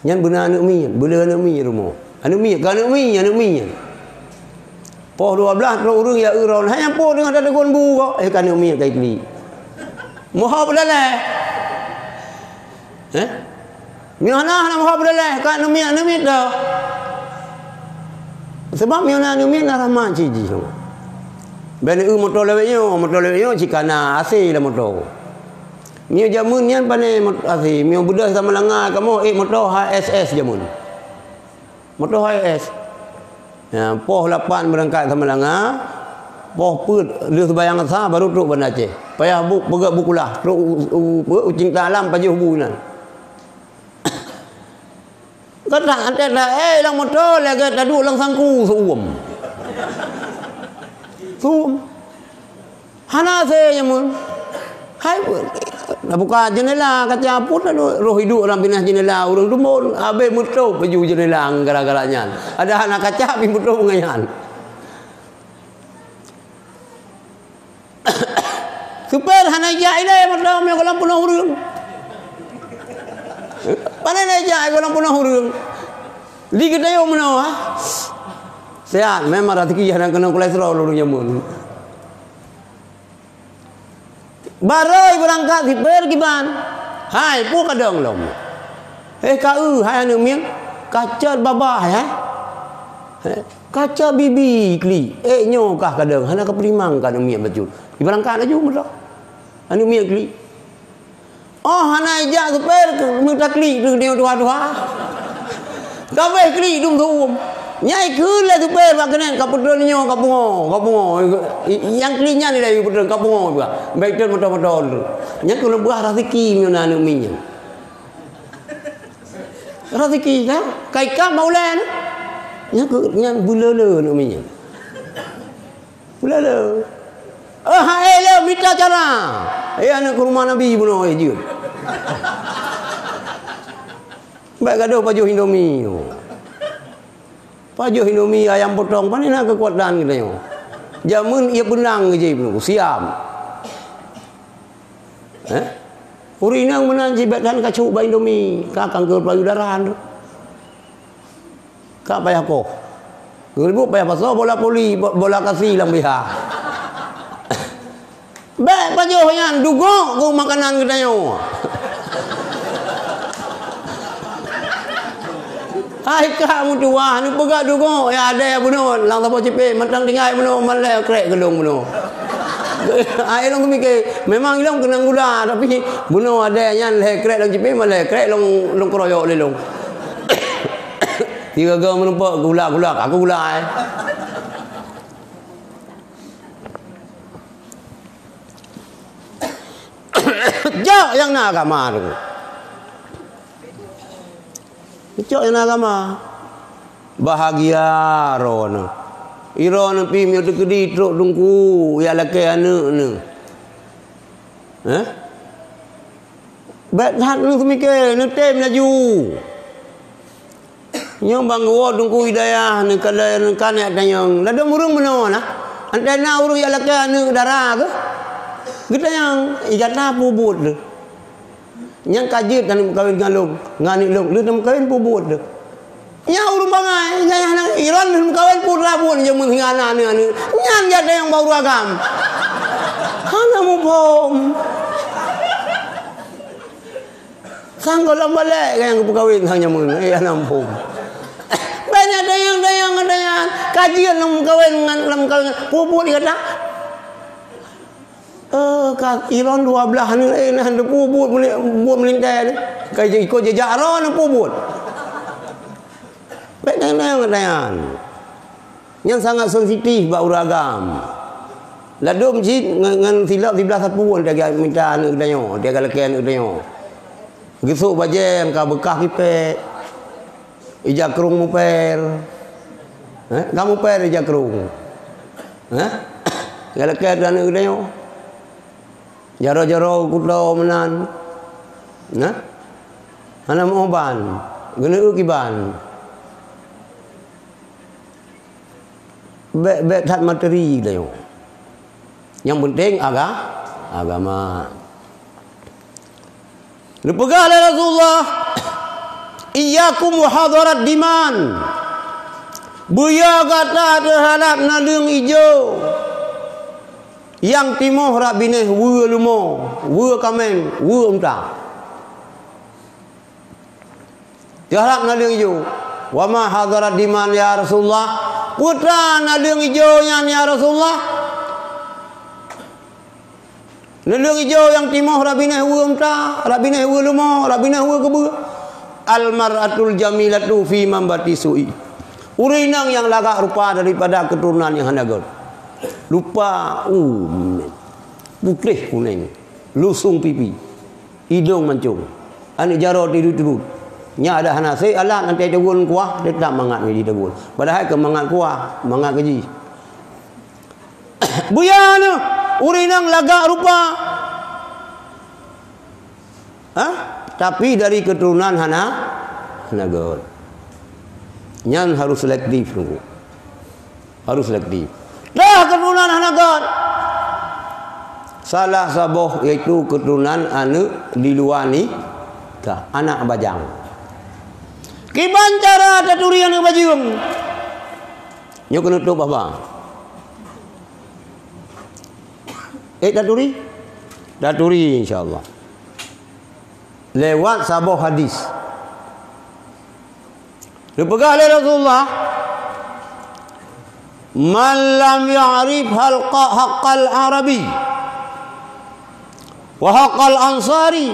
Nyan beuna aneuk miet, beuna aneuk miet rumoh. Aneuk miet, ka aneuk miet, aneuk miet. Poh dua belas trok ureueng ya eu droeneuh, hai nyan po deungon tategon bu kok, eh ka aneuk miet ka iklik. Moho peulalai. Eh? Meunyoe hana, hana meuhah beudaleh, ka neumiet, neumiet dah. Sabab meunyoe na neumiet, na rahmat cit jih. Bèk neueu moto lawét nyoe, moto lawét nyoe cit ka na A C lam moto. Meunyoe jameun nyan pané mot-, A C, meunyoe beudôh Samalanga kamoe, eh, moto H S S jameun. Moto H S S. Ya, poh lapan beurangkat Samalanga, poh peuet lheueh seumayang Asar baru trok Banda Aceh. Payah bu-, peugöt bu kulah, trok u, u, u, u Cinta Alam pajoh bu inan. Ka that, até that, eh, lam moto lagèe taduek lam sangku seuuem. Seuuem. Hana A C jameun. Hai, tabuka jeundela, kaca pun lalu roh iduek lam binéh jeundela, ureueng tumbon, abéh meutôp baju jeundela gara-gara nyan. Ada hana kaca pih meutôp ngon nyan. Supir hana ijak ilèe mantong meunyoe gohlom peunoh ureueng. Pane na ijak gohlom peunoh ureueng. Di geutanyoe meunoe, ha? Sehat, memang raseuki hana keunong kolesterol ureueng jameun. Barô beurangkat sipèr kiban. Hai, peue kadang lom. Eh, ka eu, hai aneuk mieng, ka cot babah, hai. Eh, ka cot bibi klik. Eh, nyoe kah kadang, hana kapeutimang ka aneuk mieng bacut. Ibeurangkat laju meudoh. Aneuk mieng klik. Oh, hana ijak supèr, meutaklik tu dia tuha-tuha. Kabeh klik dum tuum. Nyai kheun lé supèr bak keuneuk, ka peutreun nyoe, ka pungo, ka pungo. I-, nyang klik nyan lé peutreun, ka pungo juga. Bèk treun moto-moto tu. Nyang keuneuk beuah raseuki meunyoe na aneuk mieng. Raseuki, kan? Ka ikab bak ulèe tu. Nyang keu-, nyan beuleu-leu aneuk mieng. Ulala. Eh, hai le mita cara. Eh, aneuk keurumoh Nabi bunoe, eh, jeuet. Bèk gadoh pajoh Indomie. Pajoh Indomie, ayam potong, pane na keukuatan geutanyoe. Jameun ié beunang jih bunoe, siam. Eh? Ureueng inong meunan jih bèk that kacuk bak Indomie, ka kanker payudara tu. Ka payah koh. Geuribuk payah pasoe bola poli, bo-, bola kasi lam biha. Bèk pajoh nyan, dugok keu makanan geutanyoe. Hai ka meutuwah, neupeugah dugok, ya ada ya bunoe, lam saboh cipék, mantong tinggai bunoe, malèe krek geulong bunoe. Hai lôn mike, memang ilôn keunong gula, tapi bunoe ada nyan lhèe krek lôn cipék, malèe krek lôn, lôn keroyok lé lôn. Tiga-tiga meureumpok gula-gula, aku gula, eh. Jok nyang na agama tu. Jok nyang na agama. Bahagia droeneuh. Droeneuh pih meunyoe teukeudi trok teungku, jak lakèe aneuk neuh. Eh? Bèk that neuh seumike, neutem laju. Nyoe ban geuwoe Teungku Hidayah, neukalon, neukalon tanyong. Ladôm ureueng meunoe na. Antara ureueng jak lakèe aneuk dara keuh. Geutanyong, "Ih, gata peue buet lé?" Nyang ka jeuet aneuk meukawen ngon lôn, ngon aneuk lôn, lôn meukawen peue buet lé? Nyan ureueng bangai, nyan hana iron lôn meukawen peue buet lé, jameun singoh na aneuk-aneuk. Nyan jak tanyong bak ureueng agam. Hana muphom. Sang gohlom balek nyang geupeukawen sang jameun, eh, hana muphom. Banyak dayang-dayang, dayang. Kajian lam kawen ngan, lam kawen. Peue buet gata? Eh, ka iron dua blah ni, eh, nah, buet, buet meli-, buet meulintèe ni. Ka iko jejak ro ni peue buet. Bèk dayang-dayang. Nyan sangat sensitif bak ureueng agam. Ladôm cit ngon, ngon silop siblah sapeue, teuga mita aneuk geutanyoe, teuga lakèe aneuk geutanyoe. Geusok bajèe nyang ka beukah kipèk. Ija krông muper. Eh, ka muper ija krông. Eh? Teuga lakèe aneuk geutanyoe. Jaroe-jaroe kuto meunan. Nah? Hana meuoh ban. Geuneuk kiban. Bèk, bèk that materi geutanyoe. Nyang penting aga-, agama. Neupeugah lé Rasulullah, "Iyyakum wa hadarat diman." Beuyo gata teuhadap naleueng ijo nyang timoh rab binéh weue leumo, weue kaméng, weue unta. Geurhab naleueng ijo. "Wa ma hadharat diman ya Rasulullah?" Peue teuma naleueng ijo nyan ya Rasulullah? Naleueng ijo nyang timoh rab binéh weue unta, rab binéh weue leumo, rab binéh weue keubeue. "Al mar'atul jamilatu fi manbati su'i." Ureueng inong nyang lagak rupa daripada keuturonan nyang hana göt. Rupa, uh, putéh kunéng, lusong pipi, idong mancong, aneuk jaroe tidut-tidut. Nyan adak hana sép alat, nanti teugon kuah, teutap mangat jih teugon. Padahai keu mangat kuah, mangat keu jih. Buya neuh, ureueng inong lagak rupa. Hah? Tapi dari keuturonan hana, hana göt. Nyan harus selektif, Teungku. Harus selektif. Dah keuturonan hana göt. Salah saboh yaitu keuturonan aneuk di luwa nikah, anak bajang. Kiban cara taturi aneuk bajeueng? Nyoe keuneuk tôp haba. Eh, taturi? Taturi, insya Allah. Lewat saboh hadis. Geupeugah lé Rasulullah, "Man lam ya'rif halqa-, haqqal Arabi, wa haqqal Ansari,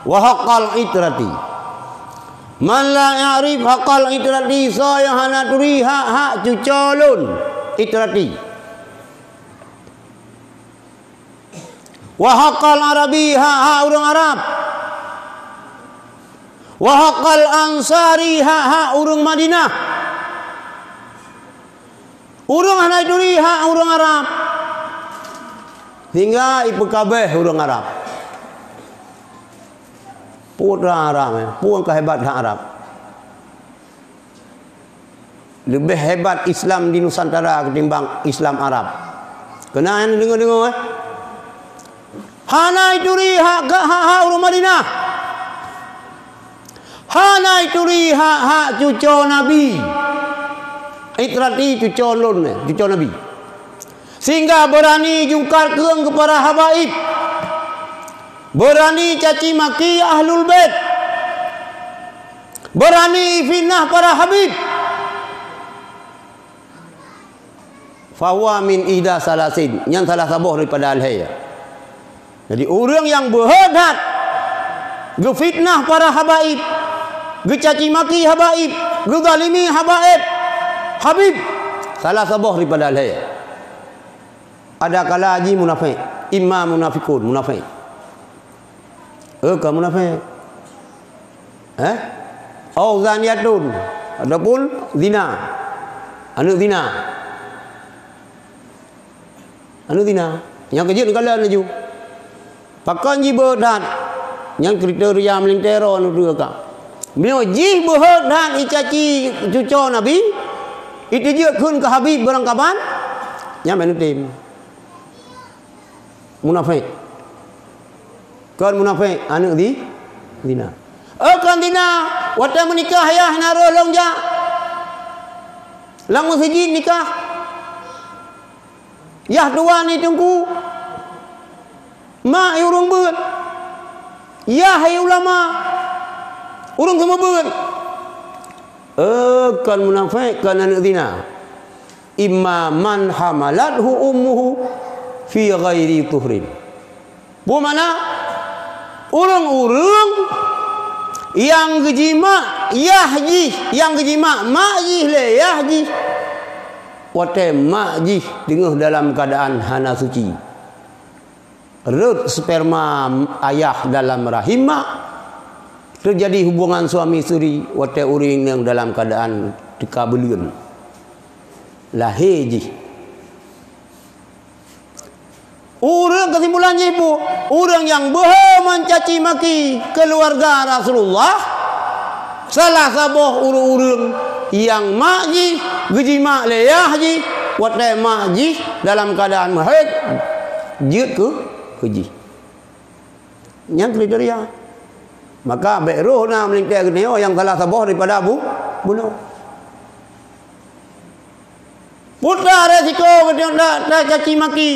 wa haqqal itrati. Man la ya'rif haqqal itrati," soe nyang hana turi hak-hak cuco lôn, itrati. "Wa haqqal Arabi," hak-hak ureueng Arab. "Wa haqqal Ansari," hak-hak ureueng Madinah. Ureueng hana jituri hak ureueng Arab, sehingga ipeukabeh ureueng Arab. Peue ureueng Arab, eh? Peue nyang ka hebat hak Arab? Leubeh hebat Islam di Nusantara ketimbang Islam Arab. Keunan deungoe-deungoe, eh? Hana jituri hak, hak, hak ureueng Madinah. Hana jituri hak-hak cuco Nabi. Itrati cuco lôn, eh, cuco Nabi. Sehingga beurani jungkat keueng keu para habaib. Beurani caci maki Ahlul Bait. Beurani fitnah para habib. Fahuwa min ihda salasin, nyan salah saboh daripada lhèe. Jadi, ureueng nyang beuheuet that geufitnah para habaib, geucaci maki habaib, geuzalimi habaib, habib, salah saboh daripada lhèe. Ada kala jih munafék, imma munafikun, munafék. Eh, ka munafék. Eh? Au zaniyatun, ataupun zina. Aneuk zina. Aneuk zina. Nyang keujeuet neukalon laju. Pakon jih beuheuet that? Nyan kriteria meulintèe droe neuteuk ka. Meunyoe jih beuheuet that icaci cuco Nabi, iteujeuet kheun keu habib barangkaban, nyan bèk neutem. Munafék. Kon munafék, aneuk zi-, zina. Eh, kon zina, watèe meunikah yah na rôh lôn jak. Lam meuseujid nikah. Yah tuan di teungku. Mak i ureueng beuet. Yah i ulama. Ureueng seumeubeuet. Eh, kon munafék, kon aneuk zina. Imma man hamalathu ummuhu fi ghairi tuhrin. Peue makna? Ureueng-ureueng nyang geujimak yah jih, nyang geujimak mak jih lé yah jih, watèe mak jih teungoh dalam keuadaan hana suci. Rhot sperma ayah dalam rahim mak, teujadi hubungan suami isteri watèe ureueng inong dalam keuadaan teuka buleuen, lahé jih. Ureueng, keusimpulan jih peue? Ureueng nyang beuhe meucaci maki keuluwarga Rasulullah, salah saboh ureueng-ureueng nyang mak jih geujimak lé yah jih watèe mak jih dalam keuadaan meuhét, jeuet keu, keu jih. Nyan kriteria. Maka bèk rôh na meulintèe geutanyoe nyang salah saboh daripada bu-, bunoe. Peue resiko geutanyoe ta-, tacaci maki,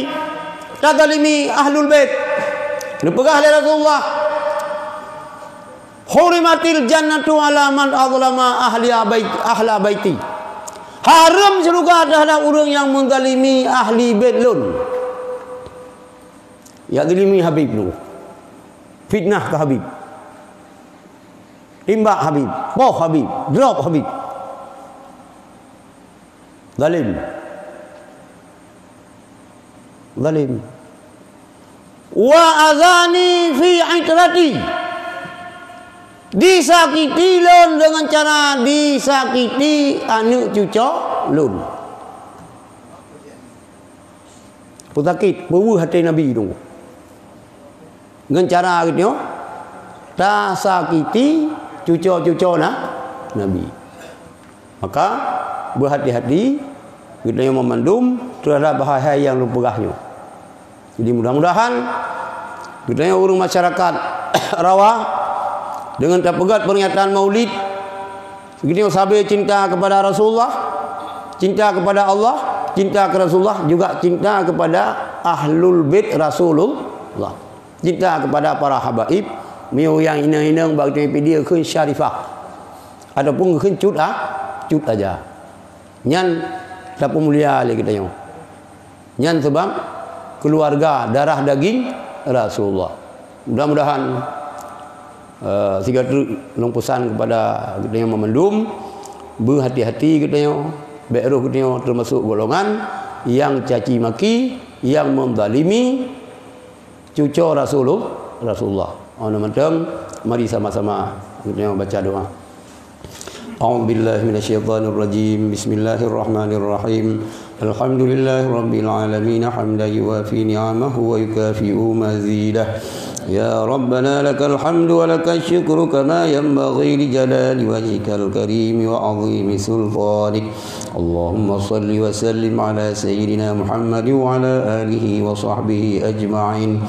tazalimi Ahlul Bait. Neupeugah lé Rasulullah, "Hurimatil jannatu ala man azlama ahli bait-, ahla baiti." Hareuem syeuruga teuhadap ureuëng nyang meuzalimi ahli bait lôn. Ya zalimi Habib lôn. Fitnah keu Habib. Timbak Habib, poh Habib, drop Habib. Zalim. Zalim. "Wa azani fi itrati." Disakiti lôn deungon cara disakiti aneuëk cuco lôn. Peusakét, peuweueh até Nabi tu. Ngon cara geutanyoe, tasakiti cuco-cuco na, Nabi. Maka, beuhati-hati geutanyoe meumandum teuhadap bahai-hai nyang lôn peugah nyoe. Jadi, mudah-mudahan geutanyoe ureuëng masyarakat Rawa deungon tapeugét peringatan Maulid, geutanyoe sabe cinta kepada Rasulullah, cinta kepada Allah, cinta ke Rasulullah, juga cinta kepada Ahlul Bait Rasulullah. Cinta kepada para habaib, meunyoe nyang inong-inong bak geutanyoe pidie kheun syarifah ataupun kheun cut a-, cut aja. Nyan tapeumulia lé geutanyoe. Nyan sabab keuluwarga darah daging Rasulullah. Mudah-mudahan, eh, siga treuk lôn peusan kepada geutanyoe meumandum, beuhati-hati geutanyoe, bék roh geutanyoe teumasuk golongan nyang caci maki, nyang meuzalimi cuco Rasulul-, Rasulullah. Óh lheueh nyan mantong, mari sama-sama geutanyoe baca doa. A'udzubillahi minasyaitonirrajim. Bismillahirrahmanirrahim. Alhamdulillahirabbil alamin, hamdan yuwafi ni'amahu wa yukafi'u mazidah. Ya Rabbana lakal hamdu wa lakasy syukru kama yanbaghi li jalali wajhikal karimi wa 'azimi sultanik. Allahumma shalli wa sallim ala sayyidina Muhammad wa ala alihi wa sahbihi ajma'in.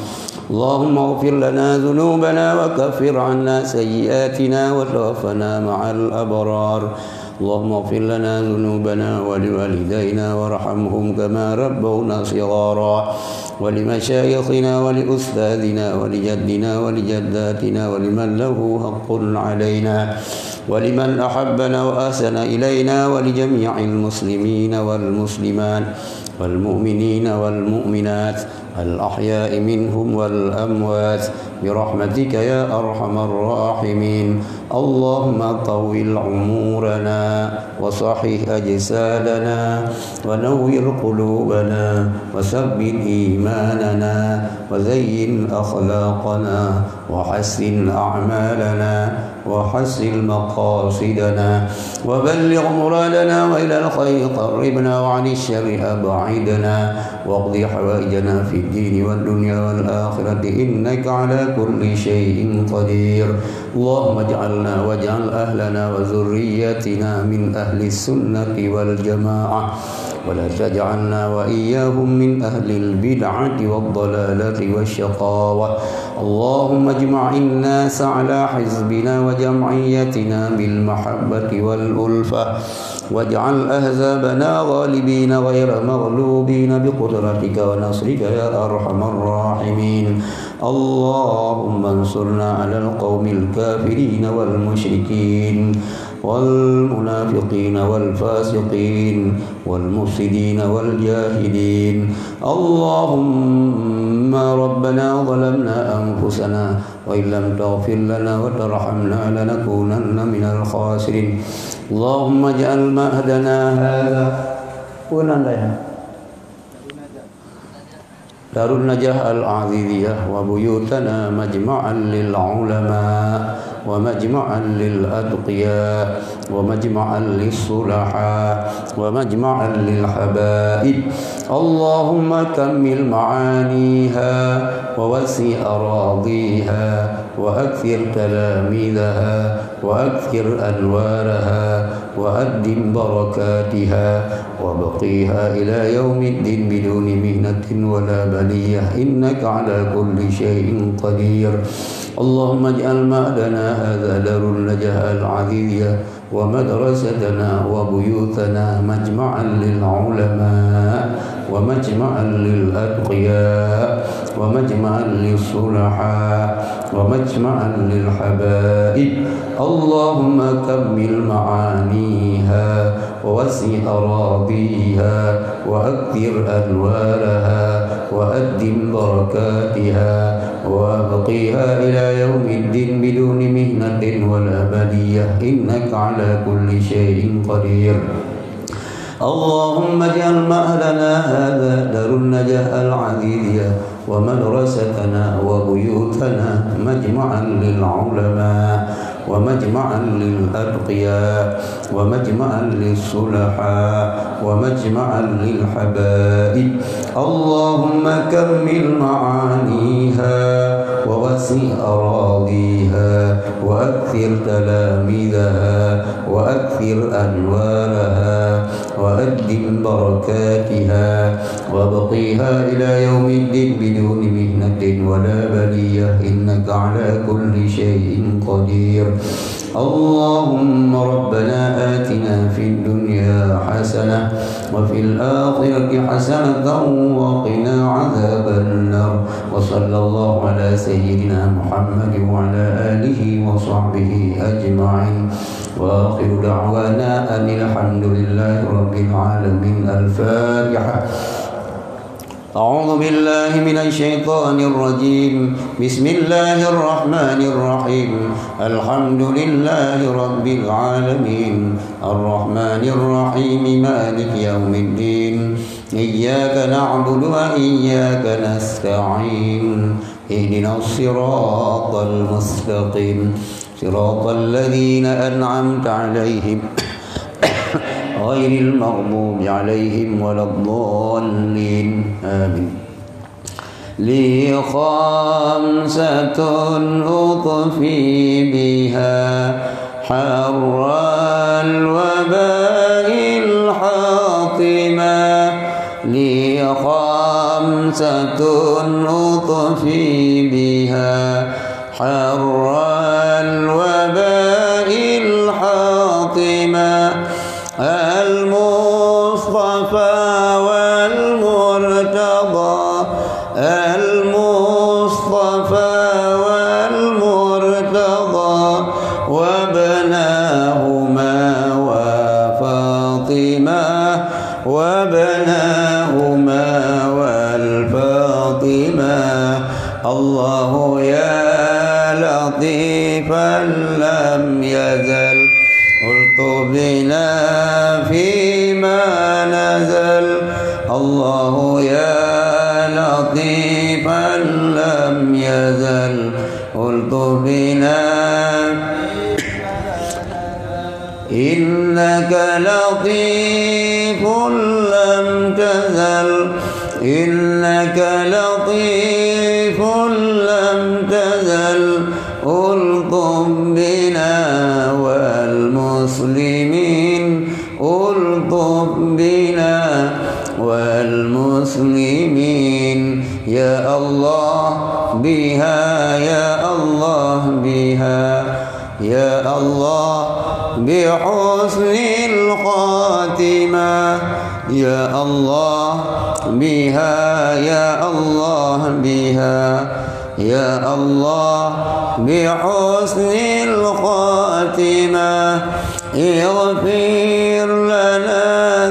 Allahumma ighfir lana dzunubana wa kaffir 'anna sayyi'atina wa tawaffana ma'al abrar. Allahumma ighfir lana dzunubana wa liwalidaina warhamhum kama rabbawna shighara. Wa limasyayikhina wa liustadzina wa lijaddina wa lijaddatina wa liman lahu haqqun 'alaina. Wa liman ahabbana wa ahsana ilaina wa li jami'il muslimina wal muslimat wal mu'minina wal mu'minat al ahya'i minhum wal amwat bi rahmatika ya arhamar rahimin. Allahumma tawwil umurana wa sahhih ajsadana wa nawwir qulubana wa tsabbit imanana wa zayyin akhlaqana wa hassin a'malana wa hassin maqasidana wa balligh muradana wa ilal khairi qarribna wa 'anil syarri ab'idna waqdi hawaijana fid dini wad dunya wal akhirati innaka ala kulli syai'in qadir. Allahumma ij'alna waj'al ahlana wa dzurriyyatina min ahli sunnati wal jamaah. ولا تجعلنا وإياهم من أهل البدعة والضلالة والشقاوة. اللهم اجمع الناس على حزبنا وجمعيتنا بالمحبة والألفة، واجعل أحزابنا غالبين غير مغلوبين بقدرتك ونصرك يا أرحم الراحمين. اللهم انصرنا على القوم الكافرين والمشركين والمنافقين والفاسقين والمفسدين والجاهلين. اللهم ربنا ظلمنا أنفسنا وإن لم تغفر لنا وترحمنا لنكونن من الخاسرين. اللهم اجعل معهدنا هذا، دار النجاة العزيزية وبيوتنا مجمعا للعلماء ومجمعا للأتقياء ومجمعا للصلحاء ومجمعا للحبائب. اللهم كمل معانيها ووسع أراضيها وأكثر تلاميذها وأكثر أنوارها وأدم بركاتها وابقيها إلى يوم الدين بدون محنة ولا بلية إنك على كل شيء قدير. اللهم اجعل معهدنا هذا دار النجاة العزيزية ومدرستنا وبيوتنا مجمعا للعلماء ومجمعا للأتقياء ومجمعا للصلحاء ومجمعا للحبائب. اللهم كمل معانيها ووسع أراضيها وأكثر أنوارها وأدم بركاتها وأبقها إلى يوم الدين بدون محنة ولا بلية، إنك على كل شيء قدير. اللهم اجعل معهدنا هذا دار النجاة العزيزية ومدرستنا وبيوتنا مجمعا للعلماء ومجمعا للأتقياء ومجمعا للصلحاء ومجمعا للحبائب. اللهم كمل معانيها ووسع أراضيها وأكثر تلاميذها وأكثر أنوارها وأدم بركاتها وأبقها إلى يوم الدين بدون محنة ولا بلية، إنك على كل شيء قدير. اللهم ربنا آتنا في الدنيا حسنة وفي الآخرة حسنة وقنا عذاب النار. وصلى الله على سيدنا محمد وعلى آله وصحبه أجمعين. وآخر دعوانا أن الحمد لله رب العالمين. الفاتحة. أعوذ بالله من الشيطان الرجيم. بسم الله الرحمن الرحيم. الحمد لله رب العالمين. الرحمن الرحيم. مالك يوم الدين. إياك نعبد وإياك نستعين. اهدنا الصراط المستقيم. صراط الذين أنعمت عليهم غير المغضوب عليهم ولا الضالين. آمين. لي خمسة أطفي بها حر الوباء الحاطمة. لي خمسة أطفي بها حر الوباء الحاطمة. المصطفى والمرتضى، المصطفى والمرتضى، وابناهما وفاطمة، وابناهما والفاطمة. الله يا لطيفا لم يزل، الطف بنا فيما نزل. الله يا لطيفا لم يزل، الطف بنا. إنك لطيف لم تزل، إنك لطيف لم تزل، الطف بنا والمسلمين، الطف بنا والمسلمين. يا الله بها، يا الله بها، يا الله بحسن الخاتمة، يا الله بها، يا الله بها، يا الله بحسن الخاتمة. اغفر لنا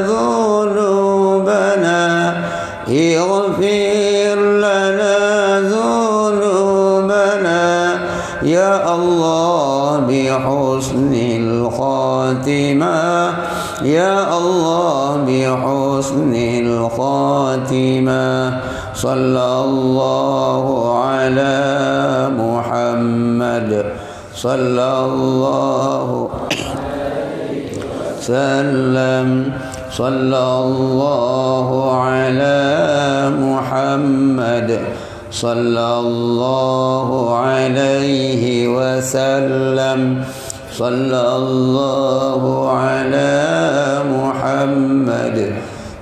ذنوبنا، اغفر لنا ذنوبنا، يا الله بحسن الخاتمة، يا الله بحسن الخاتمة. صلى الله على محمد. صلى الله وسلم. صلى الله على محمد. صلى الله عليه وسلم. صلى الله على محمد.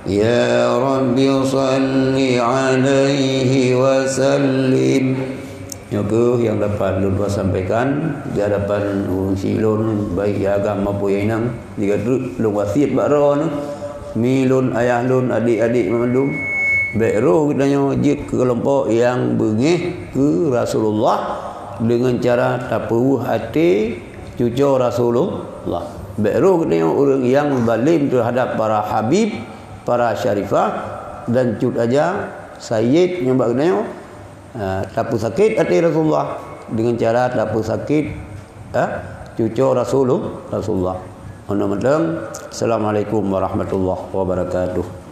يا رب صل عليه وسلم. Nyoe kheueh nyang dapat lôn sampaikan di hadapan ureueng syik lôn, baik nyang agam maupun nyang inong. Di ka treuk lôn wasiet bak droeneuh, mi lôn, ayah lôn, adék-adék mandum, Bék roh geutanyoe jeuet keu keulompok nyang beungéh keu Rasulullah deungon cara tapeuweueh até cuco Rasulullah. Bék roh geutanyoe ureuëng nyang zalim teuhadap para habib, para syarifah, dan cut aja sayyid nyang bak geutanyoe, ah, tapeusakét até Rasulullah deungon cara tapeusakét, ah, cuco Rasulul-, Rasulullah. Meunan mantong, Assalamualaikum warahmatullahi wabarakatuh.